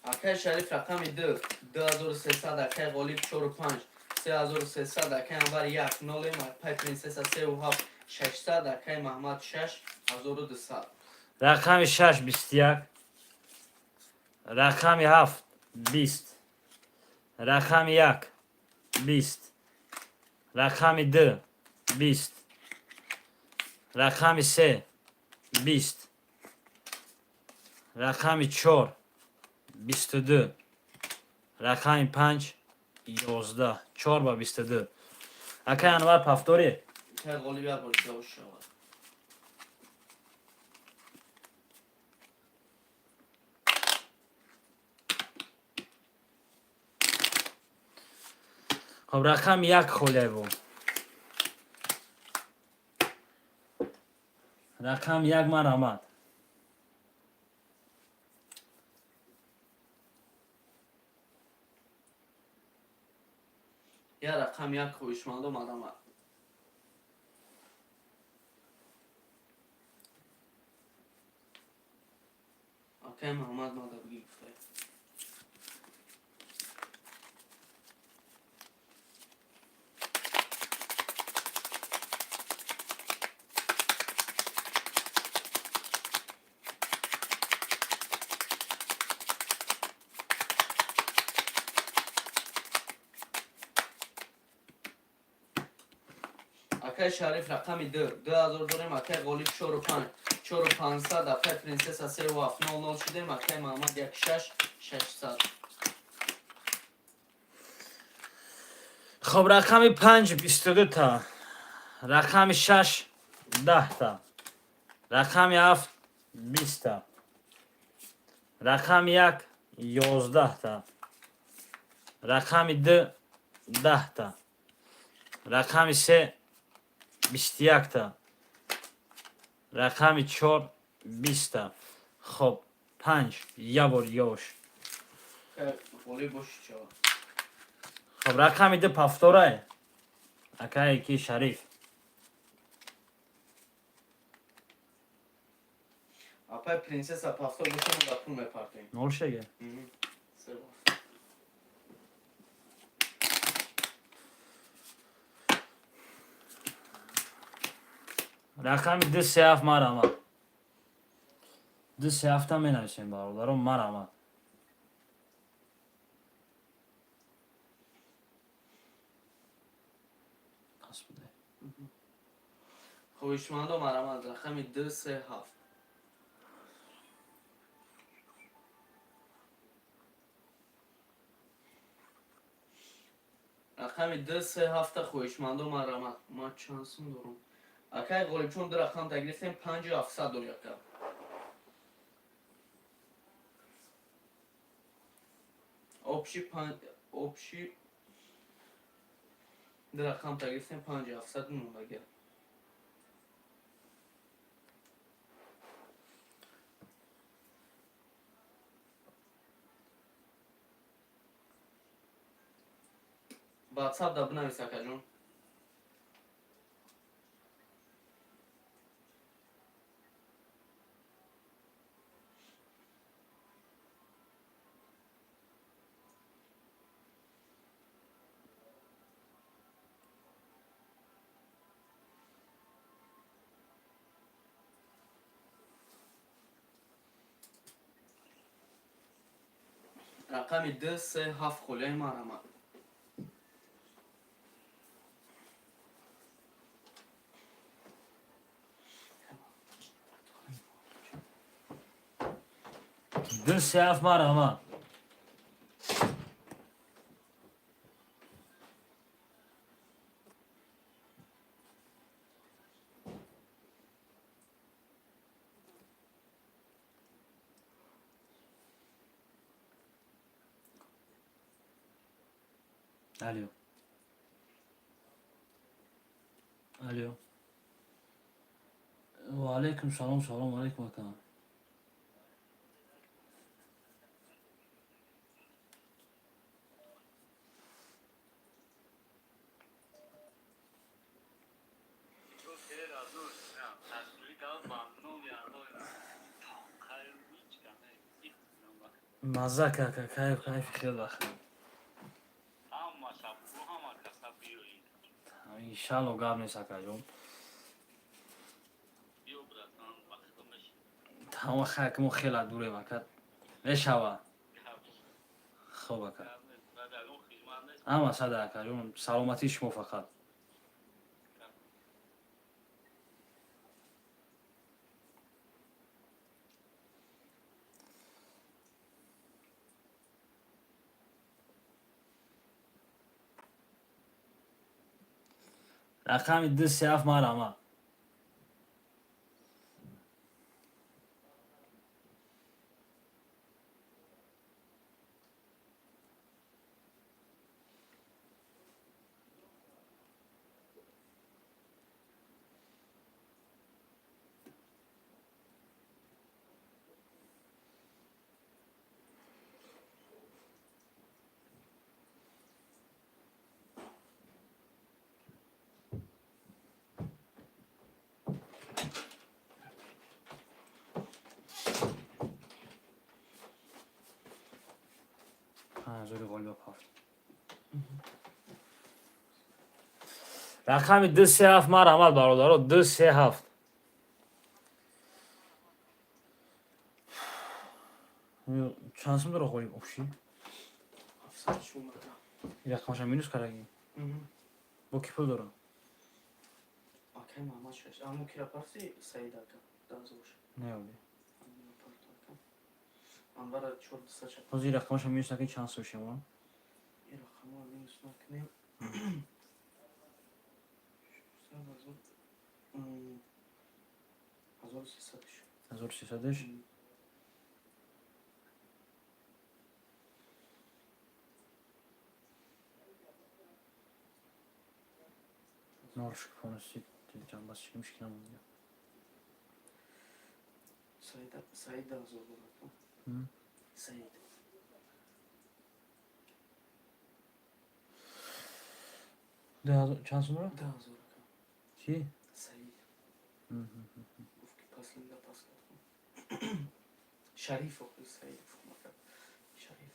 Speaker 3: Акай Шариф, рақами ду, 2300. Акай Ғолиб, чору панҷ, 3300. Акай Анвар, як нолем. Акай Принсесса, сеу ҳафт, 600. Акай Маҳмад, шаш, 1200.
Speaker 2: Рақами шаш, 21, рақами ҳафт, 20, рақами як, 20, рақами ду, 20, рақами се, 20, рақами чор, 22, рақами панҷ, 11. Чор ба 22. Акай Анвар, повтори.
Speaker 3: Акай Ғолиб, як бор ҷавоб шавад.
Speaker 2: Хоб, рақами як холия бу. Рақами як, марҳамат.
Speaker 3: Я рақам як, хоҳишмандо, марҳамат. Акай Маҳмад мадабгӣ гуфтае. Акай Шариф, рақами ду, 2000 дорем. Акай Ғолиб, чору панҷ, чору панҷсад. Акай Принсесса, севу ҳафт, нол нол шудем. Акай Маҳмад, як шаш, 600.
Speaker 2: Хоб, рақами панҷ, 22 та, рақами шаш, 10 та, рақами ҳафт, 20 та, рақами як, 11 та, рақами ду, 10 та, рақами се, 21 та, рақами чор, 20 та. Хоб, панҷ ябор ёш.
Speaker 3: Акай Ғолиб, боши чава.
Speaker 2: Хоб, рақами ду повторай, акае ки Шариф.
Speaker 3: Апай Принсесса, повтор боша, мо да пул мепартем.
Speaker 2: Нол шеге.
Speaker 3: Севу ҳафт.
Speaker 2: Рақами ду, се, ҳафт, марҳамат. Ду, се, ҳафта менависем, бародарон, марҳамат. Пас буде.
Speaker 3: Хоҳишмандо, марҳамат, рақами ду, се, ҳафт. Рақами ду, се, ҳафта, хоҳишмандо, марҳамат. Ман чанд сум дорам, акай Ғолибчон? Ду рақам тагирифтем, панҷу ҳафтсад дори, ака. Общий общий ду рақам тагирифтем, панҷу ҳафтсад мондага. Ватсап да бинавис, акаҷон. Рақами ду се ҳафт холияи марҳамат.
Speaker 2: Ду се ҳафт, марҳамат. Алло. Алло. Ва алейкум салом, салом алейкум, ака. Мазза ака, кайф, кайф, хеле хел. Иншалло, гап нест, акаҷон. Тамом, хай, мо хела дурем, ака. Мешава. Хоб, ака. Ҳама сада, акаҷон, саломатии шумо фақат. Рақами ду се ҳафт, марҳамат. Ҳазори ғолиба ҳафт. Рақами ду се ҳафт, марҳамат, бародаро, ду се ҳафт. Чанд сум дора ғолиб общий?
Speaker 3: 700 шум, ака.
Speaker 2: Рақамаша минус кардаги. Бо ки пул дора?
Speaker 3: Акай Маҳмад шаш. Аммо кира парти Саид ака. 10 000.
Speaker 2: Не, оли.
Speaker 3: Анвара чор дусад шад.
Speaker 2: Ҳозир рақамаша минус накунӣ, чанд сум шема?
Speaker 3: Ин рақамро минус накунем. 600 000. 1300-ш.
Speaker 2: 1300-ш? Нол шукфонаси ҷамбас мушкил намонда.
Speaker 3: Саид Саид 10 000 дорад. Саид.
Speaker 2: Чанд сум дора?
Speaker 3: 10 000, ака.
Speaker 2: Чи?
Speaker 3: Саид. Гуфт ки паслинда пас кардам. Шариф охи Саид гуфтам, ака. Шариф.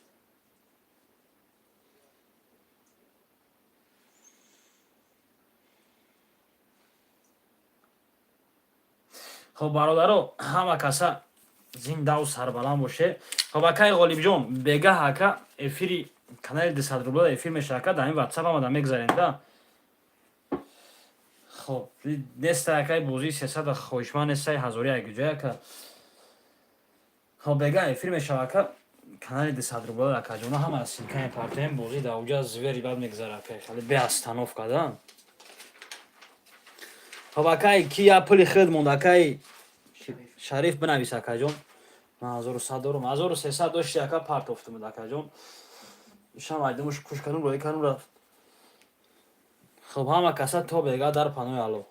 Speaker 2: Хоб, бародаро, ҳама каса зиндаву сарбаланд боше. Хоб, акаи Ғолибҷон, бегаҳ, ака, эфири канали 200 рубла эфир меша, ака, дар ин ватсап ҳамада мегзарем да. Хоб, неста, акаи, бозии 300 хоҳишманд нестай, ҳазори якҷоя, ака. Хоб, бегаҳ эфир мешава, ака, канали 200 рубла, акаҷона, ҳама ссылка мепартоем, бозӣ дар уҷа звери бад мегзара, ака, хеле беостановка да. Хоб, акай, ки я пули худ монд, акай Шариф, бинавис, акаҷон. Ман 1100 дорам, 1300 дошти, ака, партофтумуд, акаҷон. Шам айдумуш куш кардум, роӣ кардум, рафт. Хоб, ҳама каса то бега дар панои Аллоҳ.